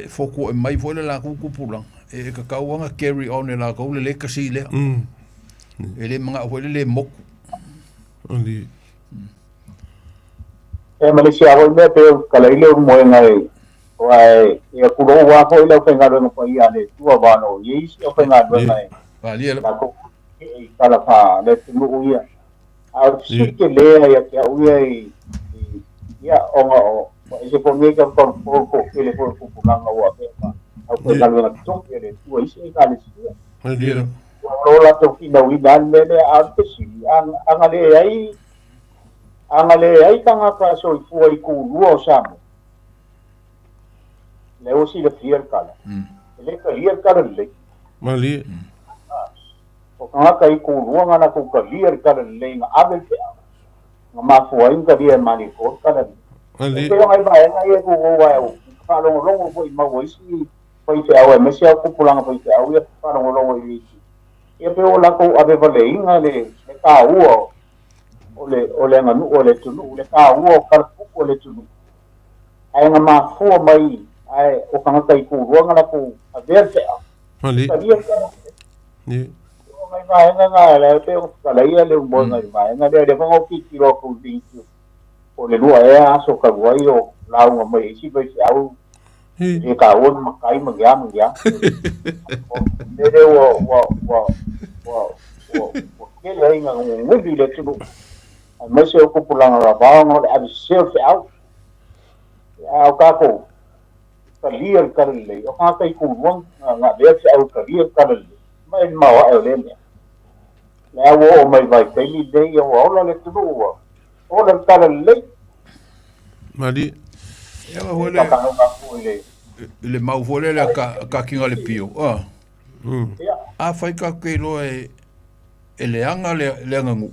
fotuoe mai foi le latou tupulaga, e tatau lava ona carry on e latou le legacy lea. E le manao foi lele e motu. Ia ma le isi lava foi mea pei o talai le ulumoega e aua e ia tulou lava foi le aufaigaluega paia a le Atua aua o lo o i ai isi aufaigaluega e latou te i tala fa le atunuu ia. A o le fesili tele lava ia te au ia i ia ona o ua ese foi nei tautaupo le toatele foi o tupulaga ua avea ma aufaigaluega totofi a le Atua i isi Ekalesia. Ua o lo o latou finauina lava le mea lea, a o le fesili, a na leai A na leai tagata soifua i kulua o Samoa, lea ua silafia le tala, e le talia le tala lelei. Malie. O tagata i kulua na latou talia le tala lelei na ave le feau, na mafua ai na talia e Malietoa le tala lelei. Malie. E pei o nai vaega ia e tuuou ae ou faalogologo foi i mau a isi faifeau aemaise lava tupulaga faifeau ia faalogologo i ia pei ua latou avevaleina le taua o le, o le aganuu a le atunuu, le taua o kalapuku a le atunuu. Ae na mafua mai, ae o tagata i kulua na latou avea le feau. Mali. Talia le feau. Ni. O nai vaega na, la e pei ona fetalaia le umoega i le vaega lea, lea foi na ou tilotilo atu i le YouTube, po o le lua ea aso talu ai o lauga mai ai isi faifeau, e le taua ni matai ma ni a ma ni a. O le mea lea ua, ua, ua, ua, ua, ua tele ai ina guguli i le atunuu, aemaise o tupulaga lava ona o le avesese o le feau. A o tatou, talia le talalelei, o tagata i kulua na avea le feau e talia le talalelei, ma e maoae o lea mea. Lea ua oo mai i le vaitaimi lenei, ua ola le atunuu, ua ola le talalelei. Malie. Ia foi le i le mau foi lele a ka kinga le pio. Ah. Afai tatou te iloa e leaga le aganuu.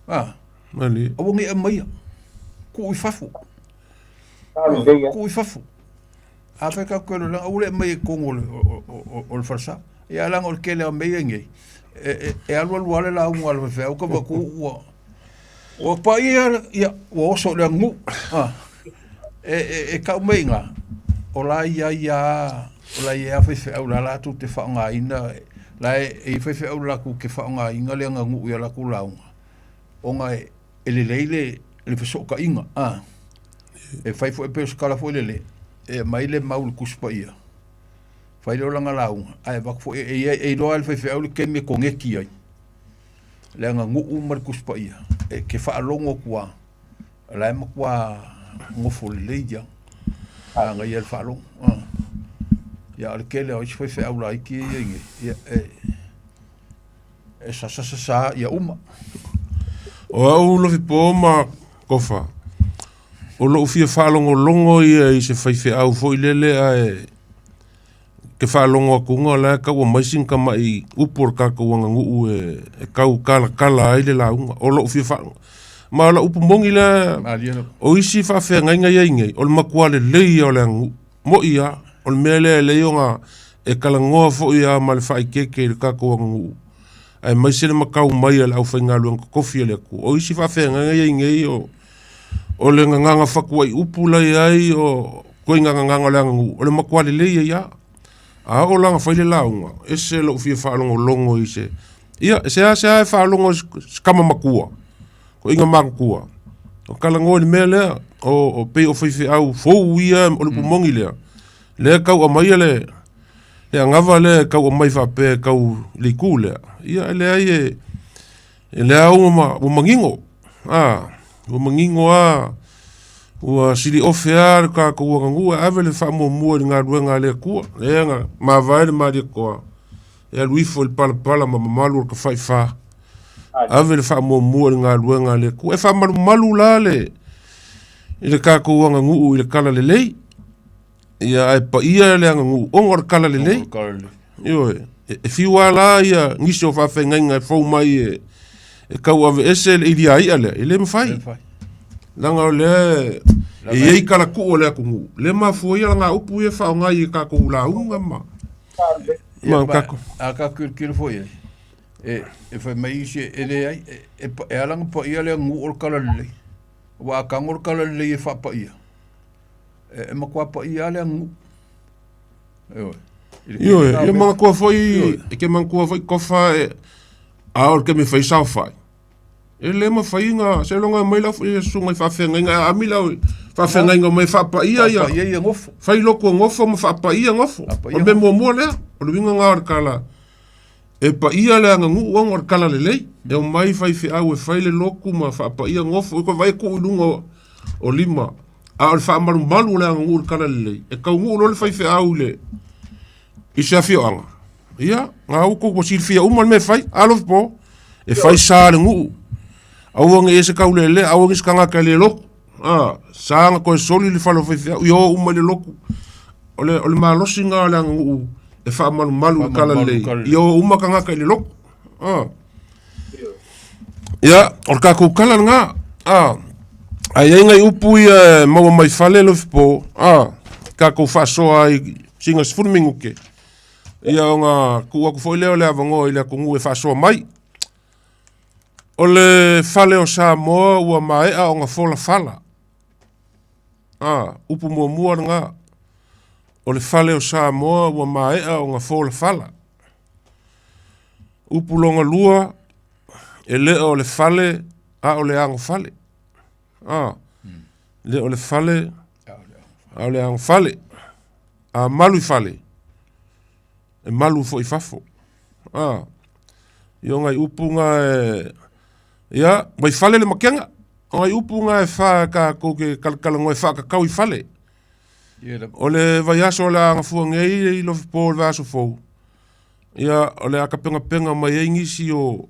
Ah. Malie. Aua ne i aumaia. Tuu i fafo. Tuu i fafo. Afai tatou te iloa e leaga, aua le aumaia i totonu o le falesa. Ia leaga o le tele o mea ia nei, e alualu lava le lauga a le faifeau ka avatu ua ua paia ia ua oso i le aganuu. E tau mai i ina, o la e i ai lava, o la e i ai lava faifeau la latou te faaaogaina, la e i ai faifeau latou te faaaogaina le aganuu i a latou lauga, ona e lelei le fesootaiga. E fai foi pei o se tala foi lele, e aumai le mau i le Tusi Paia, fai lea o lana lauga, ae avatu foi, e iloa lava e le faifeau le taimi e koneti ai le aganuu ma le Tusi Paia, e te faalogo atu lava, o la e matua nofo lelei lava, manaia le faalogo. Ia a o le tele o isi faifeau laiti ia e i ai nei, ia e sasasasa ia uma. O au Lofipo ma Kofa, o lou fia faalogologo ia i se faifeau foi lele ae ke faalogo atu o la e tau aumai sina tamai upu o le tatou aganuu e tau kalakala ai le lauga. O lou fia faalogo. Ma o lau upu moni lea, o isi faafeagaiga ia i nei, o le matua lelei ia o le aganuu. Mo'i lava, o le mea lea e lelei ona e talanoa foi lava ma le faaeteete i le tatou aganuu, aemaise le matau mai a le aufaigaluega totofi a le Atua. O isi faafeagaiga ia i nei, o o le gagana fatuai upu la i ai, o ituaiga gagana o le aganuu, o le matua lelei ai lava. A oo la ina fai le lauga, ese lou fia faalogologo i se, ia, e seasea e faalogo i se tama matua, toeaina matutua, o talanoa i le mea lea, o pei o faifeau fou ia, o le upu moni lea, lea e tau aumaia le anava lea e tau aumai faapea e tau i le itu lea, ia e leai e, E lea ua manino, a, ua manino lava, ua sili ofe lava le tatou aganuu e ave le faamuamua i le galuega a le Atua. Lea na mavae le Malietoa e alu ifo i le palapala ma mamalu o le Tafaifa, ave le faamuamua i le galuega a le Atua. E faamalumalu la le i le tatou aganuu i le talalelei. Ia ae paia le aganuu ona o le talalelei. Ioe, e fiu lava la ia nisi o faafeagaiga e fou mai e tau aveese le iliaia lea, e le mafai. Leaga o lea E i ai kalakuu o le atunuu, lea e mafua ai alagaupu ia e faaaoga i a tatou lauga ma ma tatou. A tatou tilotilo foi i ai, e, e fai mai isi e leai, e, e ala ona paia le aganuu o le talalelei. Aua a tago le talalelei e faapaia, e, e matua paia lava le aganuu. Ioe. Ioe, ia manatua foi, e ke manatua foi tofa e, a o le taimi e fai saofai. E le mafai ona seiloga e aumai lau susuga i faafeagaiga e aami lau faafeagaiga mai e faapaia ia Faapaia ia gofo. Fai lotu e gofo ma faapaia gofo. O le mea muamua lea, o le uiga lena o le tala e paia le aganuu ona o le tala lelei. E omai faifeau e fai le lotu ma faapaia gofo, e toe vaai e tuu i luga o lima. A o le faamalumalu o le aganuu i le tala lelei, e taunuu loa le faifeau i le i se afioaga, ia, na ua tou silafia uma le mea e fai. Alofa po, e fai sa le nuu. Aua ne i e se taulelea, aua ne i se tagata e le lotu. A, sa na toe soli le fale o faifeau, ia o uma i le lotu. O le, o le malosi lena o le aganuu e faamalumalu i le talalelei, ia o uma tagata i le lotu. A. Ia, o le tatou tala lena. A, a i ai nai upu ia e maua mai fale Lofipo, a, tatou faasoa ai sina 10 minute. Ia ona tuu atu foi lea o le avanoa i le atunuu e faasoa mai. O le fale o Samoa ua maea ona folafala. A, upu muamua lena. O le fale o Samoa ua maea ona folafala. Upu lona lua, e le o le fale, a o le agofale. A, le o le fale, a o le agofale. A malu i fale, e malu foi i fafo. A, ia o nai upu na e, ia, mai fale le makega. O nai upu na e fa tatou te talatalanoa e faatatau i fale. O le vaiaso o le a gafua nei i Lofipo i le vaiaso fou, ia, o le a tapenapena mai ai nisi o,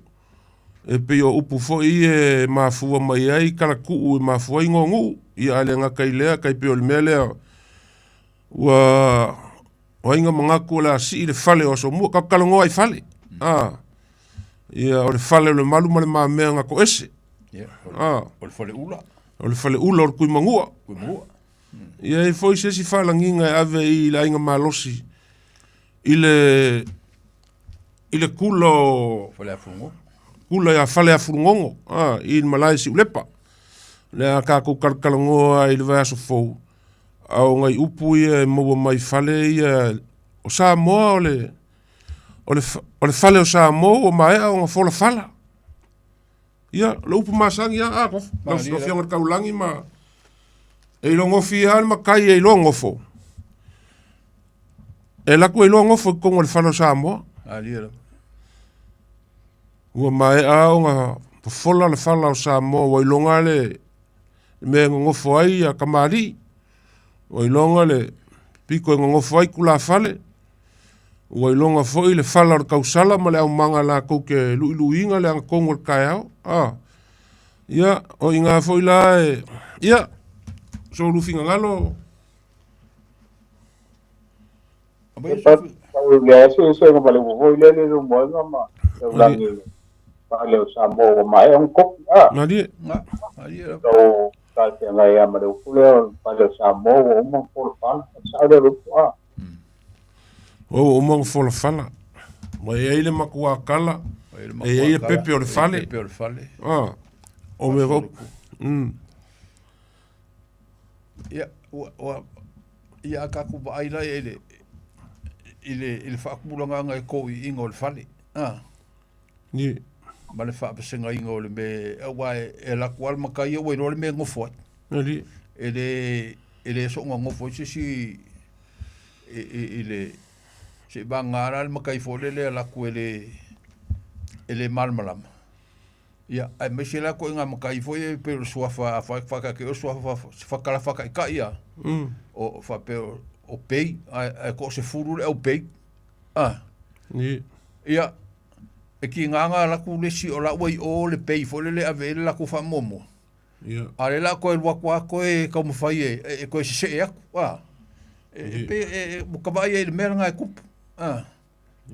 e pei o upu foi ia e mafua mai ai talatuu e mafua ai igoa nuu, ia ae le gata i lea, tai pei o le mea lea, ua o ai na manatu o le a sii le fale o Asomua, tatou talanoa i fale, a, ia, o le fale o Lemalu ma Le Mamea na toese, a, o le faleula, o le faleula o le Tuimanua. Tuimanua. Ia e i ai foi se isi faalagiga e ave i le aiga malosi i le i le kula o Faleafulugogo. Kula ia Faleafulugogo, a, i le malae i Siulepa. Lea a tatou talatalanoa ai i le vaiaso fou, a o nai upu ia e maua mai fale ia o Samoa o le o le o le fale o Samoa ua maea ona folafala. Ia, o le upu masani lava, a, lau Afioga i le Taulagi ma e iloa gofie lava le matai e iloa gofo. E alu atu e iloa gofo i totonu o le fale o Samoa. Ua maea ona fofola le fala o Samoa ua iloga le mea e nonofo ai ia tamalii, ua iloga le pito e nonofo ai tulafale, Ua iloga foi le fala o le tausala ma le aumaga latou te luiluiina le agatonu o le taeao. A, ia, o i ina foi la e, ia, so lu finagalo. Le se se ma le foi le le moenga ma taulagi fale o Samoa ua maea ona kopi a. Malie. Malie. So ta te ngai ia ma le upu lea o le fale o Samoa ua uma ona folafala. Sao lea o le upu a. Ua uma ona folafala. Ua i ai le matua tala, e i ai le pepe o le fale. Pepe o le fale. Ah, o mea foi. Ia, ua, ua, ia a tatou vaai la i le, i le, i le faatulagaga e toiina o le fale. Ah. Ni. Ma le faavasegaina o le mea, aua e, e alu atu lava le matai ia ua iloa le mea e nofo ai. Ali. E le, e le soona nofo ai se isi i, i, i le, se i vagana la le matai foi lele e alu atu e le, e le malamalama. Ia, aemaise la ituaiga matai foi ia pei o le suafa, a faataatia o le suafa, se tala faataitai lava, o faapea o pei, ae toasefulu le au pei. Ah. Ia, e tiga ona alu atu le isi o la ua i o le pei foi lele e ave i ai le latou faamuamua. Ia. A o lea la toe alu atu lava toe taumafai e, e, e toe sesee atu. Ah. E, e, pei e, e, ua ta vaai ai i le mea lena e tupu. Ah.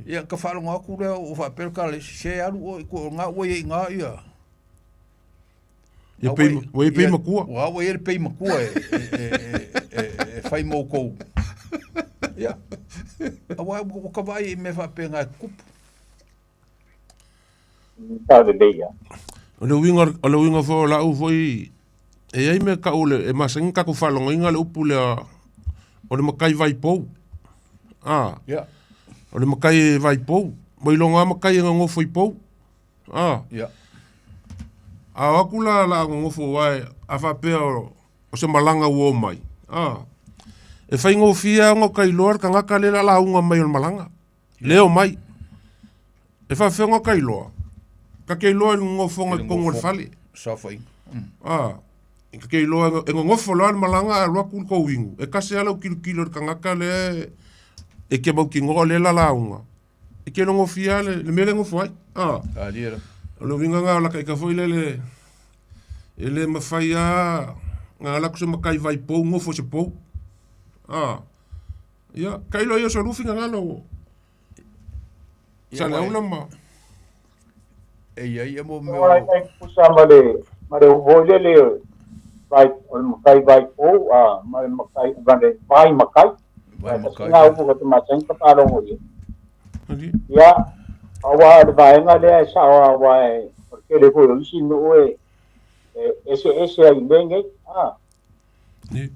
Ia, ta faalogo atu lea o faapea le tala, se alu oe, o lena ua i ai i ina ia. Ia pei, ua ia pei makua. Ua ua ia le pei makua e, e, e, e, e, e fai mo kou. Ia. Aua ua ka vaai i mea faapena e kupu. Tau lelei ia. O le uiga, o le uiga foi o lau foi, e i ai mea tau le, e masani ona tatou faalogoina le upu lea, o le matai vai pou. A. Yeah. O le matai e vai pou. Ua iloga lava matai e nonofo i pou. A. Yeah. A o atu la la nonofo aua a faapea o se malaga ua o mai. A. E faigofie lava ona ta iloa le tagata lea o le a lauga mai o le malaga. Lea o mai. E faafefea ona ta iloa? Ta te iloa i le nofoga i totonu o le fale. Saofaiga. A, ta te iloa e nonofo loa le malaga ae alu atu le tou inu. E tasi lava lau tilotilo i le tagata lea e te mautinoa o lea o le a lauga. E te nonofia lava le mea lea e nofo ai. A, o le uiga lena o lata ita foi lele, e le mafai lava ona alu atu se matai vai pou nofo i se pou. A. Ia, tailo ia o se lufi gagalo o Saleaula ma... E ia ia mo mea o... Ai pusa ma le, ma le foi lele, vai, o le makai vai pou, a, ma le makai, ma le vai makai. Vai makai. Ngā upu ka te matai ka whārongo ia. Ia, aua le vaenga lea e sao a wa e, o le kele foi o isi nuu e, e ese ese ai mea nei. A. E,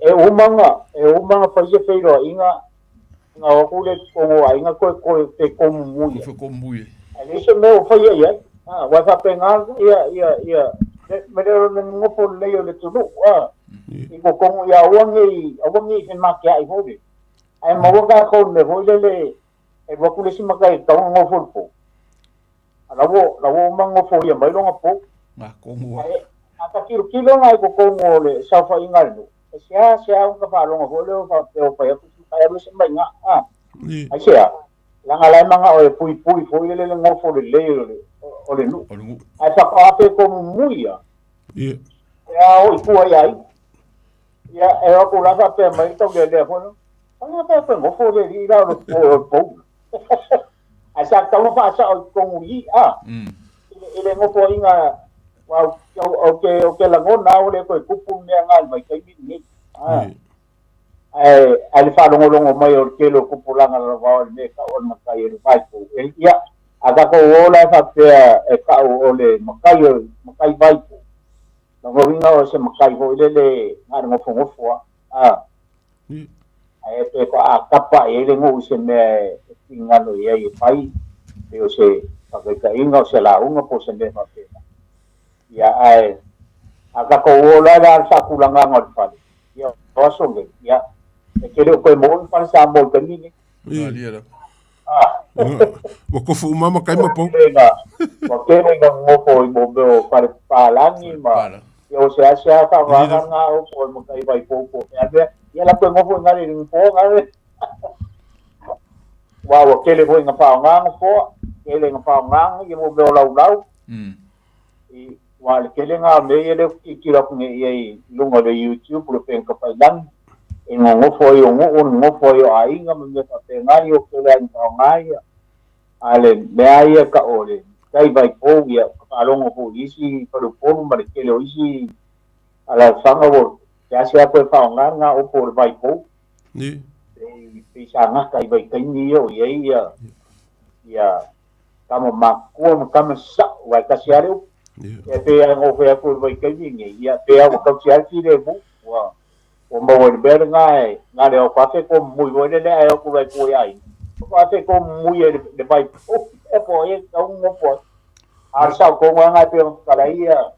e umanga, e umanga fai se feiloaiga, nga o atu le togo aiga toe toe pe komumuia. Fe komumuia. Ae leai se mea o faia i ai. A, aua e faapena ia, ia, ia, me le o le nofo lelei o le atunuu, a, i totonu ia aua ne i, aua ne i femakea'i foi lele. Ae maua tatou i le mea foi lele, e alu atu le isi matai e tatau ona nofo i le pou. A la ua, la ua uma nofoia mai lona pou. Ngā kongu a. Ae, a ta tilotilo la i totonu o le saofaiga a le nuu, e seasea ona ta faalogo foi lea o faapea ua fai atu si matai alu ese mai i ina, a. Aisea? Leaga la e manao e puipui foi lele le nofo lelei o le, o le nuu. O le nuu. Ae faatoa afe komumui ia. E a o i tua i aiga. Ia, e o atu la faapea mai le taulealea foi lea, Ai a pea koe nofo le alii la o le pou. Ae sa tatau ona faasao i totonu i i, a. I le nofoaiga, aua ou te lagona lava ua le toe tupu le mea lena i le vaitaimi lenei. Ae le faalogologo mai o le tele o tupulaga lava o le mea e tau o le matai e le vaipou. Ia, a tatou o la e faapea e tau o le matai o le matai vaipou, lona uiga o se matai foi lele na o le nofonofo lava. A. Ae pe a tapa i ai le nuu i se mea e finagalo i ai e fai, pei o se faataitaiga, o se lauga po o se mea faapena. Ia, ae a tatou o la le faatulagaga o le fale, ia o aso nei, ia, e te le o toe maua ni fale Samoa i le taimi lenei. Malie lava. Ua tofu uma matai ma pou. Ua tele ina nonofo i mo mea o fale papalagi ma ia o seasea faavaga nga o po o le matai vai pou po o mea mea. Ia la toe nofo i nga le nofoa nga le. Ua ua tele foi ina faaaoga nofoa, tele ina faaaoga ia mo mea o laulau. I ua le tele nga mea ia lea ou te tilotilo atu nei i ai i luga o le YouTube o le upega tafailagi e nonofo ai o nuu, nonofo ai o aiga ma mea faapena ia ua tele lava ina faaaoga ia. A o le mea lava ia tau o le tai vaipou ia ka faalogo foi i isi faleupolu ma le tele o isi alaalafaga ua seasea toe faaaoga lena upu o le vaipou. Pei sa gata i vaitaimi ia o i ai ia ia tama matutua ma tama sa'o, aua e tasi lava le upu. Ia pei lava ona ou fai atu i le vaitaimi lenei, ia pei lava ua tausi lava le filemu, ua ua maua i le mea lena e na o le o atu afe tomumui foi lele ae o atu loa e tua i aiga, o atu afe tomumui ai i le vaipou e po ai e tatau ona nofo ai. A o le sao tonu lava lena e pei ona tatala ai ia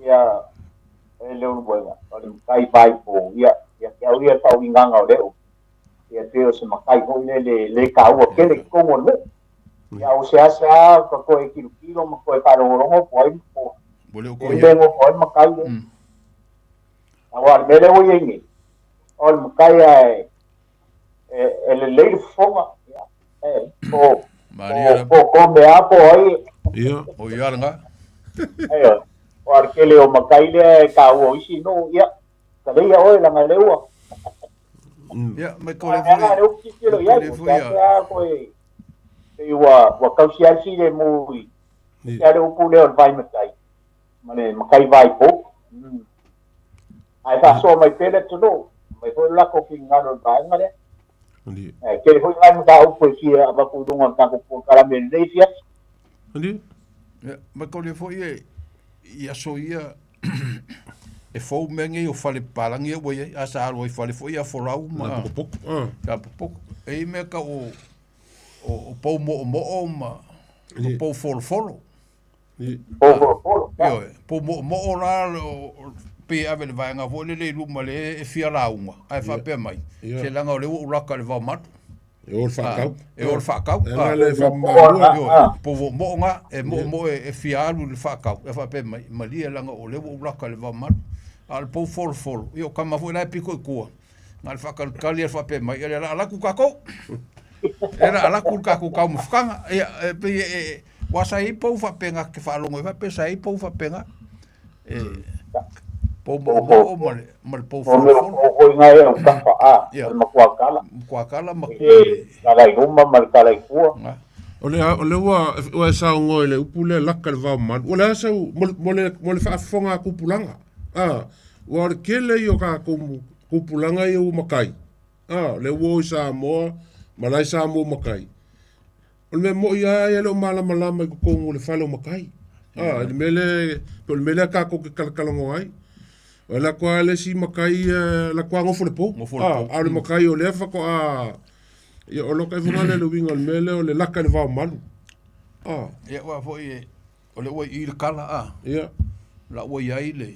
ia e Leulumoega, o le matai vaipou, ia ia te au ia le faauigaga o lea upu, ia pei o se matai foi lele le taua tele i totonu o le nuu. Ia o seasea ka toe tilotilo ma toe faalogologo po o ai po Ua le o o koe mea nofo ai le matai lea. Aua o le mea lea ua i ai nei, o le matai lava e, e, e lelei le fofoga, ia, e, po, Malie po, po kome lava po o ai. Ia. O ia lena. Aioe, aua o le tele o matai lea e taua o isi nuu, ia, Kaleia oe leaga lea ua. Ia, mai ko le Mea lena lea ua tilotilo i ai, ua seasea koe pei ua, ua tausi ai le filemu i, i le upu lea o le vai matai. ma le matai vaipou. Ae faasoa mai pea le atunuu, aumai foi lo latou finagalo i le vaega lea. Ae tele foi nai mataupu e fia avatu i luga o le tatou polokalame i lenei afiafi. Ia, mataulia foi e i aso ia e fou mea nei o fale papalagi ia ua i ai, a sa alu ai i fale foi ia folau ma Tapokopoko. Ah. Tapokopoko. E i ai mea tau o, o, o pou moomoo ma, ma pou folofolo. Pou folofolo. Ioe, pou moomoo la o, pei e ave i le vaega foi lele i luma lea e fia lauga, ae faapea mai, se leaga o lea ua ou laka i le vaomalu. E o le faakau. E o le faakau. E ala le faamamaluga. Po moo moo nga, e moo moo e fia alu i le faakau. E faapea mai, malie leaga o lea ua ou laka i le vaomalu. A o le pou folofolo, ia o tama foi la e pito i tua, na o le faatalitali a faapea mai, ia o le a alu atu tatou. E le alu atu le tatou taumafataga. Ia, e pei e, aua sa i ai pou faapena, e te faalogo ai faapea sa i ai pou faapena. E, pou moomoo ma le, ma le pou folofolo. O foi ngai e au tafa, a, o le matua kala. Matua kala ma kua. Le tala i luma ma le tala i tua. O le, o le ua, ua e saunoa i le upu lea laka i le vao malu. O le a sau, mo, mo le, mo le faafofoga a tupulaga. A, ua o le tele ia o tatou tupulaga ia ua matai. A, lea ua o i Samoa, ma la e Samoa matai. O le mea moi lava ia e le o malamalama i totonu o le fale o matai. A, i le mea lea, po o le mea lea tatou te talatalanoa ai. O le atu lava le isi matai, o le atu lava nofo i le po. Nofo i le po. A, a o le matai o lea faatoa, ia o lota ifoga lea i le uiga o le mea lea o le laka i le vao malu. A. Ia, aua foi o lea ua i i le kala, a. Ia. O la ua i ai le,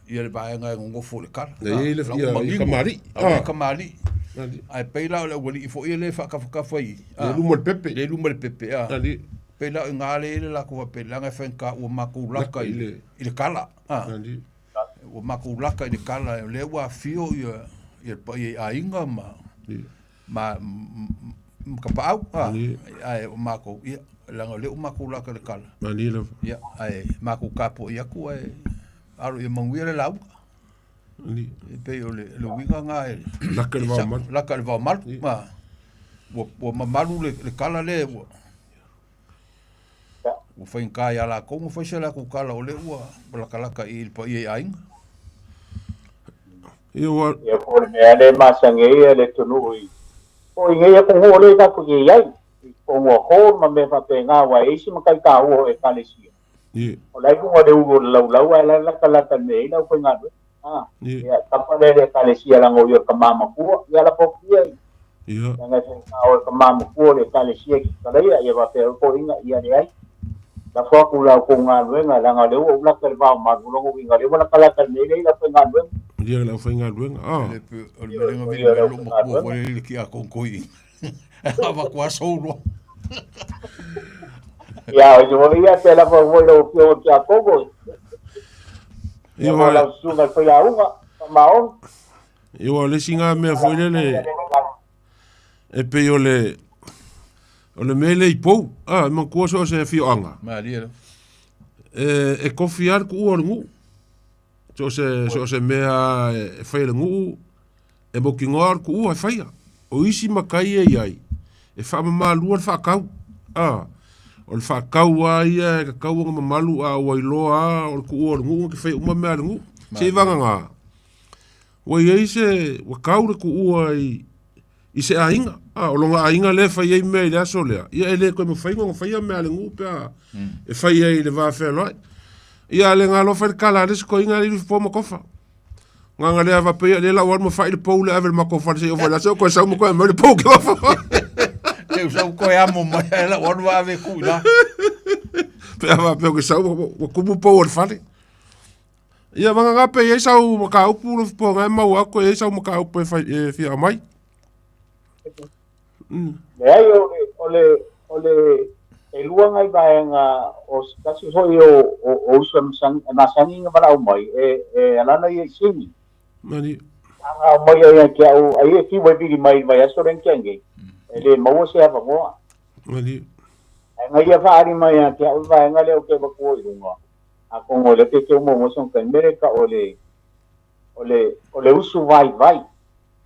ia le vaega e nonofo i le kala. E i ai le, ia, i kamali'i. A, i kamali'i. Ae pei la o le aualii foi lea e faatafatafa i, a. Le luma o le pepe. Le luma o le pepe, a. Pei la o i ina lea e i ai le latou faapea, leaga e faigata ua matou laka i le kala, a. Ua matou laka i le kala, o lea ua afio ia, ia le paia i aiga ma, ma, ma tapaau, a. Ae o matou, ia, leaga o lea ua matou laka i le kala. Malie lava. Ia, ae matou tapuai atu ae alo ia manuia le lauga. E pei o le, le uiga lena e... Laka i le vao malu. Laka i le vao malu. Ma, ua, ua mamalu le, le kala lea ua, ua faigata ia latou ona fai se latou kala o lea ua lakalaka i le paia i aiga. Ia ua... Ia po o le mea lea e masani ai le atunuu i, po i nei atunuu o lea tatou te i ai, i totonu o hall ma mea faapena, aua e i ai si matai taua o Ekalesia. O la e i luga o le ulu o le laulau ae la e latalata i le mea e i ai le aufaigaluega. A, ia, tapa lea i le Ekalesia leaga o ia o le tama matua. Ia lafo atu ia i, leaga e faigata o le tama matua o le Ekalesia i Kitalaia, ia faapea foi toeaiina, ia leai. Lafo atu i la outou galuega leaga o lea ua ou lata i le va o malu, o lona uiga o lea ua latalata i le mea e i ai le aufaigaluega. Ia le aufaigaluega, a. O le mea lea na vili mai lou matua foi lea i le tiakono toeaina. Avatu lava sou loa. Ia, o se foi ia te lafo foi lau Afioga i le Tiakono. Ia, Ia, lau susuga i le failauga, faamaoni. Ia, aua o le isi na mea foi lele e pei o le o le mea lea i pou. A, e manatua so o se afioaga. Malie lava. E, e tofi lava le tuua o le nuu. So o se, so o se mea e fai e le nuu, e mautinoa o le tuua e faia. O isi matai e i ai, e faamamalua le faatau. A, o le faatau lava ia e tatau ona mamalu, a ua iloa lava o le tuua o le nuu na te faia uma mea a le nuu. Se i vagana, ua i ai se, ua tau le tuua i, i se aiga. A, o lona aiga lea e fai ai mea i le aso lea, ia e le toe mafai ona faia mea a le nuu pe a e fai ai i le va fealoai. Ia a le galo fai le tala a le isi toeaina alii Lufipo ma Tofa. Ganga lea faapea ia lea la ua alu ma fai le pou lea ave i le matou fale se i oo mai le aso toe sau ma toe aumai le pou ke fafo. Te sau koe amo mai ai la ua alu ave ku i la. Pe a faapea ke sau ua kumu pou o le fale. Ia vagana pe i ai sau mataupu Lufipo na e maua atu e i ai sau mataupu e fai e fia aumai. Leai, o le, o le, o le, e lua nai vaega o se tasi foi o, o, o uso e masani, e masani ona valaau mai, e, e alala ia i Sini. Mani. Ana aumai ai ia te au, ai e fiu e vili mai i le vaiaso lea na tea nei, e le maua se avanoa. Mani. Ae na ia faaali mai ia te au le vaega lea ou te avatua i luga, atonu o lea pe te uma uma se taimi, mea lea e tau o le, o le, o le usu vaivai.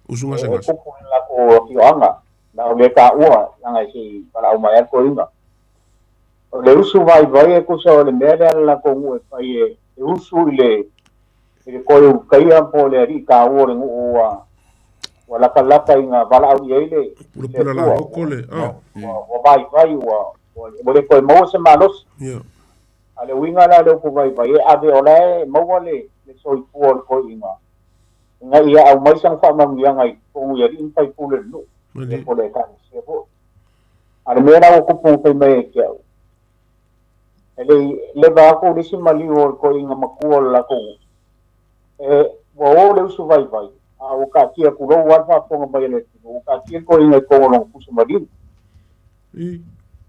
Usu gasegase. E tupu i le latou afioaga, na o le taua, leaga e se i valaau mai lava le toeaina. O le usu vaivai e tusa o le mea lea a le latou nuu e fai e e usu i le i le koe ulukaia po o le alii taua o le nuu ua ua latalata ina valaau i ai le Pulapula Atua. laloko le ah. Ua vaivai ua ua le toe maua se malosi. A o le uiga la o le upu vaivai e ave o la e maua le le soifua o le toeaina ina ia aumai sana faamanuiaga i totonu i alii ma faipule o le nuu ia po o le ekalesia foi. A o le mea la ua tupu na fai mai ia te au, e le i leva atu le isi maliu o le toeaina matua o le latou nuu, e ua o le usu vaivai, a ua taatia tulou lava le faafofoga mai a le atunuu, ua taatia le toeaina i totonu o lona pusa maliu.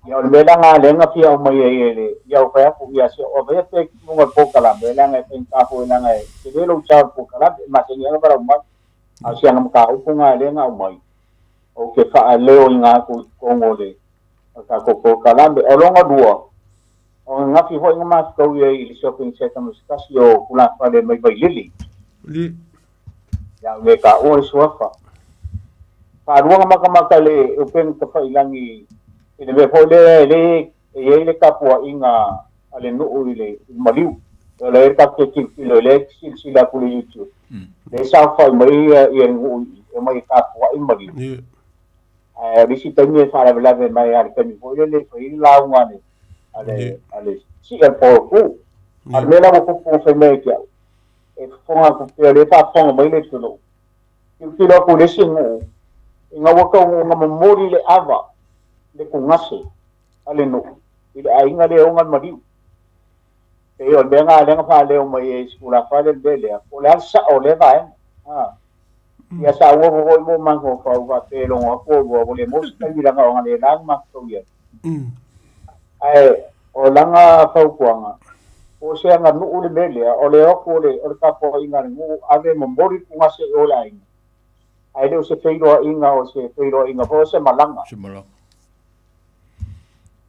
Ia o le mea la lena lea na fia aumai ai e le, ia ua fai atu, ia se o avea pea i luga o le polokalame, leaga e faigata foi leaga e tele lou sao i le polokalame, e masani lava ona valaau mai. A o si ana mataupu lena lea na aumai, ou te faaleoina atu i totonu o le tatou polokalame. O lona lua, o ananafi foi na matou i ai i le shopping centre ma se tasi o tulafale mai Vailele. Ia, le taua le suafa. Faalua na matamata le upega tafailagi i le mea foi lea e le e i ai le tapuaiga a le nuu i le maliu. O lea tatou te tilotilo, lea e te silasila atu i le YouTube, lea e saofai mai le nuu i i, e omai e tapuai le maliu. Ae o le isi taimi e faalavelave mai lava i le taimi foi lele e fai ai le lauga a le, a le, a le sii a le polotu. A o le mea la ua tupu fai mai ia te au, e fofoga atu pea, o lea e faafofoga mai le atunuu, tilotilo atu i le isi nuu, ina ua taunuu ina momoli le ava, le tugase a le nuu i le aiga lea e ona le maliu. Pei o le mea lena lea na faaleo mai ai e Sefulafale le mea lea, po o le a le sao o lea vaega. Ia sa ua foi mo mafaufau faapea e logo atu oulua ua le maua se taimi leaga o analeila na matou i ai. Ae o lana fautuaga, po o se aganuu le mea lea, o le o atu o le o le tapuaiga a le nuu ave momoli le tugase i o i le aiga, ae le o se feiloaiga o se feiloaiga foi o se malaga. Se malaga.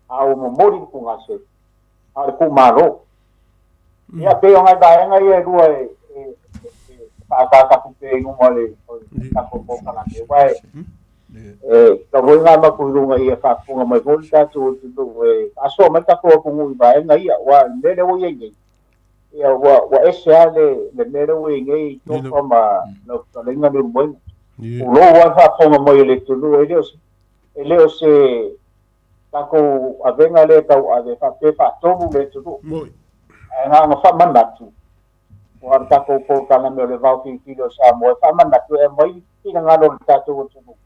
A ua momoli le tugase, a o le tuumalo. Ia, pei o nai vaega ia e lua e faaataata atu pea i luma o le tatou polokalame, aua e tatau foi ona avatu i luga ia faafofoga mai foi le tatou atunuu e faasoa mai le tatou atunuu i vaega ia, aua o le mea lea ua i ai nei, ia ua ese lava le mea lea ua i ai nei i Tofa ma lau fetalaiga Leulumoega. Tulou lava le faafofoga mai a le atunuu, e le o se tatou avega lea e tauave faapea e faatonu le atunuu. Ae na ona faamanatu, aua o le tatou polokalame o le Vao Filifili o Samoa e faamanatu e aumai finagalo o le tatou atunuu.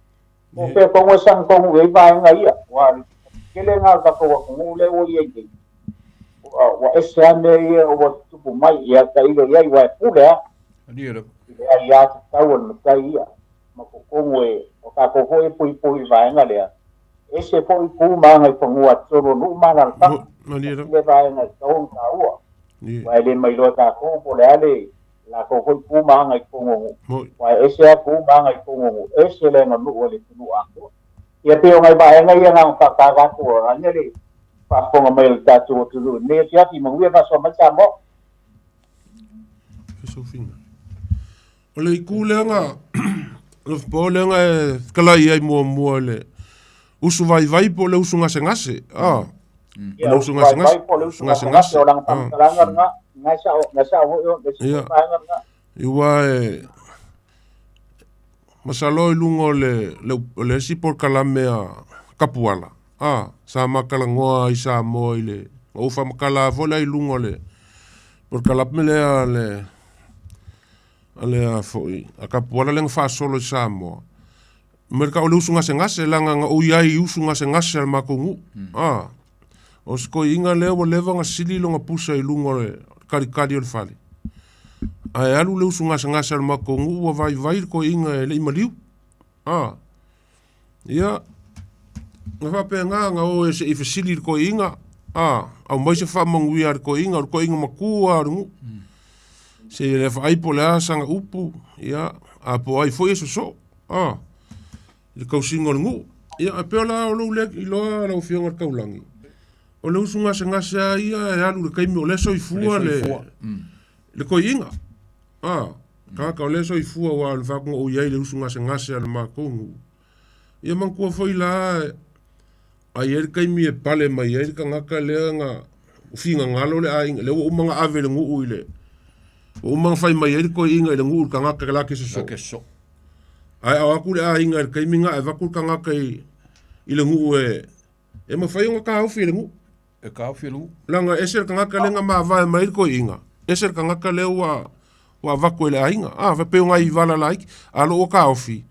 Po o fea tonu e sagatonu i ai vaega ia, aua o le tele lena o le tatou atunuu lea ua i ai nei, ua ese lava mea ia ua tutupu mai, ia tailo i ai, aua e pule lava i le aiatatau a le matai ia ma totonu e, o tatou foi e puipui i le vaega lea. Ese foi tu ma agaifanua a totonu o nuu ma alaalafaga. Tasi lea vaega e tatau ona taua. Aua e le mailoa e tatou po o le a le latou foi tu ma aga i totonu o nuu. Aua e ese lava tu ma aga i totonu o nuu, ese le aganuu a le atunuu atoa. Ia pei o nai vaega ia na ona faataga atu vaeane le faafofoga mai o le tatou atunuu i lenei afiafi. Manuia faasoa mai Samoa. O le itu lea na po lea na e fetalai ai muamua i le usu vaivai po o le usu gasegase. Ah. O le usu gasegase po o le usu gasegase o lana faamatalaga lena. Na sao, na sao foi o le Ia. vaega lena. Aua e masalo i luga o le le o le isi polokalame a Kapuala, a, sa ma talanoa i Samoa i le na ou faamatala foi la i luga o le polokalame lea a le a le a foi a Kapuala lea na faasolo i Samoa. Mai le tau o le usu gasegase leaga na ou i ai i usu gasegase a le matou nuu. A, o se toeaina lea ua leva ona sili lona pusa i luga o le kalikali o le fale. Ae alu le usu gasegase a le matou nuu ua vaivai le toeaina e le i maliu. A, ia, na faapena na o e se i fesili i le toeaina, a, aumai se faamanuia a le toeaina, o le toeaina matua lava o le nuu. Se i le vaai po o le a sana upu, ia, a po o ai foi e sosoo, a, i le tausiga o le nuu. Ia, e pei o la o lou lea iloa lau Afioga i le Taulagi, o le usu gasegase lava ia e alu i le taimi o lea e soifua le, le toeaina. A, tagata o lea e soifua aua o le faatonuga o i ai le usu gasegase a le matou nuu. Ia manatua foi la, a i ai le taimi e pale mai ai le tagata lea na Figagalo le aiga lea ua uma ona ave le nuu i le ua uma ona fai mai ai le toeaina i le nuu i le tagata la ke sosoo. Ae ao atu le aiga i le taimi lena e avatu le tagata i i le nuu e e mafai ona taofi e le nuu. E taofi e le nuu. Leaga e ese le tagata lea na mavae mai ai le toeaina, ese le tagata lea ua ua avatu e le aiga. A faapea o nai vala laiti, a o lea ua taofi,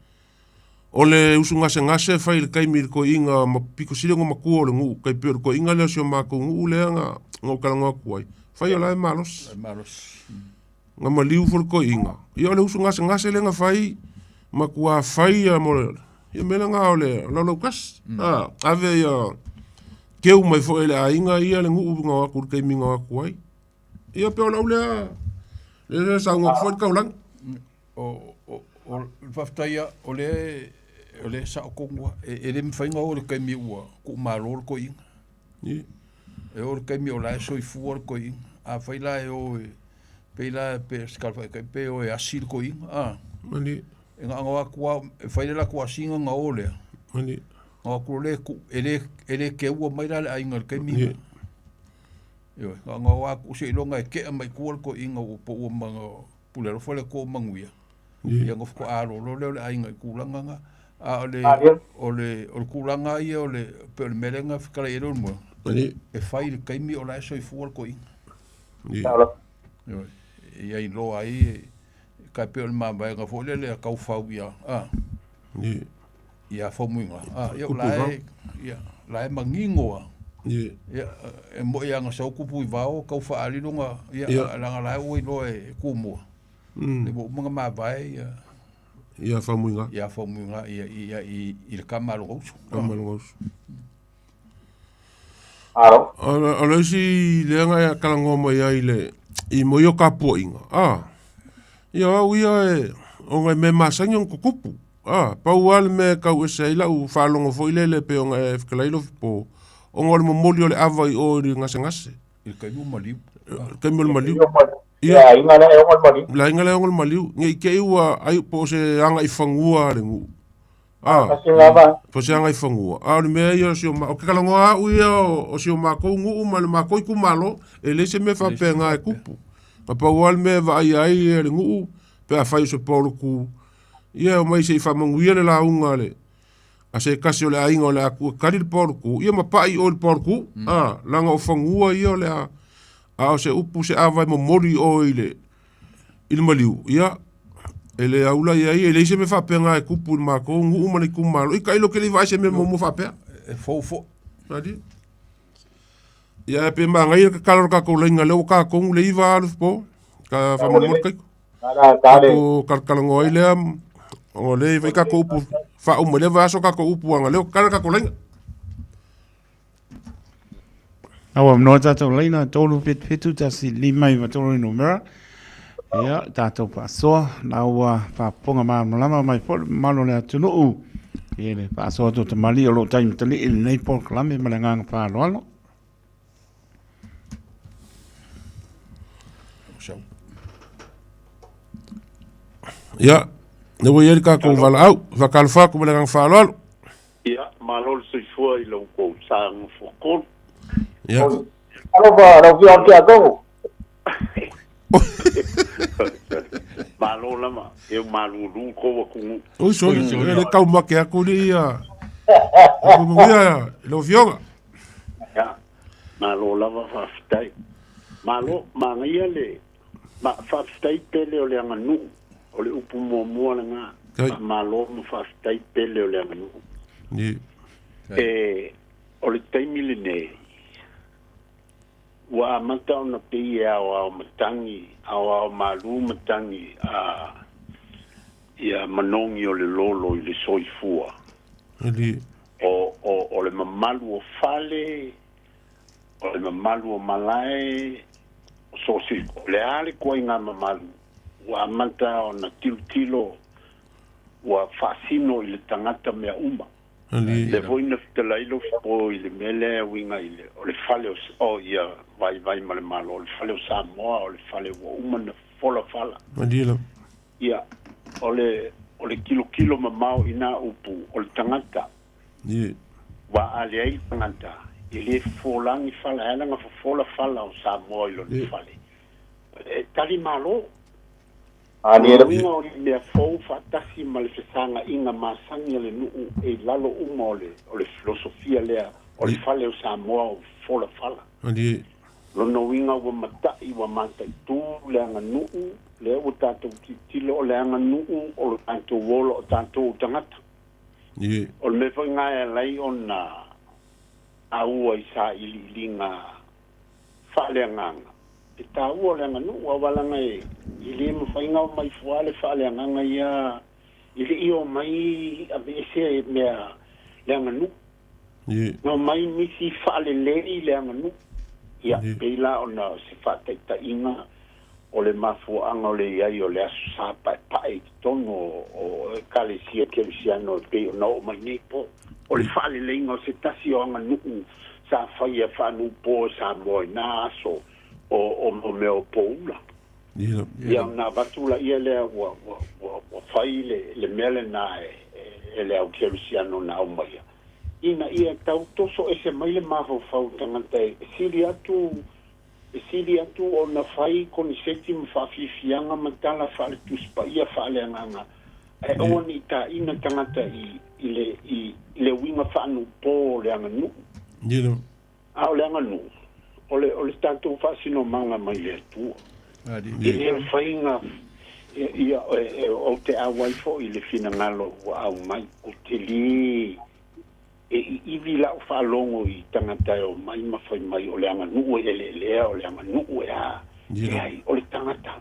o le usu gasegase e fai i le taimi i le toeaina ma pito sili ona matua o le nuu, tai pei o le toeaina lea o si o matou nuu lea na ou talanoa atu ai, fai o la e malosi. Na maliu foi le toeaina, ia o le usu gasegase lea na fai, matua fai ia mo le, ia mea lena o le laulautasi. A, ave ia keu mai foi e le aiga ia le nuu na o atu i le taimi na o atu ai. Ia pei o lau lea, lea saunoa atu foi le taulagi. O, o, o le faafetai lava, o lea, o lea e sao tonu lava. E, e le mafai ona oo i le taimi ua tuumalo le toeaina. E oo i le taimi o la e soifua le toeaina. Afai la e o e, pei la pe o se tala faaitai pe o e asi le toeaina, a. Mani. E na ona o atu lava, e fai le latou asiga ona o lea. Mani. Ona o atu loa lea e tuu, e le, e le keua mai la le aiga i le taimi lena. Ioe, na ona o atu seiloga e tea mai tua le toeaina ua pau ma pule alofa le Atua manuia. Ia ona faatoa lolo lea o le aiga i tulaga na. A o le o le o le tulaga ia o le pei o le mea lea na fetalai ai le Moega, e fai i le taimi o la e soifua le toeaina. Ioe, ia iloa ai tai pei o le mavaega foi lele a Taufau ia a ia Faumuiga, a ia o la e ia la e manino lava. Ia e moi lava na sau kupu i vao tau faaali lona ia leaga la ua iloa e Tumua. Le ua uma ona mavae ia ia Faumuiga. Ia Faumuiga ia ia i i le tama a lona uso. Tama a lona uso. Alo. O le isi lea na talanoa mai ai le i mo ia tapuaiga, a ia au ia e ona e mea masani ona tutupu. A pau lava le mea e tau ese ai lau faalogo foi lele pei ona e fetalai Lofipo, ona o le momoli o le ava i o i le gasegase. I le taimi o maliu. Le taimi o le maliu. Ia, le aiga lea e ona le maliu. Le aiga lea e ona le maliu. Ne i te i ua ai po o se agaifanua a le nuu. A, po o se agaifanua. A o le mea ia o si o ma, o ke talanoa au ia o si o matou nuu ma le matou itumalo, e leai se mea faapena e tupu. Na pau lava le mea e vaaia ai le nuu, pe afai o se polotu, ia e omai se i faamanuia le lauga a le a se tasi o le aiga o le a tuu e tali le polotu, ia ma pai i o i le polotu, a, leaga o fanua ia o le a, a o se upu se ava e momoli i o i le i le maliu, ia, e le aula i ai, e leai se mea faapena e tupu i le matou nuu ma le itumalo. I tailo ou te le i vaai i se mea muamua faapea. E fou foi. Malie. Ia, ae pe manaia le tatalo a le tatou laina lea ua ta tonu le 9 alu po. Ka faamolemole taito. Tatou talatalanoa ai lea, ona o lea e fai tatou upu faauma i lea vaiaso tatou upu ana lea ua tatala tatou laina. Aua mnoa tātou laina, 3 7 7 1 5 9 3 le numera. Ia, tātou faasoa, la ua faafofoga malamalama mai foi le mamalu o le atunuu i le faasoa atu o tamalii o lo o taimatalii i lenei polokalame ma le agaga faaaloalo. Ia, lea ua i ai le tatou valaau. Faatalofa atu ma le agaga faaaloalo. Ia, malo le soifua i lo outou sa gafotolu. Ia. Alofa, lau Afioga i le Tiakono. Malo lava, e malūlū kou atunuu. Oi, sole, e le taumate atu le ia. Manuia lau Afioga. Ia, malo lava faafetai. Malo, manaia le, ma, faafetai pele o le aganuu, o le upu muamua lena. Faamalo ma faafetai pele o le aganuu. E, o le taimi lenei, ua amata ona pei e aoao matagi, aoao malū matagi a ia manogi o le lolo i le soifua. O, o, o le mamalu o fale, o le mamalu o malae, o so o se, o le a le ituaiga mamalu, ua amata ona tilotilo, ua faasino i le tagata mea uma. Lea foi na fetalai Lofipo i le mea lea e uiga i le, o le fale o, o ia vaivai ma le Malo, o le fale o Samoa, o le fale ua uma na fola fala. Ia, o le, o le tilotilo mamao i nā upu, o le tagata, ua ale ai le tagata E lē fofolaga fala e ala na fofola fala o Samoa i lona fale e tali malo. Uiga o le mea fou faatasi ma le fesagaʻiga masani a le nuu e i lalo uma o le o le filosofia lea o le fale o Samoa o fofola fala. Lona uiga ua mataʻi ua mataitū le aganuu lea ua tatou tilotilo o le aganuu o lo tatou ola o tatou tagata. O le mea foi lena e ala ai ona taua i sailiiliga faaleagaga e taua o le aganuu aua laga e lē mafai ona omai fuā le faaleagaga ia e leʻi omai aveese mea le aganuu na omai nisi faalelei le aganuu. Ia pei la ona se faataitaiga o le mafuaaga o le iai o le Aso Sa Paepae i totonu o Ekalesia Kerisiano e pei ona oo mai nei po o le faaleleiga o se tasi o aganuu sa faia faanuupo e Samoa i na aso o mea o poula. Ia ona avatu laia lea ua ua ua ua fai le mea lenā e le au Kerisiano na aumaia ina ia tau toso ese mai le mafaufau o tagata e sili atu e sili atu ona fai koniseti ma faafiafiaga ma tala faale-Tusi Paia faaleagaga, ae aua ne i taina tagata i i le i le uiga faanuupō o le aganuu. A o le aganuu, o le o le tatou faasinomaga mai le Atua. E le mafai ona ia ou te auai foi i le finagalo ua aumai, ou te lē E iivi la'u faalogo i tagata e omai ma fai mai o le aganuu e eleelea, o le aganuu e a, leai, o le tagata,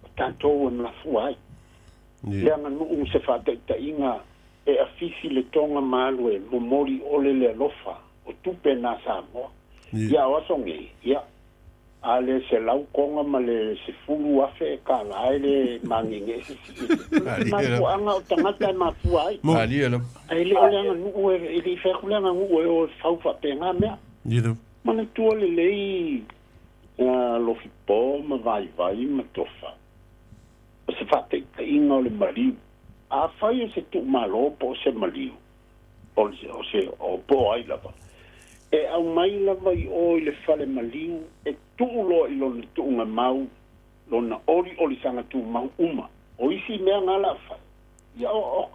o tatou e mafua ai. Le aganuu se faataitaiga e afisi le toga ma alu e momoli ole le alofa o tupe na Samoa. Ia o aso nei, ia, A le 100 koga ma le 10,000 kālā e le magege se sii e mafuaaga o tagata e mafua ai. Ae le o le aganuu e le i fai atu le aganuu e o e fau faapena mea. Manatua lelei Lofipo ma Vaivai ma Tofa o se faataitaiga o le maliu. Afai o se tuumalo po o se maliu o se o po o ai lava, e aumai lava i o i le fale maliu e tuu loa i lona tuugamau, lona oliolisaga tumau uma. O isi mea na la fai, ia o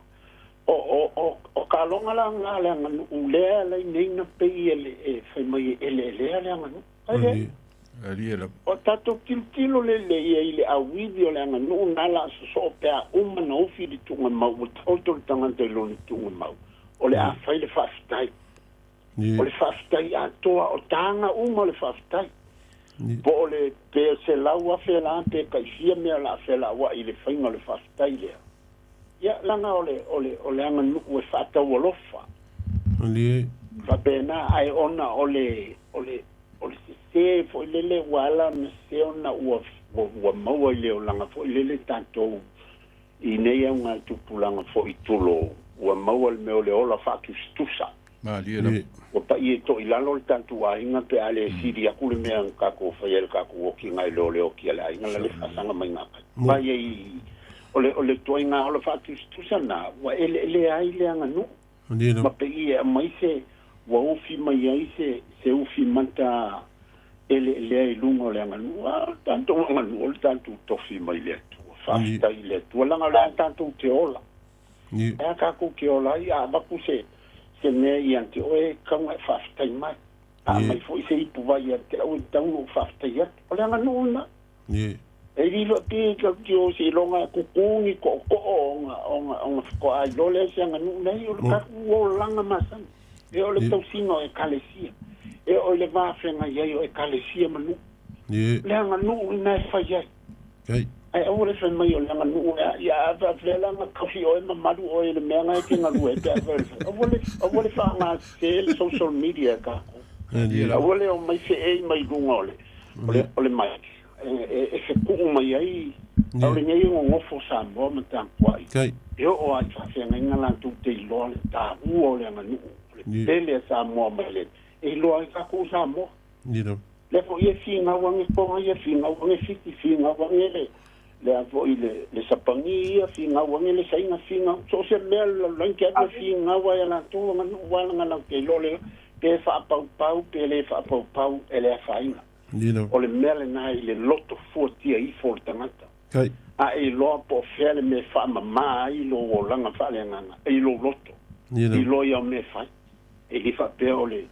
o o o o kaloga la nga le aganuu lea e ala ai nei na pei e e fai mai e eleelea le aganuu. Ai lea. O tatou tilotilo lelei ia i le auivi o le aganuu na la sosoo pe a uma na ufi le tuugamau ua taoto le tagata i lona tuugamau o le a fai le faafetai. O le faafetai atoa o taga uma o le faafetai. Po o le pe 100,000 la pe tai fia mea o le a felauai i le faiga o le faafetai lea. Ia laga o le o le o le aganuu e faataualofa. Faapena ae ona o le o le O le sesē foi lele ua ala ona sesē ona ua ua maua i le olaga foi lele tatou i nei augatupulaga foi tulou, ua maua le mea o le ola faatusatusa. Malie lava. Ua paʻi e toʻi lalo le tatou aiga pe a le sili aku le mea na tatou faia i le tatou okiga i lo le oki a le aiga la le faasaga mai gakai. Mai ai o le o le ituaiga ola faatusatusa na ua eleelea ai le aganuu. Ma pei e aumai se ua ufi mai ai se se ufi mata eleelea i luga o le aganuu. A o le tatou aganuu o le tatou tofi mai le Atua. Faafetai i le Atua leaga o le a tatou te ola. E a tatou te ola ai a avatu se se mea ia te oe e tatau ona e faafetai mai. A aumai foi se ipu vai ia te au e tatau ona ou faafetai atu. O le aganuu lena. E lilo pi ka ki o se iloga e kuku ni toʻotoʻo ona ona ona faatoa iloa lea se aganuu nei o le tatou olaga masani. E oo i le tausiga o Ekalesia, e oo i le va feagai ai o Ekalesia ma nuu. Le aganuu lena e fai ai. Ae aua le fai mai o le aganuu e a ia a faapefea la ona tausi oe ma malu oe i le mea na e te galue ai pe a fai o le fai. Aua le aua le faaaoga sese le social media e tatou. Aua le omai feei mai luga o le o le o le mic e fetuu mai ai ʻaʻole nei e nonofo Samoa ma tapuai e oo lava i faafeagaiga latou te iloa le taua o le aganuu o le pele a Samoa mai le e iloa ai tatou o Samoa. Lea foi e finau ane Toga ia, finau ane Fiti, finau ane le le a foi le le Sapani ia, finau ane le Saina, finau so o se mea le lalolagi te alu e finau lava ia latou aganuu aua laga latou te iloa le Pe faapaupau pe lē faapaupau e le afaina. O le mea lenā i le loto fuatia ifo o le tagata. A e iloa po o fea le mea e faamamā ai lou olaga faaleagaga i lou loto. Iloa ia o mea e fai. E le faapea o le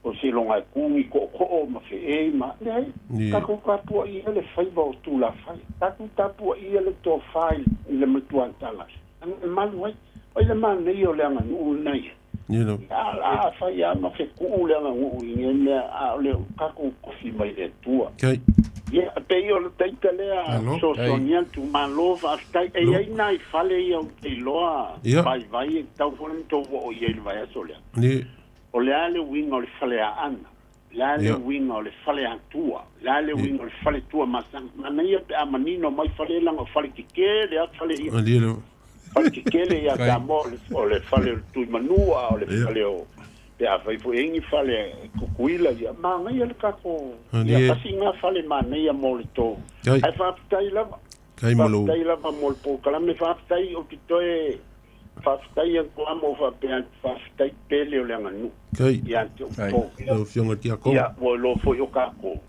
o se iloga e ku ni tootoo ma feei ma leai. Tatou tapuaia le faiva o tulafale. Tatou tapuaia le tofa i le matuatala e malu ai. O ai le manaia o le aganuu lena ia. A fai lava ma fetuu le aganuu i nei mea, a o le tatou tofi mai le Atua. Ia, e pei o le taita lea fesoasoani atu, malo faafetai. E i ai nai fale ia ou te iloa vaivai e tatau foi ona outou oo i ai i le vaiaso lea. O le a le uiga o le faleaana? O le a le uiga o le faleatua? O le a le uiga o le faletuamasaga? Manaia pe a manino mai fale leaga o fale tetele lava fale ia. Fale tetele ia Samoa o le fale o le Tuimanua, o le fale o pe a fai foi e ai ni fale Tutuila ia, manaia le tatou, ia tasi lena fale manaia mo le tou. Ae faafetai lava. Faafetai lava mo le polokalame, faafetai ou te toe faafetai atu lava ma ou faapea atu, faafetai pele o le aganuu ia te outou. Ia, ua iloa foi o tatou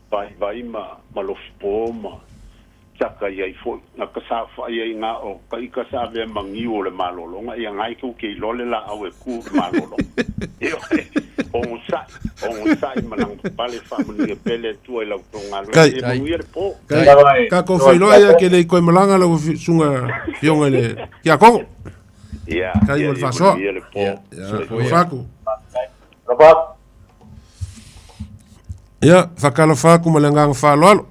vaivai ma lofipo ma Taka i ai foi, na ka saofai ai na o ka ika sa avea ma niu o le malologa, ia na e tou te iloa le laau e ku i le malologa. Ioe, onosai, onosai ma lavapapale, faamanuia pea le Atua i la outou galuega. Ia manuia le po. Kai, tatou feiloai ia ke lei koe malaga lau susuga Fioga i le Tiakono. Ia, Kai ia, mo le ia faasoa. manuia le po. Ia, Soifua. alofa atu. Ia, faatalofa atu ma le agaga faaaloalo.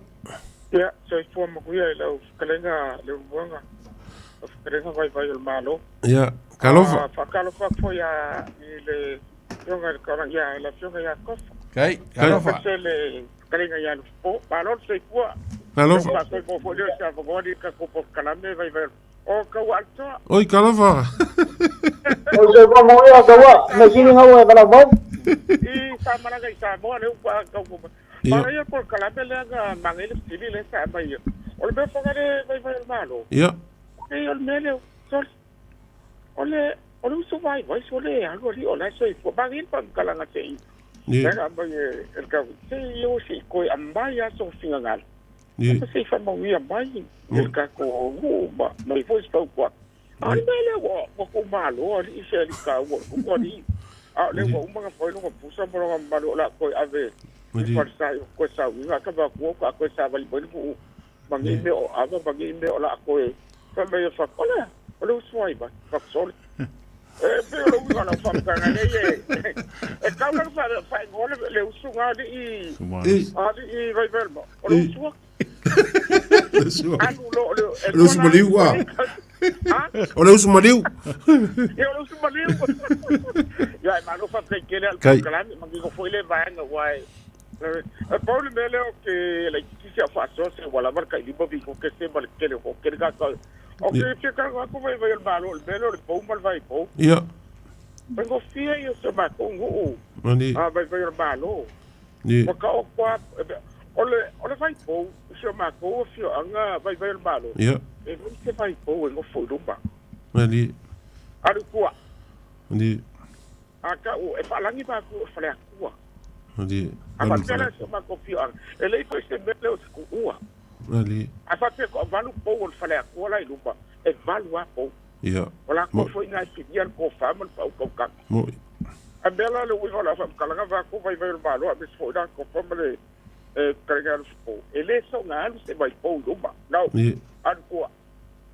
Ia, soifua manuia i lau fetalaiga Leulumoega, lau fetalaiga Vaivai o le Malo. Ia, talofa. Ah, faatalofa atu foi i le afioga i le Kawana, ia, le afioga ia Kofa. Kai, talofa. Aemaise le fetalaiga ia Lufipo. Malo le soifua. Talofa. Ia, faatoe foi lea o se avanoa ni tatou polokalame Vaivai o le O Kaua Alitoa. Oi, talofa. Oi, soifua manuia Kaua. Mea sili gaua e valaau mau. I sa malaga i Samoa lea ua tau Manaia polokalame lea na manaia le fesili lea sa aumai. O le mea foga le vaivai o le Malo. Ia. E o le mea lea, sorry. O le o le uso vaivai so le alu ali o la soifua. Manaia le faamatalaga se i. Lea na aumai e le tau. Se i o se i koe aumai lava sou finagalo. Ia. Se i faamauia mai i le tatou nuu ma mai foi se fautuaga. A o le mea lea ua ua tou malo alii se alii taua o le nuu alii. A o lea ua uma ona fai lona pusa ma lona mamalu o le a toe ave i falesa i toe sauiga a tama atu a toe savali mai le nuu ma nei mea o ava ma nei mea o le a toe fai mai e fatu. O le a? O le uso ai mai fatu sole. E pei o le uiga o lau faamatalaga nei e e tau la ona faaigoa le usuga alii alii Vaivai o le Maota. O le usu Alu lo o le O le usu maliu a. O le usu maliu. Ia o le usu maliu. Ia e malo faafetai tele al Kai. polokalame manino foi le vaega ua e e pau le mea lea o ke laitiiti si au faasoa se ua lava le tailima viko ke se ma le tele o ke le ka o ke fia tago atu vaivai o le Malo o le mea lea o le pou ma le vaipou. Ia. Faigofie ia si o matou nuu Mani. a vaivai o le Malo. Ia. Ua taoto lava, o le, o le vaipou, si o matou afioaga vaivai o le Malo, Ia. e leai se vaipou e nofo i luma. Mani. Alu i tua. Mani. A tau, e faalagi matou e Faleatua. Mani. A faapea la si o matou afioaga, e leai foi se mea lea o se tuua. Mani. A faapea e toavalu pou o le Faleatua la i luma, e valu lava pou. Ia. O latou foi na e filia le tofa ma le faautautaga. Moi. A mea la le uiga o lau faamatalaga vaeatu vaivai o le Malo aemaise foi la Kofa ma le fetalaiga ia Lufipo, e le soona alu se vaipou i luma. No. Alu tua.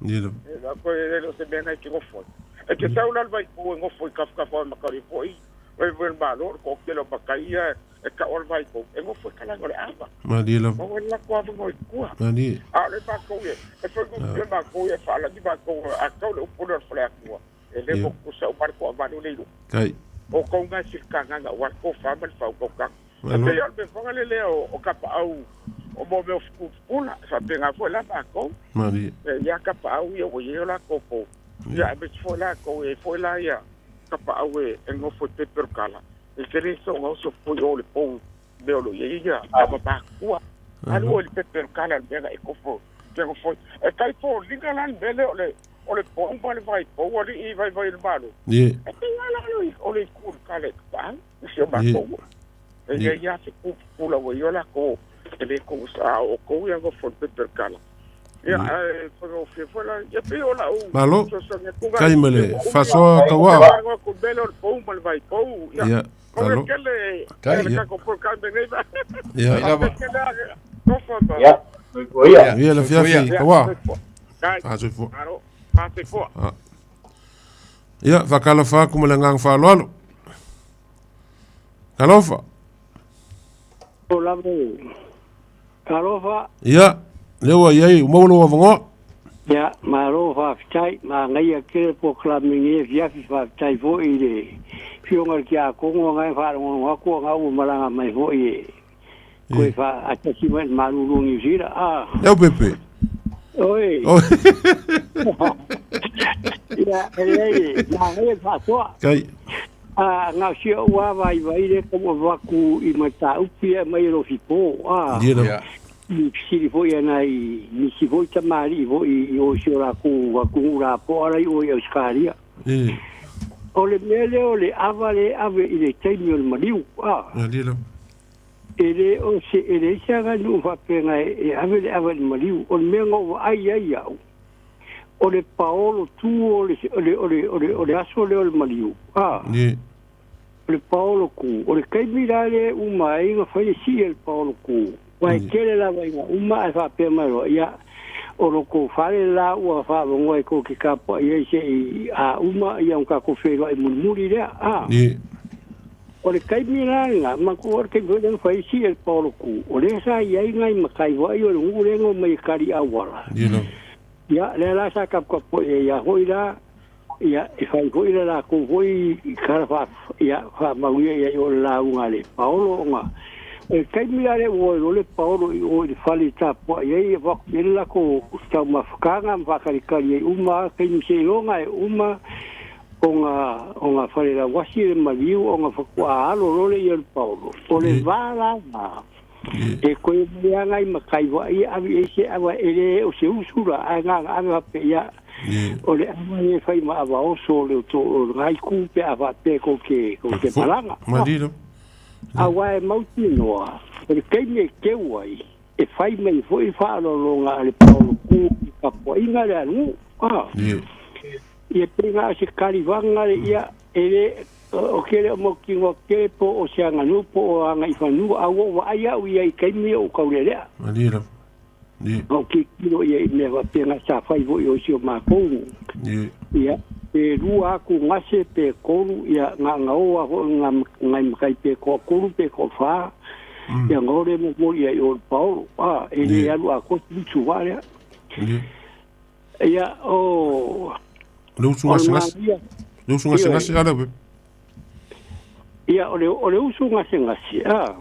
Ia lava. E la koe e le o se mea na e te nofo ai. E te sau la le vaipou e nofo i tafatafa o le Makauli foi vaivai o le Malo, o le toatele o matai ia e tau o le vaipou, e nofo i talaane o le ava. Malie lava. Maua le latou avanoa i tua. Malie. A o le matou ia, e faigofie matou ia e faalagi matou a tau le upu lea o le Faleatua. E le mo tusa uma le toavalu le i luma. Kai. O kou na e silitagaga aua le tofa ma le faautautaga. Malo. E pei o le mea foga le lea o kapaau o mo mea o fukufukula, e faapena foi la matou. Malie. E ia kapaau ia ua i ai o latou pou. Ia aemaise foi latou e i ai foi la ia kapaau e nofo i pepe o le kala. E te le soona oso foi o le pou mea o lo o i ai ia tama matutua. Alu oe i le pepe o le kala i le mea na e kofo te nofo ai. E tai foliga la le mea lea o le o le pou ma le vaipou alii vaivai o le Malo, e pei lava la o le itu o le kala i Tapaau i si o matou. E leai lava se pupula ua i ai latou e le tou a o outou ia nofo i le pepe o le kala. Ia, ae faigofie foi la, ia pei o lau Malo. fesoasoani atu Kai ma le faasoa tauao. Atu le mea lea o le pou ma le vaipou. Ia, Ia, manuia malo. tele Tai, le ia. tatou polokalame nei. Ia. Faafetai tele lava, tofa ma. Ia, soifua ia. Ia, le afiafi, Ia, tauā. soifua. Tai. Faasoifua. Malo, faasoifua. Ah. Ia, faatalofa atu ma le agaga faaaloalo. Talofa. O lava e. Talofa. Ia, lea ua i ai, ua maua lou avanoa. Ia, malo faafetai, manaia tele polokalame i lenei afiafi, faafetai foi i le Afioga i le Tiakono na e faalogologo atu ona ua malaga mai foi e toe faatasi mai i le malulu o Niu Sila. A. Leo Pepe. Oi. Ia, e leai, manaia le faasoa. Kai. A, na o si ou lava vaivai lea tau avatu i mataupu ia e aumai e Lofipo, a. Ia. I fesili foi a nai nisi foi tamalii foi i o i si o latou atunuu lapoa la i o i Ausetalia. O le mea lea o le ava lea e ave i le taimi o le maliu, a. E le o se, e leai se aganuu faapena e ave le ava i le maliu. O le mea na ou vaai ai au, o le paolo tu o le, o le, o le, o le, o le aso lea o le maliu, a. O le paolo ku, o le taimi la lea e uma ai ona fai le sii a le paolo ku, aua e tele lava ina uma ae faapea mai loa, ia, o lo tou fale la ua faavanoa e tou te tapuai ai se i a uma ia ona tatou feiloai mulimuli lea, a. O le taimi la lena, manatua o le taimi foi lea na fai ai sii a le paolo ku, o lea sa i ai nai matai foi o le nuu lea na omai e kali auala. Ia, lea la sa taputapuai ai a foi la, ia, e fai foi le latou foi tala faa, ia, faamauia ia i o le lauga a le Paolo ona o le taimi la lea ua o ai loa le Paolo i o i le fale e tapuai ai, avatu i ai le latou taumafataga ma faatalitali ai uma lava taimi seiloga e uma ona ona fale lauasi le maliu ona faatoa alo loa lea i o le Paolo. O le va la lena, E koe mai lava nai matai vaai e ave i ai se ava e le o se usu la, ae na ona ave faapea ia, o le ava lea e fai ma ava oso o le o lena itu pe a faapea tou te, tou te malaga. Aua e mautinoa, o le taimi e teu ai, e fai mai foi le faaaloaloga a le paolo ku i le tapuaiga a le atunuu. Ia pei na o se kalivaga le ia e le o ke le o mautinoa tele po o se aganuu po o agaifanua a ua ou vaai au ia i taimi o ou taulealea. Malie lava. Ie. Ma ou tilotilo ia i mea faapena sa fai foi o si o matou. Ie. Ia pe lua atu gase pe tolu ia na ona o lava foi nai matai pe toatolu pe toafa ia ona o lea momoli ia i o i le paolo a e le alu atoa se usu vaa lea. Ie. Ia, o... Le usu gasegase. Le usu gasegase ala pe. Ia, o le, o le usu gasegase, a.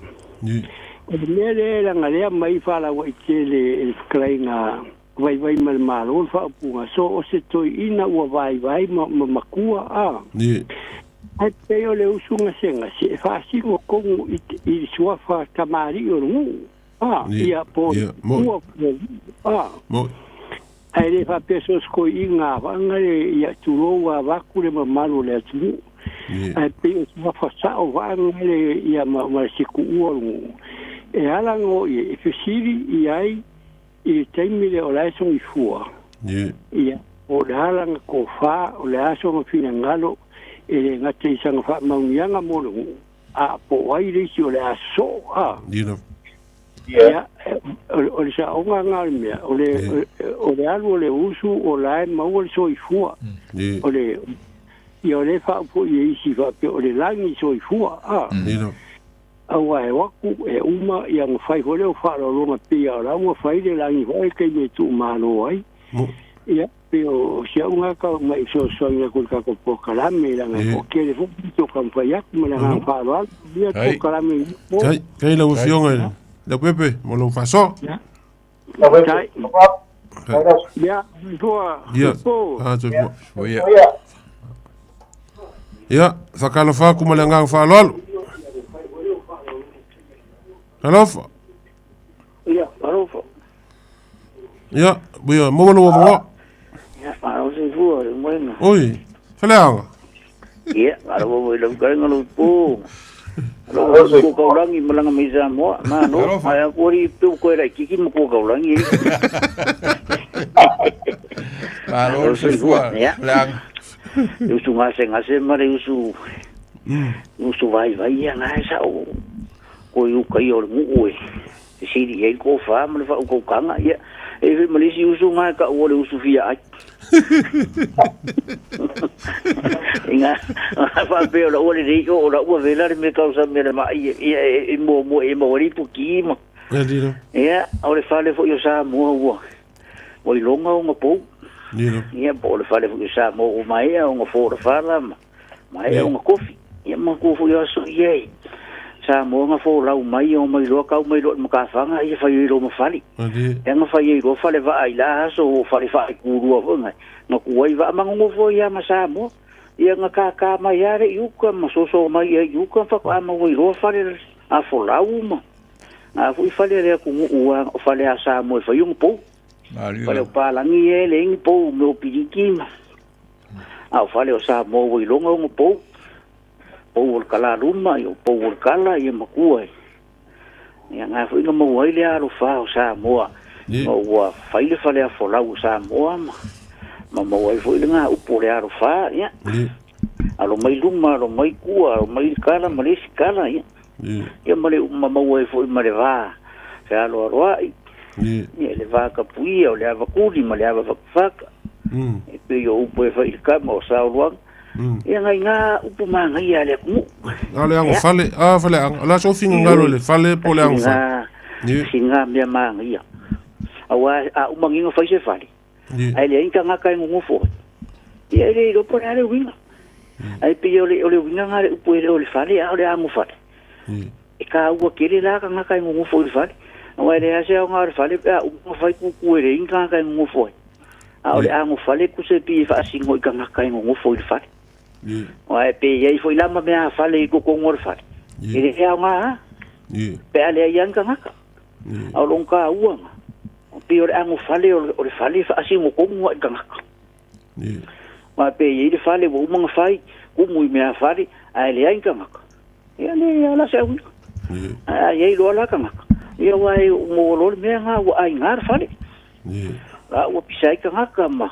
Ie. O le mea lea e lagalea mai faalauaitele e le fetalaiga vaivai ma le Malo le faaupuga, so o se toeaina ua vaivai ma, ma matua, a. Ie. Ae pei o le usu gasegase e faasino tonu i, i le suafa tamalii o le nuu, a. Ia, po o le matua, po o le alii, a. Moi. Ae le faapea so o se toeaina vaga le ia tulou a avatu le mamalu o le atunuu. Ae pei o se afa sao vaega le ia ma ma le sikuua o le nuu. E ala ona oo i ai, e fesili i ai i le taimi lea o la e soifua. Ia, po o le a lana tofa, o le a sona finagalo, e le gata i sana faamauniaga mo le nuu, a po o ai le isi o le a sosoo, a. Ia, o le saoga lena o le mea, o le, o le alu o le usu o la e maua le soifua. O le, ia o lea e faaopo i e isi faapea o le lagi soifua, a. Aua e o atu, e uma, ia ona fai foi lea o faaaloaloga pei lava o la ua fai le lagi foi i le taimi e tuumalo ai. Ia, pei o si au lena tau mai fesoasoani atu i le tatou polokalame, leaga e toatele foi nisi o taumafai atu ma le agaga faaaloalo. Ia le polokalame i lenei po. Tai, tai lau Afioga i le Leaupepe mo lou faasoa. Ia. Tai. Ia, soifua. Ia, Soifua. soifua. Ia, faatalofa atu ma le agaga faaaloalo. Talofa. Ia, alofa. Ia, ia, maua lou avanoa. Ia, malo soifua. Oi, faleaga. Ia, alo mo ilo kai ngalo po. Alo ko kaulangi malanga mai Samoa. Mano, ai aku ri tu ko era kiki mo ko kaulangi. Malo soifua. Faleaga. Usu ngase ngase ma le usu. Usu vai vai ia ngai sa o. Ko yu kai o ngu e. Siri e ko fa ma le fa ko kanga ia. E fi malisi usu ngai ka o le usu fia ai. Inga fa pe o la ua le rei o la ua vela le me kau sa me le ma ia ia e mo mo e mo ri pu ki ma. E lilo. Ia, o le fale fo i o sa mua ua. O i longa o ngā pou. Lilo. Ia, po o le fale fo i o sa mua o mai o ngā fōra fala ma. Mai o ngā kofi. Ia, ma ku fo i aso ia e. Sa mua ngā fō lau mai o mai loa kau mai loa makawhanga ia whai i lo mawhali. Ia ngā whai i lo whale waa i la aso o whale wha i kūrua fo ngai. Ngā kuai waa mangongo fo ia ma sa mua. Ia ngā kākā mai are i uka ma soso mai ia i uka whako ama wai loa whale a fo lau ma. Ngā fui whale rea ku ngu ua o whale a sa mua whai unga pou. Whale o pālangi e le ingi pou me o piriki ma. A o whale o sa mua wai longa unga pou. Pou o le kala luma, ia o pou o le kala, ia makua e. Ia ngā fui ngā maua i le alo wha o Samoa. Ma ua whaile whale a folau o Samoa ma. Ma maua i fui le ngā upo le alo wha, ia. Alo mai luma, alo mai kua, alo mai kala, ma le isi kala, ia. Ia ma le ma maua i fui ma le vā. Fe alo aloa i. Ia le vā kapuia, o le ava kuli, ma le ava whakawhaka. E pe o upo e whai le kama o saoluanga. Ia ngai ngā upu maa ngai a le akumu. A le ango fale, a fale anga. La so finga ngalo le fale po le ango fale. Si ngā mea maa ngai ia. Awa a umanginga whai se fale. Ai le inka ngā kai ngongofo. Ia ele i ropo le ale winga. Ai pe o le winga ngā le upu ele o le fale, a o le ango fale. E ka ua kere la ka ngā kai ngongofo i le fale. Awa ele ase au ngā le fale, a umunga whai kuku ele inka ngā kai ngongofo. A o le ango fale kuse pi e whaasingo i ka ngā kai ngongofo i le fale. Oa e pe iai foi lama mea fale i kokongo le fale. E le hea o ngā ha. Pe ale ai anga ngaka. A o longa uanga. O pe o le ango fale o le fale whaasingo kongo i ka ngaka. Oa pe iai le fale wa umanga whai, kumu i mea fale, a ele ai ka ngaka. Ia le ala se awinga. A iai loa la ka ngaka. Ia wa e mo lo le mea ngā wa ai ngā le fale. A ua pisai ka ngaka ma.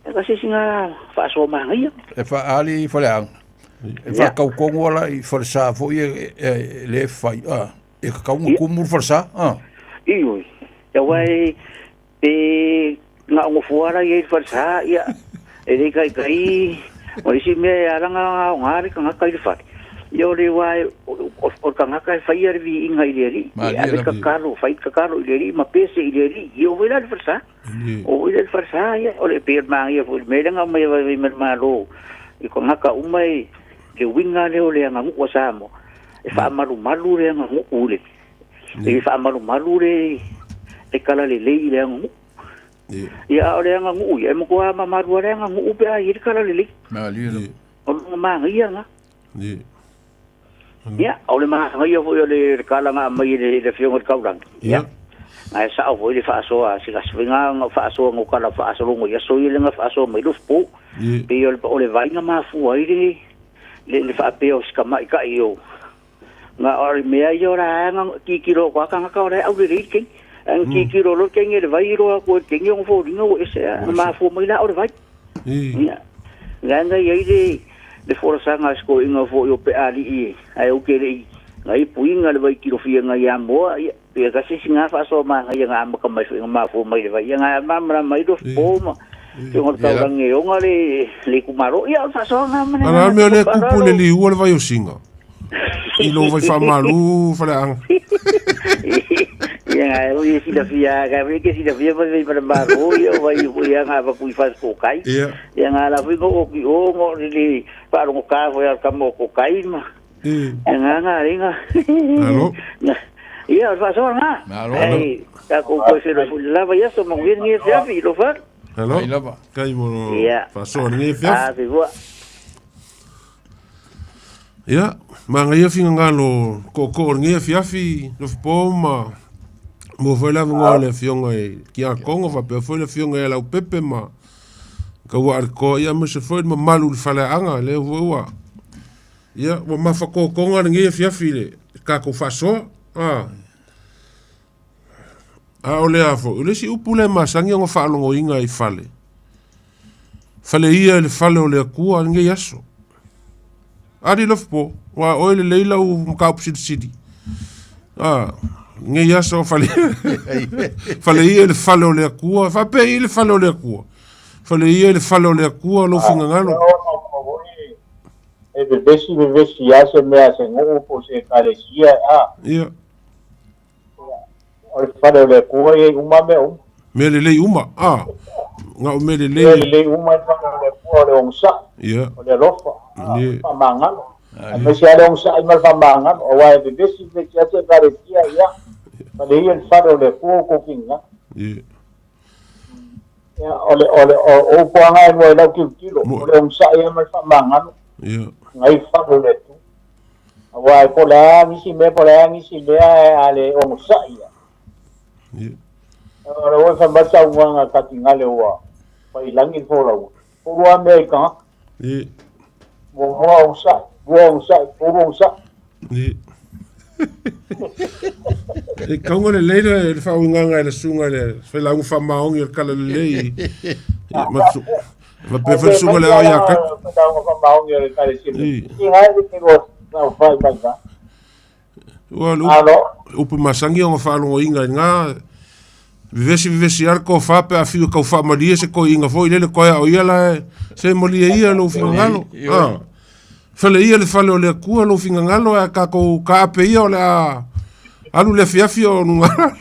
E ka se singa whaasoa maanga ia. E whaali whale anga. E whakaukongo ala i whalesa fo ia e le whai. E kakaunga kumuru whalesa. Ioi. Ia wai pe ngā ongo fuara ia i whalesa ia. E rei kai kai. O isi mea e aranga ngā o ngā reka ngā kai le whare. Ia o le wai o ka ngā kai whai are vi inga i le ri. E ave kakalo, whai kakalo i le ri, ma pese i le ri. Ia o wela le whalesa. O wela le whalesa ia. O le pēr maangia fo i melenga mai vai vai malo. I ko ngaka umai le winga leo le anga ngua Samoa. E whaamaru maru le anga ngu le. E whaamaru maru le e kala le lei le anga ngu. Ia o le anga ngu ia. E moko ama maru le anga ngu pe ai le kala le lei. O lunga maanga ia nga. Ia, o le maanga ia fo i o le kala ngā mai le whionga le kaurangi. Ia. Ngai sa o foi le whaasoa, si ka swinga ngā whaasoa ngō kala whaasolo ngō ia soi le ngā whaasoa mai lufu pō. Pe o le vainga mafua i le le whaapea o sika mai ka i o. Ngā ori mea i o rā ngā kikiro kwa ka ngā ka o rā au le rei kei. Ang kikiro lo kei le vai roa ko kei o fo ringa o ese ngā mafua mai la o le vai. Ia. Ngā ngā i le le forasanga sko inga fo i o pe ali i. Ai o ke le i. Ngā i puinga le vai kiro fia ngā ia moa ia. Ia ka se singa whaasoa maanga ia ngā amaka mai fo inga mafua mai le vai. Ia ngā mamara mai lo fo ma. Te ngā taurangi e onga le kumaro. Ia o whaasoa ngā mana. Ara mea le kupu le liua le vai o singa. I lo vai whamalu whale anga. Ia ngā e sila fia, ngā e ke sila fia vai vai maro ia vai ia ngā whakui whas ko kai. Ia ngā la fui ngō oki o ngō le whaarongo kā fo ia kamo ko kai ma. Ia ngā ngā ringa. Alo. Ia, o whaasoa ngā. Hei, ka koukou e whenua fuli lava ia so mangu ia ngia whiawhi, i lo whar. Hello. Kai mo whaasoa ngia whiawhi. A, whiwha. Ia, ma ngai awhi ngā lo koko o ngia whiawhi, lo whipo ma mo whai lava ngā le whionga e ki a kongo, whapea whai le whionga e lau pepe ma Kaua a le koa, ia aemaise foi le mamalu i le faleaanga, lea foi ua, ia, ua mafatotoga lenei afiafi i le tatou faasoa. A, a o le a foi, o le isi upu lea e masani ona faalogoina i fale, fale ia i le fale o le Atua lenei aso. Ali Lofipo, ua oe lelei lau mataupu silisili. A, lenei aso fale, fale ia i le fale o le Atua, faapei i le fale o le Atua. Fale ia i le fale o le Atua lou finagalo. E vevesi vevesi lava se mea se nuu po o se ekalesia a. Ia. O le fale o le Atua e i ai uma mea uma. Mea lelei uma, a. Na o mea lelei. Mea lelei uma i le fale o le Atua o le onosai. Ia. O le alofa, a, o le faamagalo. Aemaise lava le onosai ma le faamagalo, aua e vevesi vevesi lava se ekalesia, ia, fale ia i le fale o le Atua outou finagalo. Ia. Ia, o le, o le, o upu lava na e lua i lau tilotilo, o le onosai lava ma le faamagalo, Ia. nai fale o le Atua. Aua po o le a nisi mea, po o le a nisi mea, a le onosai lava. Ia. O le ua fai mai le saunoaga a Katigale ua fai i lagi le folauga. Tolu lava mea i tagata. Ia. Muamua onosai, lua onosai, tolu onosai. Ia. E kauga lelei le faauigaga e le susuga i le failauga faamaoni o le kala lelei. Ia, ma su- faapea foi le susuga i le ao ia Kaki. Failauga faamaoni o le ekalesia. Ia. I ngai le te lua nau fai mai ka. Ua le upu, upu masani ona faalogoina i lena vevesi vevesi lava le tofa pe a fiu e tau faamalie se toeaina foi lele toe a o ia la e se malie ia lou finagalo. Ah. Fale ia le fale o le Atua lou finagalo ae tatou taape ia o le a alu le afiafi o luga.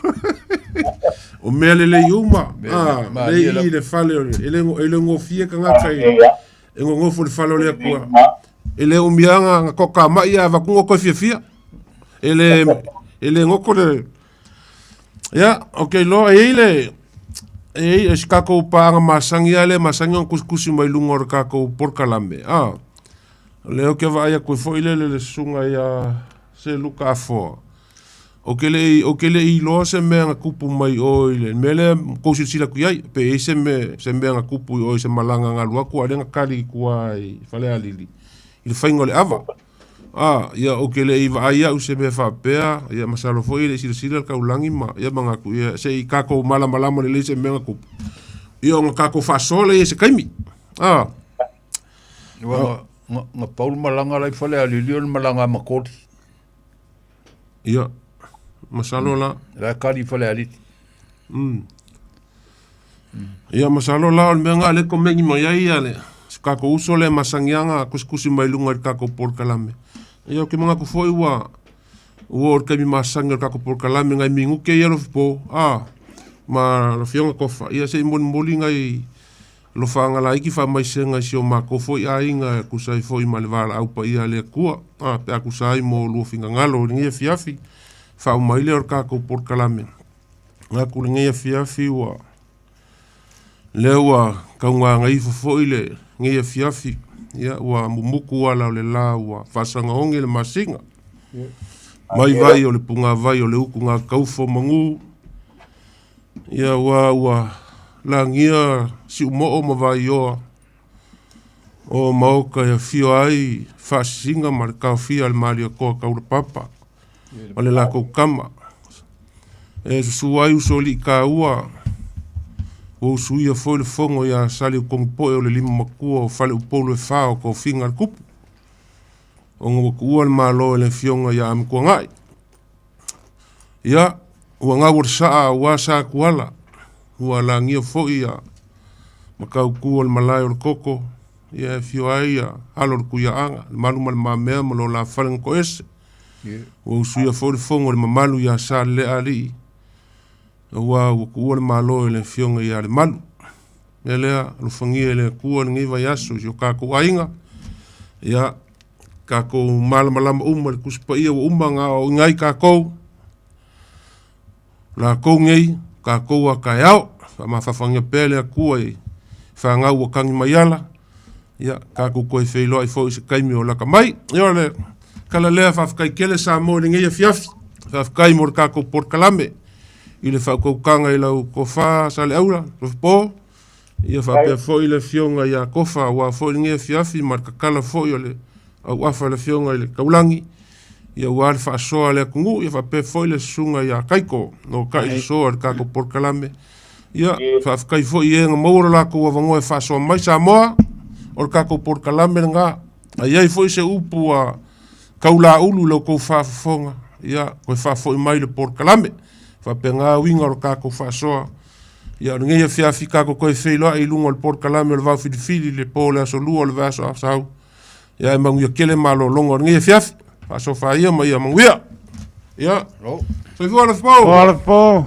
O mea lelei uma. Ah, lei i le fale o le e le e le gofie tagata i e nonofo i le fale o le Atua. E le umi lava na toka mai ae avatu toe fiafia. E le, e le goto le... Ia, ou te iloa, e i ai le... E i ai si tatou paaga masani lava lea e masani ona tusitusi mai luga o le tatou polokalame. A, o lea ou te vaai atu ai foi lele i le susuga ia Seluka Afoa. Ou te le i, ou te le i iloa se mea na tupu mai i o i le mea lea na tou silasila atu i ai, pe i ai se mea, se mea na tupu i o i se malaga na alu atu a o lea na kali i tua i Falealili i le faiga o le ava. A, ia ou te le i vaai au i se mea faapea, ia masalo foi e le i silasila le taulagi ma, ia manatu, ia se i tatou malamalama lelei i se mea na tupu, ia ona tatou faasoa lea i se taimi. A. Ua na, na pau le malaga la i Falealili o le malaga a Makoli. Ia, masalo la. La e kali i Falealili. Ia, masalo la o le mea lena lea e komeni mai ai ia le si tatou uso lea e masani lava ona tusitusi mai luga i le tatou polokalame. Ia, ou te manatu foi ua ua oo i le taimi masani o le tatou polokalame nai minute ia Lofipo, a, ma lau Afioga Tofa, ia se i molimoli nai Alofaaga laiti faamaisega i si o matou foi aiga e tusa ai foi ma le valaau paia a le Atua, a, pe a tusa ai mo lua finagalo i lenei afiafi, faauma ai lea o le tatou polokalame. Manatu lenei afiafi ua, lea ua taugagaifo foi lenei afiafi, ia ua mumutu ala o le la ua faasagaoge le masina. Mai vai o le pugavai o le utu gataufo manu, Ia ua ua lagia Siumoo ma Vaioa o Maoka e afio ai Faasisiga ma le taofia a le Malietoa Taulapapa ma le latou tama. E susu ai usoalii taua ua usuia foi le fono ia Saliutogipoe o le lima matua o Faleupolu e fa o tofiga a le Tupu ona ua tuua le Malo e le Afioga ia Amituanai. Ia, ua gau o le saa aua sa tuala, ua lagia foi ia Matautu o le malae o le koko, ia e afio ai ia alo o le Tuiaaga, le malu ma le mamea ma lo la fale na toese. Ua usuia foi le fono i le mamalu ia Saleleaalii, aua ua tuua le Malo e le Afioga ia Lemalu. Mea lea, alofagia e le Atua lenei vaiaso i si o tatou aiga, ia, tatou malamalama uma i le Tusi Paia ua uma ona aoaoina ai tatou, latou nei, tatou a taeao. Faamafafagia pea le Atua i fanau ua tagi mai ala, ia, tatou toe feiloai foi i se taimi o lata mai. Ia o le tala lea, faafetai tele Samoa i lenei afiafi, faafetai mo le tatou polokalame i le faautautaga i lau tofa Saleaula, Lofipo. Ia faapea foi le afioga ia Kofa aua foi lenei afiafi ma le tatala foi o le auafa i le afioga i le Taulagi, ia aua le faasoa a le atunuu, ia faapea foi le susuga ia Kaiko, no kai le soa i le tatou polokalame. Ia, faafetai foi i e na maua lo latou avanoa e faasoa mai Samoa, o le tatou polokalame lena. A i ai foi se upu a kaulaulu i la outou faafofoga, ia, toe faafoi mai le polokalame. Faapena uiga o le tatou faasoa. Ia, o lenei afiafi tatou toe feiloai i luga o le polokalame o le Vaofilifili i le po o le aso Lua o le vaiaso a sau. Ia, e manuia tele malologa o lenei afiafi. Faasofa ia ma ia manuia. Ia, soifua le aso. Soifua le aso.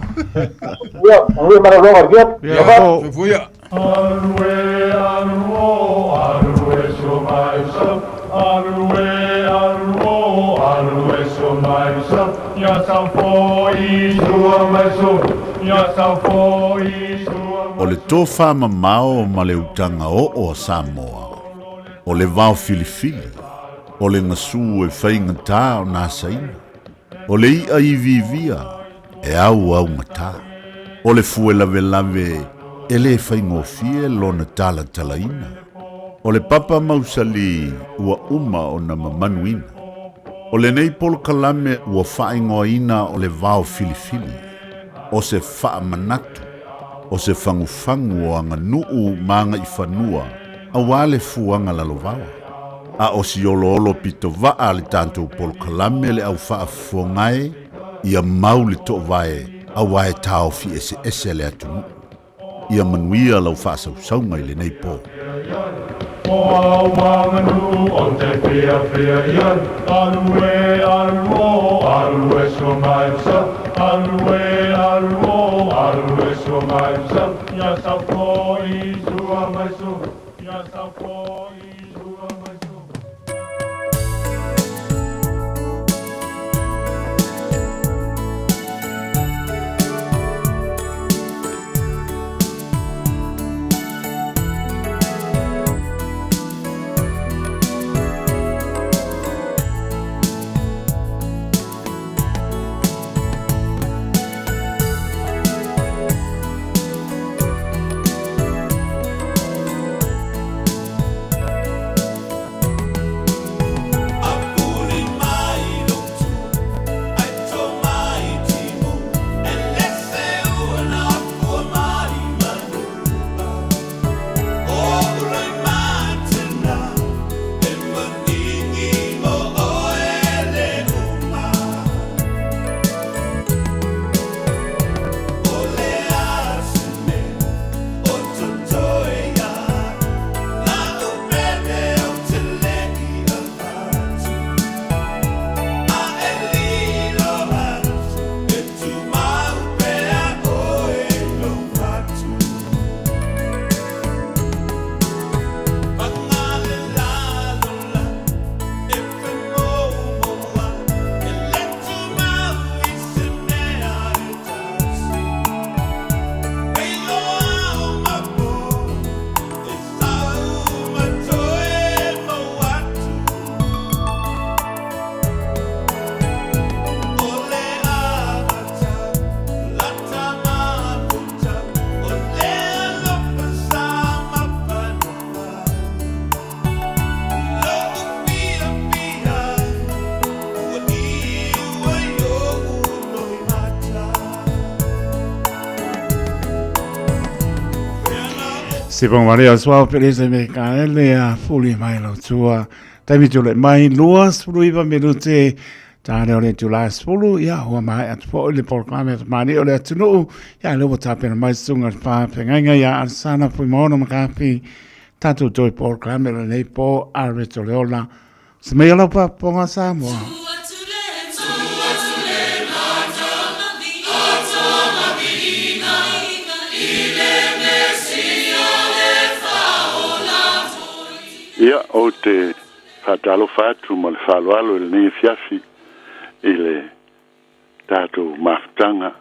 Ia, manuia malologa o le afiafi. Ia, soifua ia. Alu e, alu o, alu e so mai so. Alu e, alu o, alu e so mai so. Ia sau foi sua mai so. Ia sau foi sua O le tofamamao ma le utaga oo a Samoa, o le vaofilifili, o le gasu e faigatā ona asaina, o le i'a iviivia e auaugatā, o le fue lavelave e lē faigofie lona talatalaina, o le papa mausali ua uma ona mamanuina. O lenei polokalame ua faaigoaina o le vaofilifili, o se faamanatu, o se fagufagu o aganuu ma agaifanua auā le fuaga lalovaoa. A o si oloolo pitovaa a le tatou polokalame le au faafofoga e, ia mau le toovae auā e taofi eseese le atunuu. Ia manuia lau faasausauga i lenei po. O au aganuu o te fiafia i ai, Alu e, alu o, alu e so mai so. Alu e, alu o, alu e so mai so. Ia sau foi sua mai so. Ia sau foi sua mai so. Se pong wale o sua pelese me ka ele a fuli mai lo tua. Taimi tule mai 29 minute tā leo le tula sefulu ia ua mai atu foi le polokalame a tamani o le atunuu ia le ua tapena mai susuga le faafeagaiga ia Alesana Fuimaono Makafi tatou toe polokalame o lenei po a Reto Leola se mai o lau faafofoga Samoa. Ia, ou te faatalofa atu ma le faaaloalo i lenei afiafi i le tatou mafutaga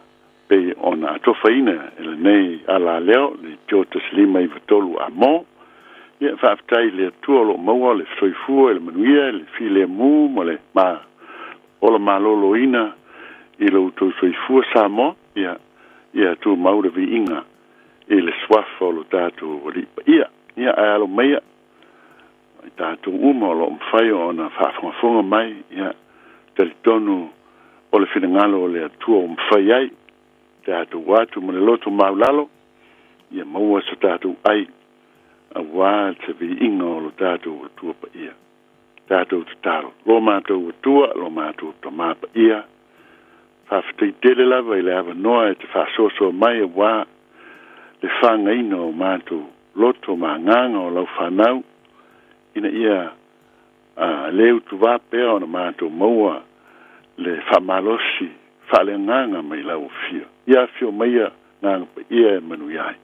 pei ona atofaina e lenei alaleo le Leitio 1593 A Mo. Ia, faafetai i le Atua o lo o maua le soifua i le manuia, i le filemu ma le ma ola maloloina i lo outou soifua Samoa. Ia, ia tumau le viiga i le suafa o lo tatou Alii Paia. Ia, ae alo maia i tatou uma o loo mafai ona faafogafoga mai, ia, talitonu o le finagalo o le Atua ua mafai ai tatou atu ma le loto maulalo, ia maua so tatou ai auā se viiga o lo tatou Atua Paia. Tatou tatalo. Lo matou Atua, lo matou Tamā Paia, faafetai tele lava i le avanoa e te faasoasoa mai auā le fagaina o matou loto ma agaga o lau fanau, ina ia lē utuvā pea ona matou maua le faamalosi faaleagaga mai lau afio. Ia afio maia Agaga Paia e manuia ai.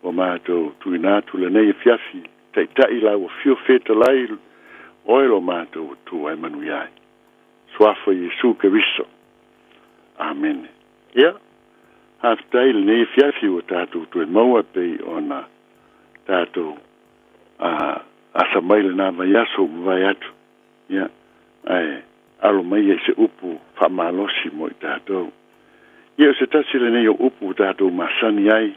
Ua matou tuuina atu lenei afiafi, taitai lau afio fetalai oe lo matou Atua e manuia ai. Suafa Iesu Keriso. Amene. Ia, faafetai i lenei afiafi ua tatou toe maua e pei ona tatou asa mai lena vaiaso ua mavae atu. Ia, ae alo maia i se upu faamalosi mo i tatou. Ia, o se tasi lenei o upu ua tatou masani ai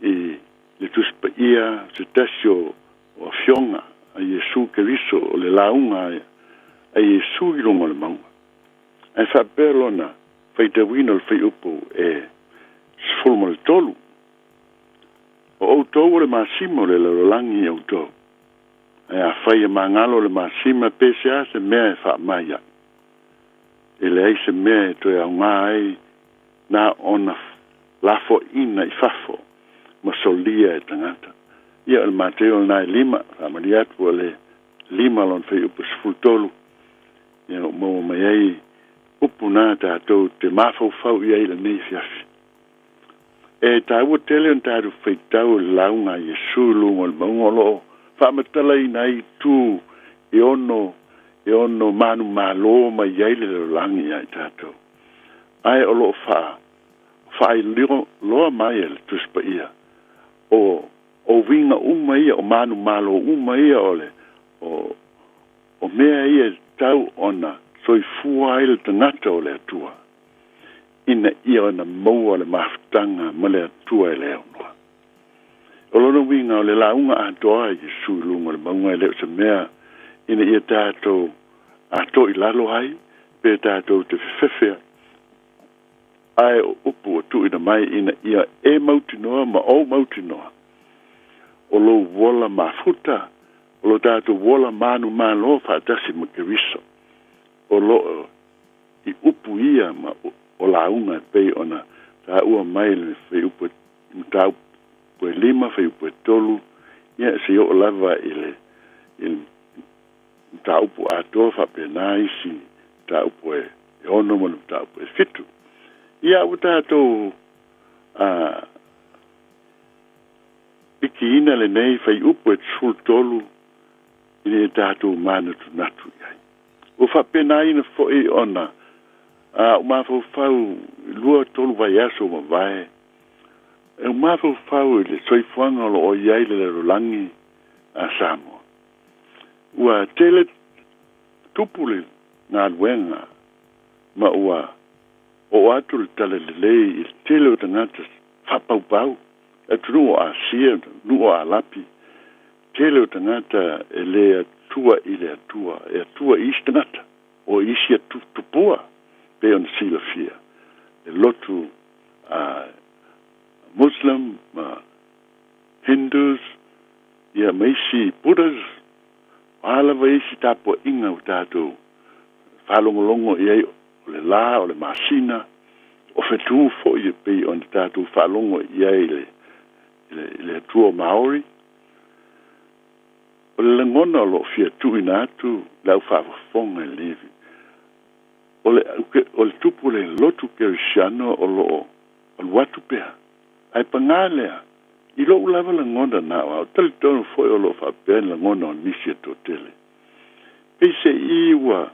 i le Tusi Paia, o se tasi o afioga a Iesu Keriso, o le lauga a Iesu i luga o le mauga. Ae faapea lona faitauina o le fuaiupu e 13, O outou o le masima o le lalolagi i outou. Ae afai e magalo le masima, pe se a se mea e faamai ai? E leai se mea e toe aogā ai na ona lafoaiina i fafo ma solia e tagata. Ia, o le Mateo lena e 5, faamalie atu o le 5 lona fuaiupu 13, ia ua maua mai ai upu na tatou te mafaufau i ai i lenei afiafi. E taua tele ona tatou faitau i le lauga a Iesu i luga o le mauga o lo o faamatalaina ai itu e ono e ono manumalo mai ai le lalolagi iā i tatou. Ae o lo o faa faailoa mai e le Tusi Paia o o uiga uma ia, o manumalo uma ia o le o o mea ia e tatau ona soifua ai le tagata o le Atua ina ia ona maua le mafutaga ma le Atua e le aunoa. O lona uiga o le lauga atoa a Iesu i luga o le mauga e le o se mea ina ia tatou ato i lalo ai pe tatou te fefefe ai, ae o upu ua tuuina mai ina ia e mautinoa ma ou mautinoa o lou ola mafuta, o lo tatou ola manumalo faatasi ma Keriso, o loo i upu ia ma o lauga e pei ona taua mai le fuaiupu mataupu e 5, fuaiupu e 3, ia seia oo lava i le i le mataupu atoa faapena isi mataupu e 6 ma le mataupu e 7. Ia ua tatou a pikiina lenei fuaiupu e 13 ina ia tatou manatunatu i ai. Ua faapenaina foi ona a ou mafaufau i lua tolu vaiaso ua mavae, e ou mafaufau i le soifuaga o lo o i ai le lalolagi a Samoa. Ua tele tupu le galuega ma ua oo atu le talalelei i le tele o tagata faapaupau, atunuu o Asia, atunuu o Alapi, tele o tagata e le atua i le Atua, e atua i isi tagata o isi tupua, pei ona silafia le lotu a Muslim ma Hindus, ia ma isi Buddhas, o a lava isi tapuaiga ua tatou faalogologo i ai, o le lā, o le masina, o fetu foi e pei ona tatou faalogo i ai i le Atua o Maori. O le lagona o lo o fia tuuina atu le au faafofoga i lenei o le o le tupu o le lotu kerisiano o lo o alu atu pea. Ae pagā lea, i lou lava lagona na o au, talitonu foi o lo o faapea ni lagona o nisi e toatele. Peiseai ua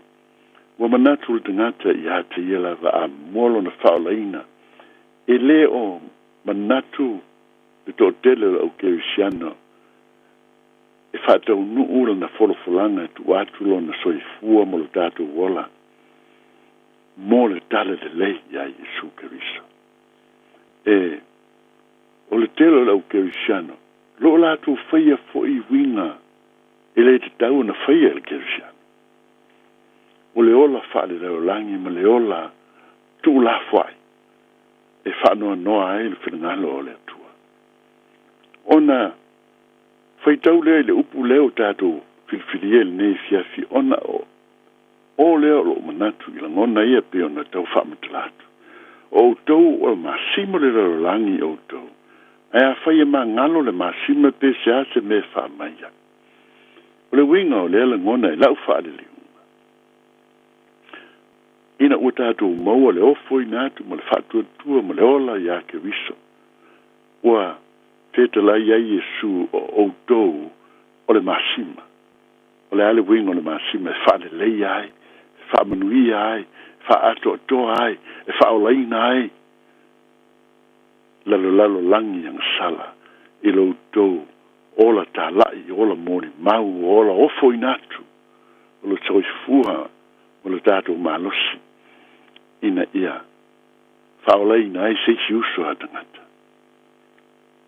ua manatu le tagata ia te ia lava a moa lona faaolaina, e lē o manatu le toatele o le au kerisiano e faataunuu lana folafolaga e tuu atu lona soifua ma lo tatou ola mo le talalelei iā Iesu Keriso. E o tele o le au kerisiano, lo o latou faia foi uiga e le tatau ona faia e le kerisiano. O le ola faalelalolagi ma le ola tuulafoai e faanoanoa ai le finagalo o le Atua. Ona faitau lea i le upu lea ua tatou filifilia i lenei afiafi, ona o o lea o lou manatu i lagona ia pei ona tau faamatala atu. O outou o le masima o le lalolagi outou, ae afai e magalo le masima pe se a se mea e faamai ai. O le uiga o lea lagona i lau faaliliuga, ina ua tatou maua le ofoina atu ma le faatuatua ma le ola iā Keriso, ua fetalai ai Iesu o outou o le masima. O le a le uiga o le masima? E faaleleia ai, e faamanuia ai, e faaatoatoa ai, e faaolaina ai lalolalo lagi agasala i lo outou ola talai, ola molimau, ola ofoina atu o le soifua o le tatou malosi ina ia faaolaina ai se isi uso a tagata.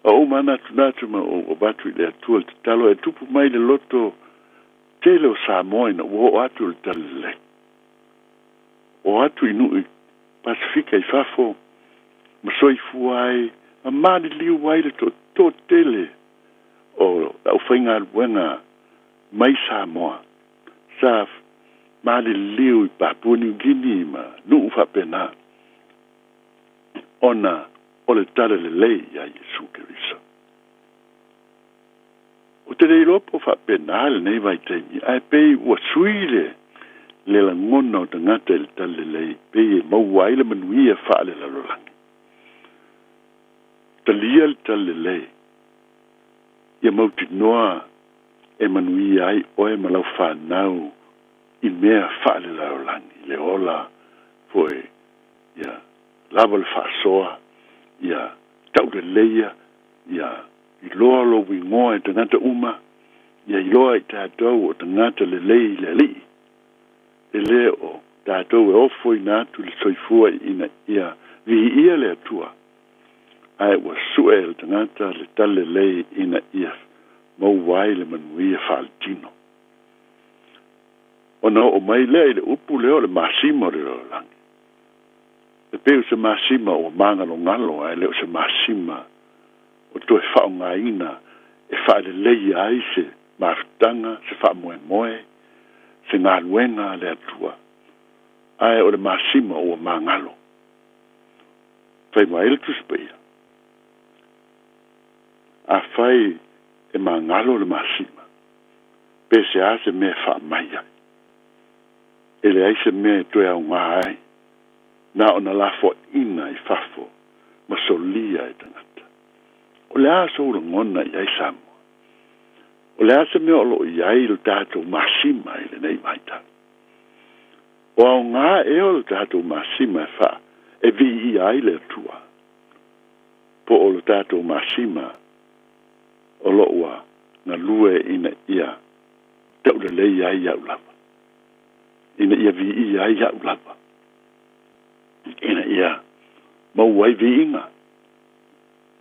O ou manatunatu ma ou avatu i le Atua le tatalo e tupu mai le loto tele o Samoa ina ua oo atu le talalelei. O atu i nuu i Pasefika i fafo ma soifua ai ma maliliu ai le toatele o le aufaigaluega mai Samoa sa maliliu i Papua New Guinea ma nuu faapena ona o le talalelei iā Iesu Keriso. Ou te le iloa po o faapena lenei vaitaimi, ae pei ua sui le le lagona o tagata i le talalelei, pei e maua ai le manuia faalelalolagi. Talia le talalelei, ia mautinoa e manuia ai oe ma lau fanau i mea faalelalolagi, le ola foi ia lava le faasoa, ia tauleleia, ia iloa lou igoa e tagata uma, ia iloa i tatou o tagata lelei i le Alii. E le o tatou e ofoina atu le soifua ina ia viia le Atua, ae ua sue e le tagata le talalelei ina ia maua ai le manuia faaletino. Ona oo mai lea i le upu lea o le masima o le lalolagi. E pei o se masima ua magalogalo ae le o se masima o toe faaaogaina e faaleleia ai se mafutaga, se faamoemoe, se galuega a le Atua, ae o le masima ua magalo. Fai mai le Tusi Paia, Afai e magalo le masima, pe se a se mea e faamai ai, e leai se mea e toe aoga ai, na ona lafoaiina i fafo ma solia e tagata. O le a sou lagona i ai Samoa? O le a se mea o lo o i ai lo tatou masima i lenei vaitau? O aoga ea o lo tatou masima e faa e viia ai le Atua? Po o lo tatou masima o lo ua galue ina ia taulelei ai au lava, ina ia viia ai au lava, ina ia maua ai viiga,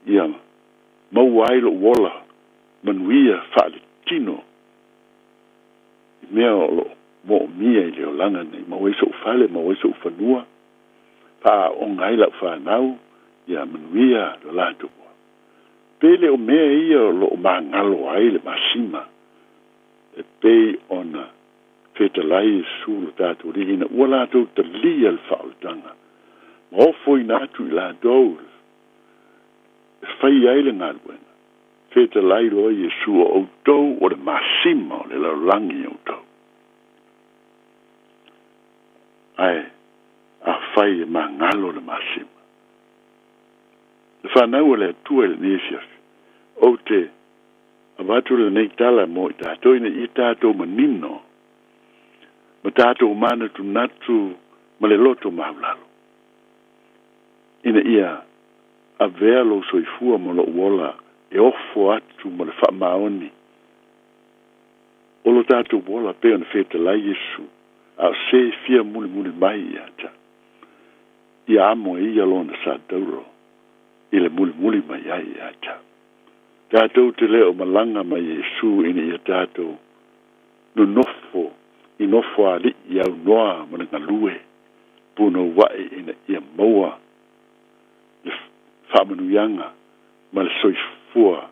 ia maua ai lou ola manuia faaletino i mea o lo o moomia i le olaga nei, maua ai so'u fale, maua ai so'u fanua, faaaoga ai lau fanau, ia manuia lo latou ola. Pe le o mea ia o lo o magalo ai le masima e pei ona fetalai Iesu lo tatou Alii ina ua latou talia le faaolataga ma ofoina atu i latou e fai ai le galuega. Fetalai loa Iesu, o outou o le masima o le lalolagi outou. Ae afai e magalo le masima, le fanau a le Atua i lenei afiafi, ou te avatu lenei tala mo i tatou ina ia tatou manino ma tatou manatunatu ma le loto maulalo, ina ia avea lou soifua ma lou ola e ofo atu ma le faamaoni o lo tatou ola pei ona fetalai Iesu, a o se fia mulimuli mai ia te au, ia amo e ia lona sa tauro. i le mulimuli mai ai ia te au. Tatou te le o malaga ma Iesu ina ia tatou nonofo i nofoalii aunoa ma le galue punoua'i ina ia maua le faamanuiaga ma le soifua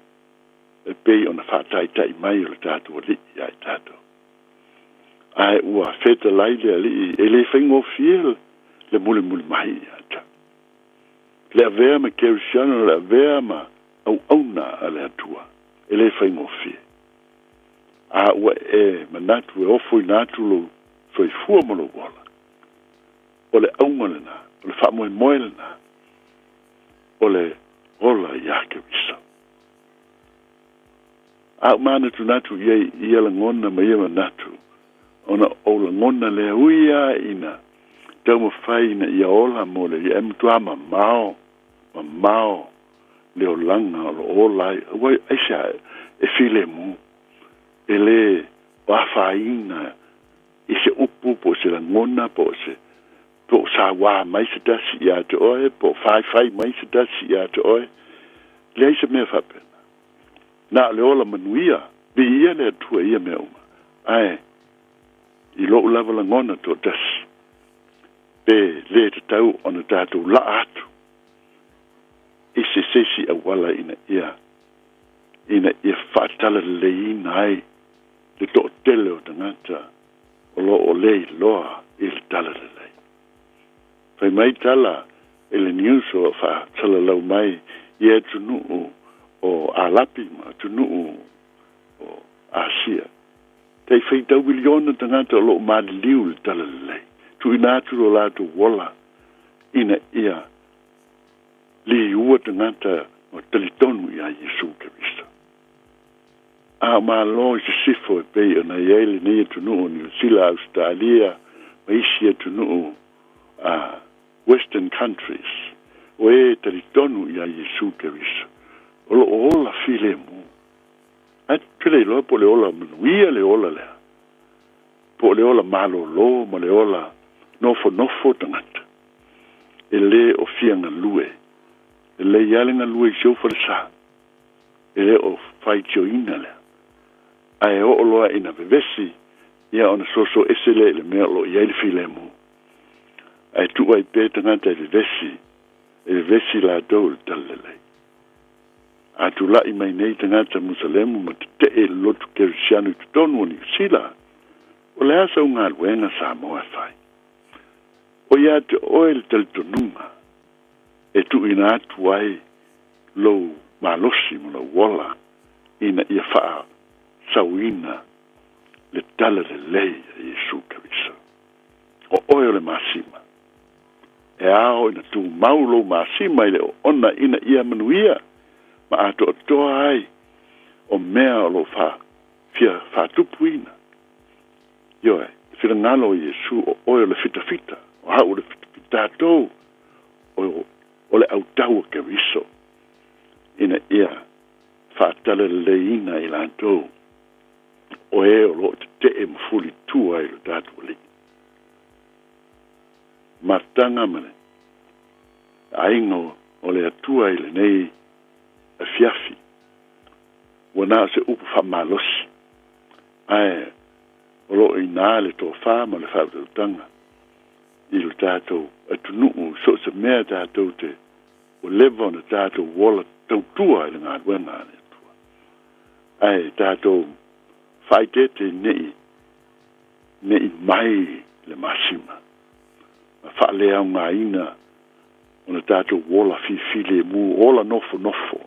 e pei ona faataita'i mai o le tatou Alii ia i tatou. Ae ua fetalai le Alii e lē faigofie le mulimuli mai ia te au. Le avea ma Kerisiano, le avea ma auauna a le Atua, e lē faigofie. A ua e manatu e ofoina atu lou soifua ma lou ola, o le auga lenā, o le faamoemoe lenā, o le ola iā Keriso. A ou manatunatu i ai i ia lagona ma ia manatu, ona ou lagona lea ui lava ina taumafai ina ia ola mo le Alii, ae matua mamao, mamao le olaga o lo o ola ai, aua aisea e filemu, e lē o afaina i se upu po o se lagona po o se po o sauā mai se tasi iā te oe, po o faifai mai se tasi iā te oe. Leai se mea faapena. Na o le ola manuia, viia le Atua i ia mea uma. Ae i lo'u lava lagona toatasi, pe lē tatau ona tatou la'a atu i se seisi auala ina ia ina ia faatalaleleiina ai le to'atele o tagata o lo o lē iloa i le talalelei. Fai mai tala i le news o lo o faasalalau mai i atunuu o Alapi ma atunuu o Asia, tai faitau miliona tagata o lo o maliliu i le talalelei, tuuina atu lo latou ola ina ia liua tagata ma talitonu iā Iesu Keriso. A o Malo i sisifo e pei ona i ai lenei atunuu o Niu Sila, Ausetalia ma isi atunuu a Western countries, o e talitonu iā Iesu Keriso, o lo o ola filemu. Ae ou te le iloa po o le ola manuia le ola lea, po o le ola malōlō ma le ola nofonofo tagata, e lē o fia galue. Lelei lava le galue i si ou falesā, e lē o faitioina lea. Ae oo loa ina vevesi, ia ona soso ese lea i le mea o lo o i ai le filemu. Ae tuu ai pea tagata e vevesi, e vevesi latou i le talalelei. A tula'i mai nei tagata Musalemu ma tete'e i le lotu Kerisiano i totonu o Niu Sila, o le a sau galuega Samoa e fai? O ia te oe le talitonuga e tuuina atu ai lou malosi ma lou ola ina ia faasauina le talalelei a Iesu Keriso. O oe o le masima. E ao ina tumau lou masima i le oona ina ia manuia ma atoatoa ai o mea o lo o fa fia faatupuina. Ioe, finagalo o Iesu o oe o le fitafita, o a'u o le fitafita, tatou o, o le autau o Keriso ina ia faatalaleiina i latou o e o lo o tete'e ma fulitua i lo tatou Alii. Mafutaga ma le aiga o le Atua i lenei afiafi, ua na o se upu faamalosi, ae o lo o i ina le tofa ma le faautautaga i lo tatou atunuu so o se mea tatou te ua leva ona tatou ola tautua i le galuega a le Atua. Ae tatou faaeteete ne i mai le masima ma faaleaogaina ona tatou ola fifilemu, ola nofonofo,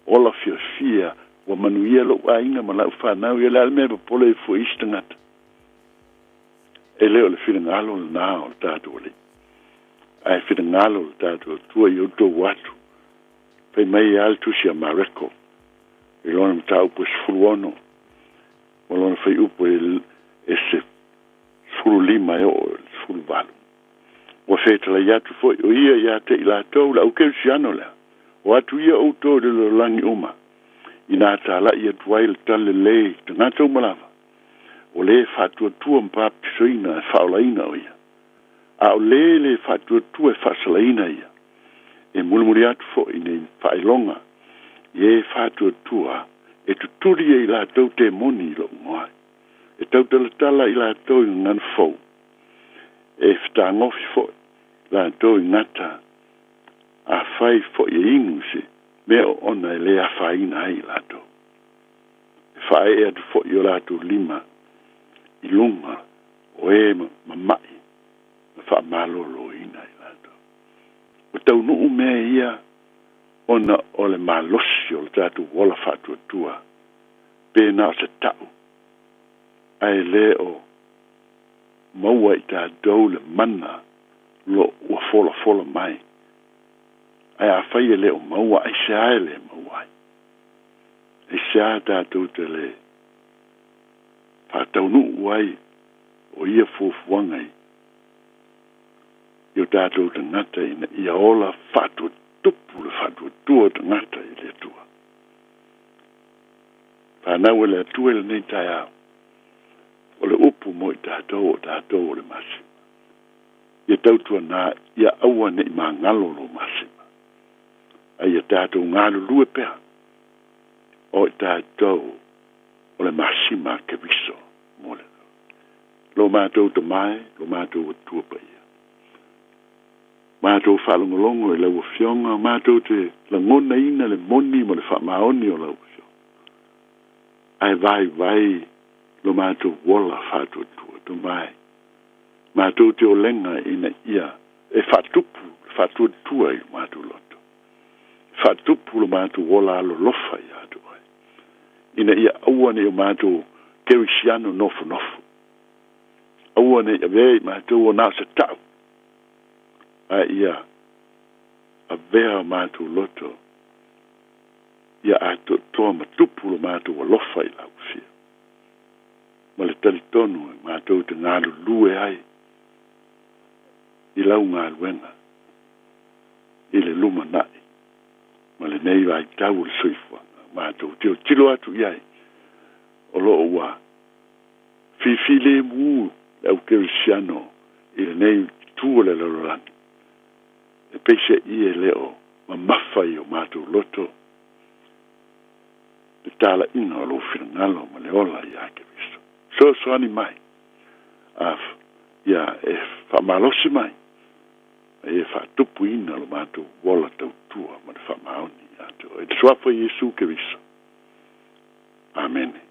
ola fiafia, ua manuia lou aiga ma lau fanau, ia o le a le mea e popole ai fua i isi tagata? E le o le finagalo lenā o le tatou Alii, ae finagalo le tatou Atua ia outou atu. Fai mai lava le tusi a Mareko i lona mataupu e 16 ma lona fuaiupu e 15 e oo i le 18. Ua fetalai atu foi o ia ia te i latou le aukerisiano lea, o atu ia outou i le lalolagi uma, inā tāla'i atu ai le talalelei i tagata uma lava, o lē faatuatua ma papatisoina e faaolaina o ia, a o lē lē faatuatua e faasalaina ia, E mulimuli atu fo'i nei faailoga i e faatuatua e tutuli ai latou temoni i lo'u igoa e tautalatala i latou i gagana fou e fetagofi fo'i latou i gata afai fo'i e inu se mea oona e lē afaina ai i latou. E faaee atu fo'i o latou lima i luga o e mama'i ma faamalōlōina i latou. Ua taunuu mea ia ona o le malosi o le tatou ola faatuatua pe na o se ta'u ae lē o maua i tatou le mana lo ua folafola mai. Ae afai e lē o maua aisea e lē maua ai. Aisea tatou te lē faataunuu ai o ia fuafuaga i o tatou tagata ina ia ola faatuatupu le faatuatua o tagata i le Atua. Fanau e le Atua i lenei taeao o le upu mo i tatou o tatou o le masima. Ia tautuanā ia aua ne'i magalo lo masima. Ae ia tatou galulue pea o i tatou o le masima a Keriso mo le lo matou tamae lo matou Atua paia. Matou faalogologo i lau Afioga matou te lagonaina le moni ma le faamaoni o lau Afioga. Ae vaivai lo matou ola faatuatua tamae. Matou te olega ina ia e faatupu le faatuatua i lo matou loto. Faatupu lo matou ola alolofa ia te oe. Ina ia aua ne'i o matou kerisiano nofonofo. Aua ne'i avea i matou o na o se ta'u. Ae ia avea o matou loto ia atoatoa ma tupu lo matou alofa i lau Afioga. Ma le talitonu e matou te galulue ai i lau galuega i le lumana'i ma lenei vaitau o le soifuaga. Matou tilotilo atu i ai o loo ua fifilemu le au kerisiano i lenei itu o le lalolagi. E peiseai e lē o mamafa i o matou loto le tala'iga o lou finagalo ma le ola iā Keriso. Fesoasoani mai a ia e faamalosi mai ma e faatupuina lo matou ola tautua ma le faamaoni ia te oe. I le suafa o Iesu Keriso. Amene.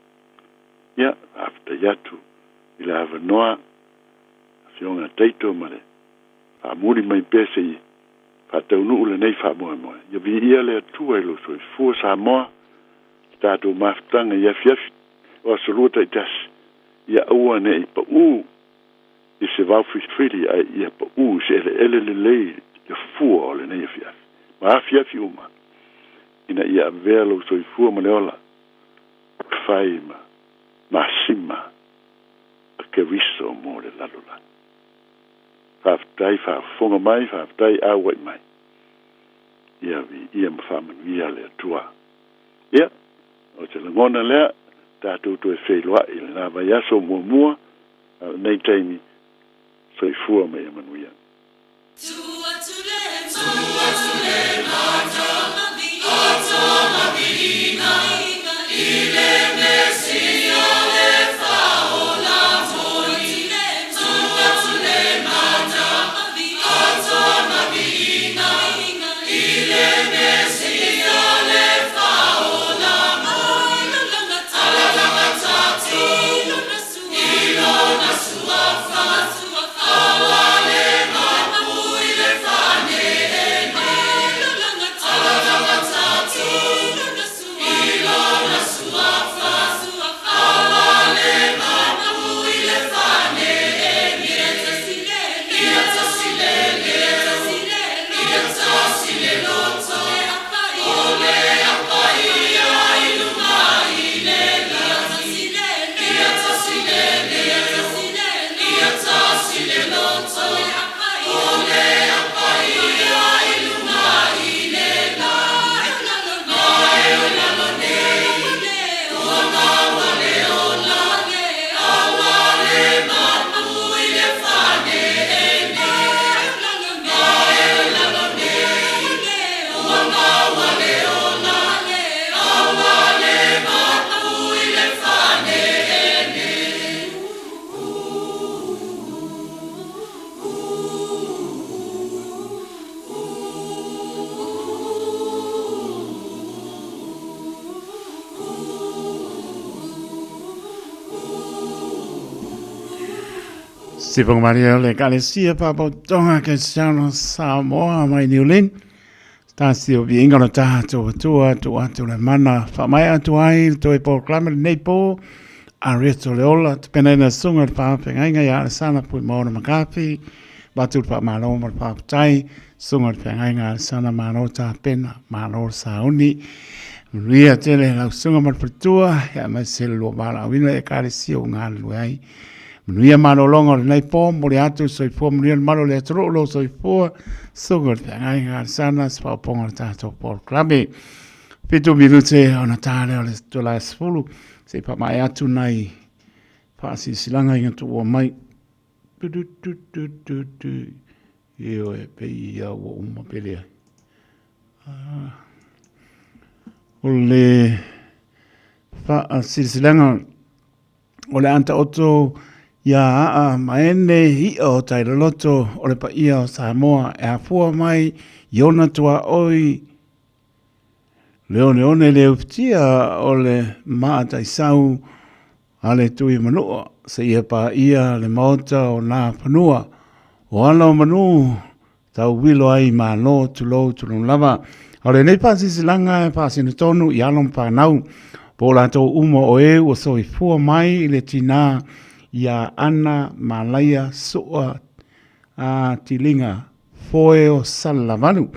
Ia, faafetai atu i le avanoa Afioga Taito ma le faamuli mai pea seia faataunuu lenei faamoemoe. Ia viia le Atua i lou soifua Samoa, le tatou mafutaga i afiafi o aso lua taitasi, ia aua ne'i pa'ū i se vaofilifili ae ia pa'ū i se eleele lelei le fua o lenei afiafi ma afiafi uma ina ia avea lou soifua ma le ola e fai ma masima a Keriso mo le lalolagi. Faafetai faafofoga mai, faafetai auai mai. Ia viia ma faamanuia le Atua. Ia, o se lagona lea, tatou toe feiloai i lena vaiaso muamua, a o lenei taimi, soifua ma ia manuia. Siponga Maria o le Ekalesia Faapotopotoga Kerisiano Samoa mai New Lynn. Tasi o viiga o le tatou Atua tuu atu le mana faamaea atu ai le toe polokalame lenei po Areto le ola tapenaina susuga i le faafeagaiga ia Alesana Fuimaono McCarthy avatu le faamalo ma le faafetai susuga i le feagaiga Alesana malo tapena malo le sauni manuia tele lau susuga ma le faletua aemaise le lua valaauina i Ekalesia ua galulue ai Manuia malologa o lenei po, momoli atu le soifua manuia le malu o le atunuu, lou soifua, susuga i le feagaiga Alesana, se faaopoopoga o le tatou polokalame. 7 minute ona ta lea o le itula e 10, se i faamaea atu nai faasilasilaga ina tuua mai. Tu tu tu tu tu tu. Ioe, pei ia ua uma pe leai. Ah. O le faasilasilaga O le a taoto ia aa ma ene i'a o tai loloto o le paia o Samoa e afua mai i ona tuaoi le oneone le ufitia o le maataisau a le Tui Manua seia paia le maota o nā fanua o ala o manu Tauwilo ai i Malo, tulou, tulou lava. A o lenei faasilasilaga e faasino tonu i alo ma fanau, po o latou uma o e ua soifua mai i le tinā iā Ana Malaia Sua a Tiliga Foe o Salelavalu.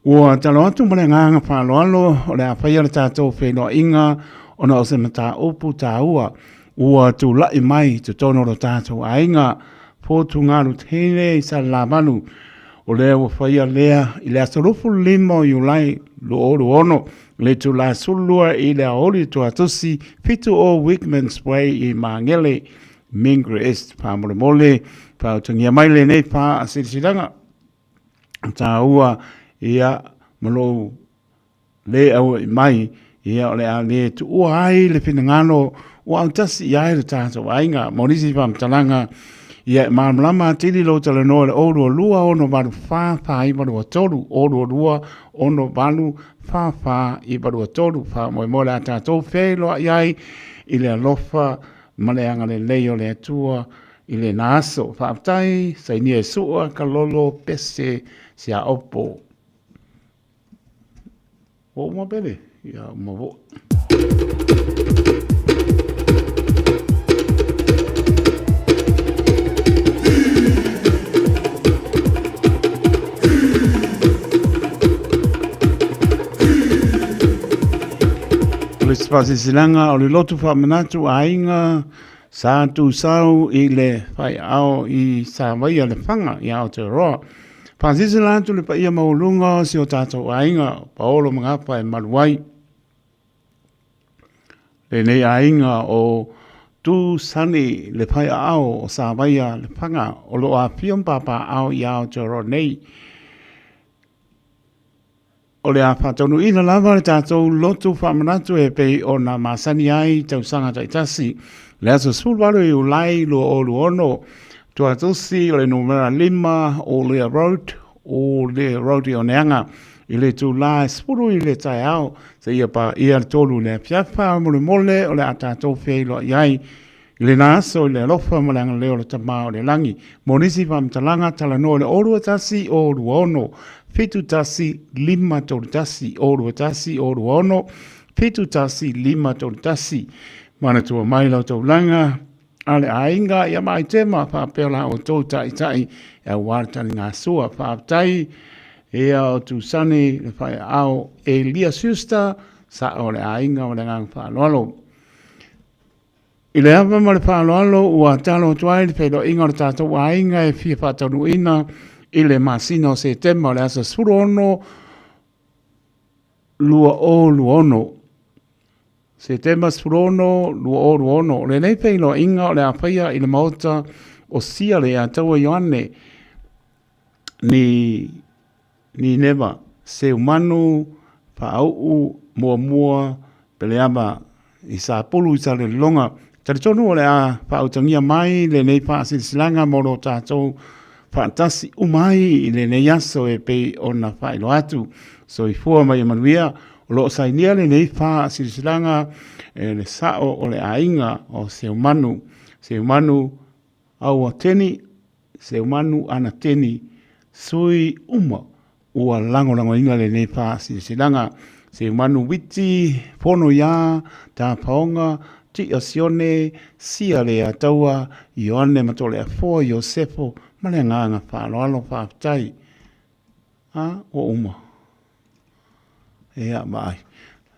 Ua talo atu ma le agaga faaaloalo o le a faia le tatou feiloaiga ona o se mataupu taua ua tulai mai i totonu o lo tatou aiga Fotugalu Teine i Salelavalu. O lea ua faia lea i le aso 25 o Iulai 2026 i le itula 12 i le aoauli Tuatosi 7 o Wigmans Way i Magele, Mingre East. Faamolemole, faautagia mai lenei faasilasilaga taua ia ma lou le aua'i mai, ia o le a le tuua ai le finagalo ua autasi i ai le tatou aiga. Mo nisi faamatalaga, ia e malamalama atili lou talanoa i le 022 684 4923, 022 684 4923. Faamoemoe o le a tatou feiloai ai i le alofa ma le agalelei o le Atua i lena aso. Faafetai, sainia e Sua Kalolo Pese Siaopo. Ua uma pele? Ia uma foi. O le faasilasilaga o le lotu faamanatu aiga sa tusau i le faiao i Savaia Lefaga i Aotearoa. Faasilasila atu le paia maualuga o si o tatou aiga o Paolo ma Gafa e malu ai. Lenei aiga o Tu Sani le faiaao o Savaia Lefaga o lo o afifio ma papaaao i Aotearoa nei. O le a faataunuuina lava le tatou lotu faamanatu e pei ona masani ai i tausaga taitasi. Le aso 18 o Iulai 2026, Tuatosi o le numera 5 o Lea Road, o Lea Road i Oneaga, i le itula e 10 i le taeao seia paia le 3 i le afiafi. Faamolemole o le a tatou feiloai ai I lena aso i le alofa ma le agalelei o le Tama o le Lagi. Mo nisi faamatalaga, talanoa i le 021 026 71 531, 021 026 71 531. Manatua mai lau taulaga a le aiga ia ma aitema faapea la outou taitai aua le taligasua. Faafetai ia o Tusani le faeaao Elia Schuster, sao o le aiga ma le agaga faaaloalo. I le ava ma le faaaloalo ua talo atu ai le feiloaiga o le tatou aiga e fia faataunuuina i le masina o Setema o le aso 16 2026. Setema 16 2026. O lenei feiloaiga o le a faia i le maota o Siale ia Taua Ioane ni Nineva, Seumanu, Faauu, Muamua, Peleava, i Sapulu i Salelologa. Talitonu o le a faautagia mai lenei faasilasilaga mo lo tatou faatasi uma ai i lenei aso e pei ona faailoa atu. Soifua ma ia manuia. O lo o sainia lenei faasilasilaga e le sao o le aiga o Seumanu. Seumanu. Aua Teni, Seumanu Ana Teni, sui uma ua lagolagoina lenei faasilasilaga. Seumanu Witi, Fono iā, Tapaoga, Ti'a Sione, Sia Leataua, Ioane Matoleafoa, Iosefo, ma le agaga faaaloalo. Faafetai. A, ua uma. Ia, vaai.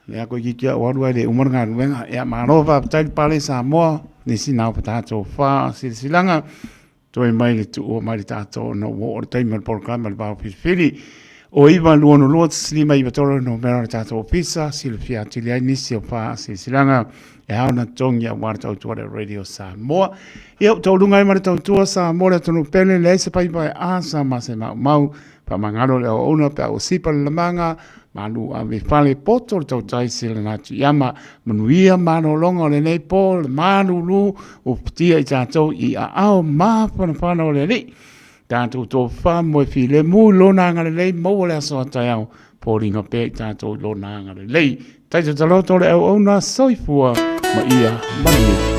Lea koe kiki au alu ai le uma le galuega. Ia, malo faafetai le pale Samoa. Nisi nao pa tātou wha silasilaga. Toe mai le tuua mai le tātou no ua o le taimi o le polokalame o le vao filifili. O iva lua no lua tasilima iva tolo no mera o le tātou ofisa. Silafia atili ai nisi o wha silasilaga. E ao na totogi aua le tautua le Radio Samoa. Ia, ua tauluga ai ma le tautua Samoa le atunuu pele, leai se paipai asa ma se maumau. Faamagalo le auauna pe a ua sipa le lamaga, malu ave i fale poto le tautai se lana atu iama. Manuia malologa o lenei po, le malulu ua pitia i tatou i aao mafanafana o le Alii. Tatou tofa moe filemu i lona agalelei, maua le aso a taeao, foliga pea i tatou i lona agalelei. Taito taloto le auauna, soifua ma ia manuia.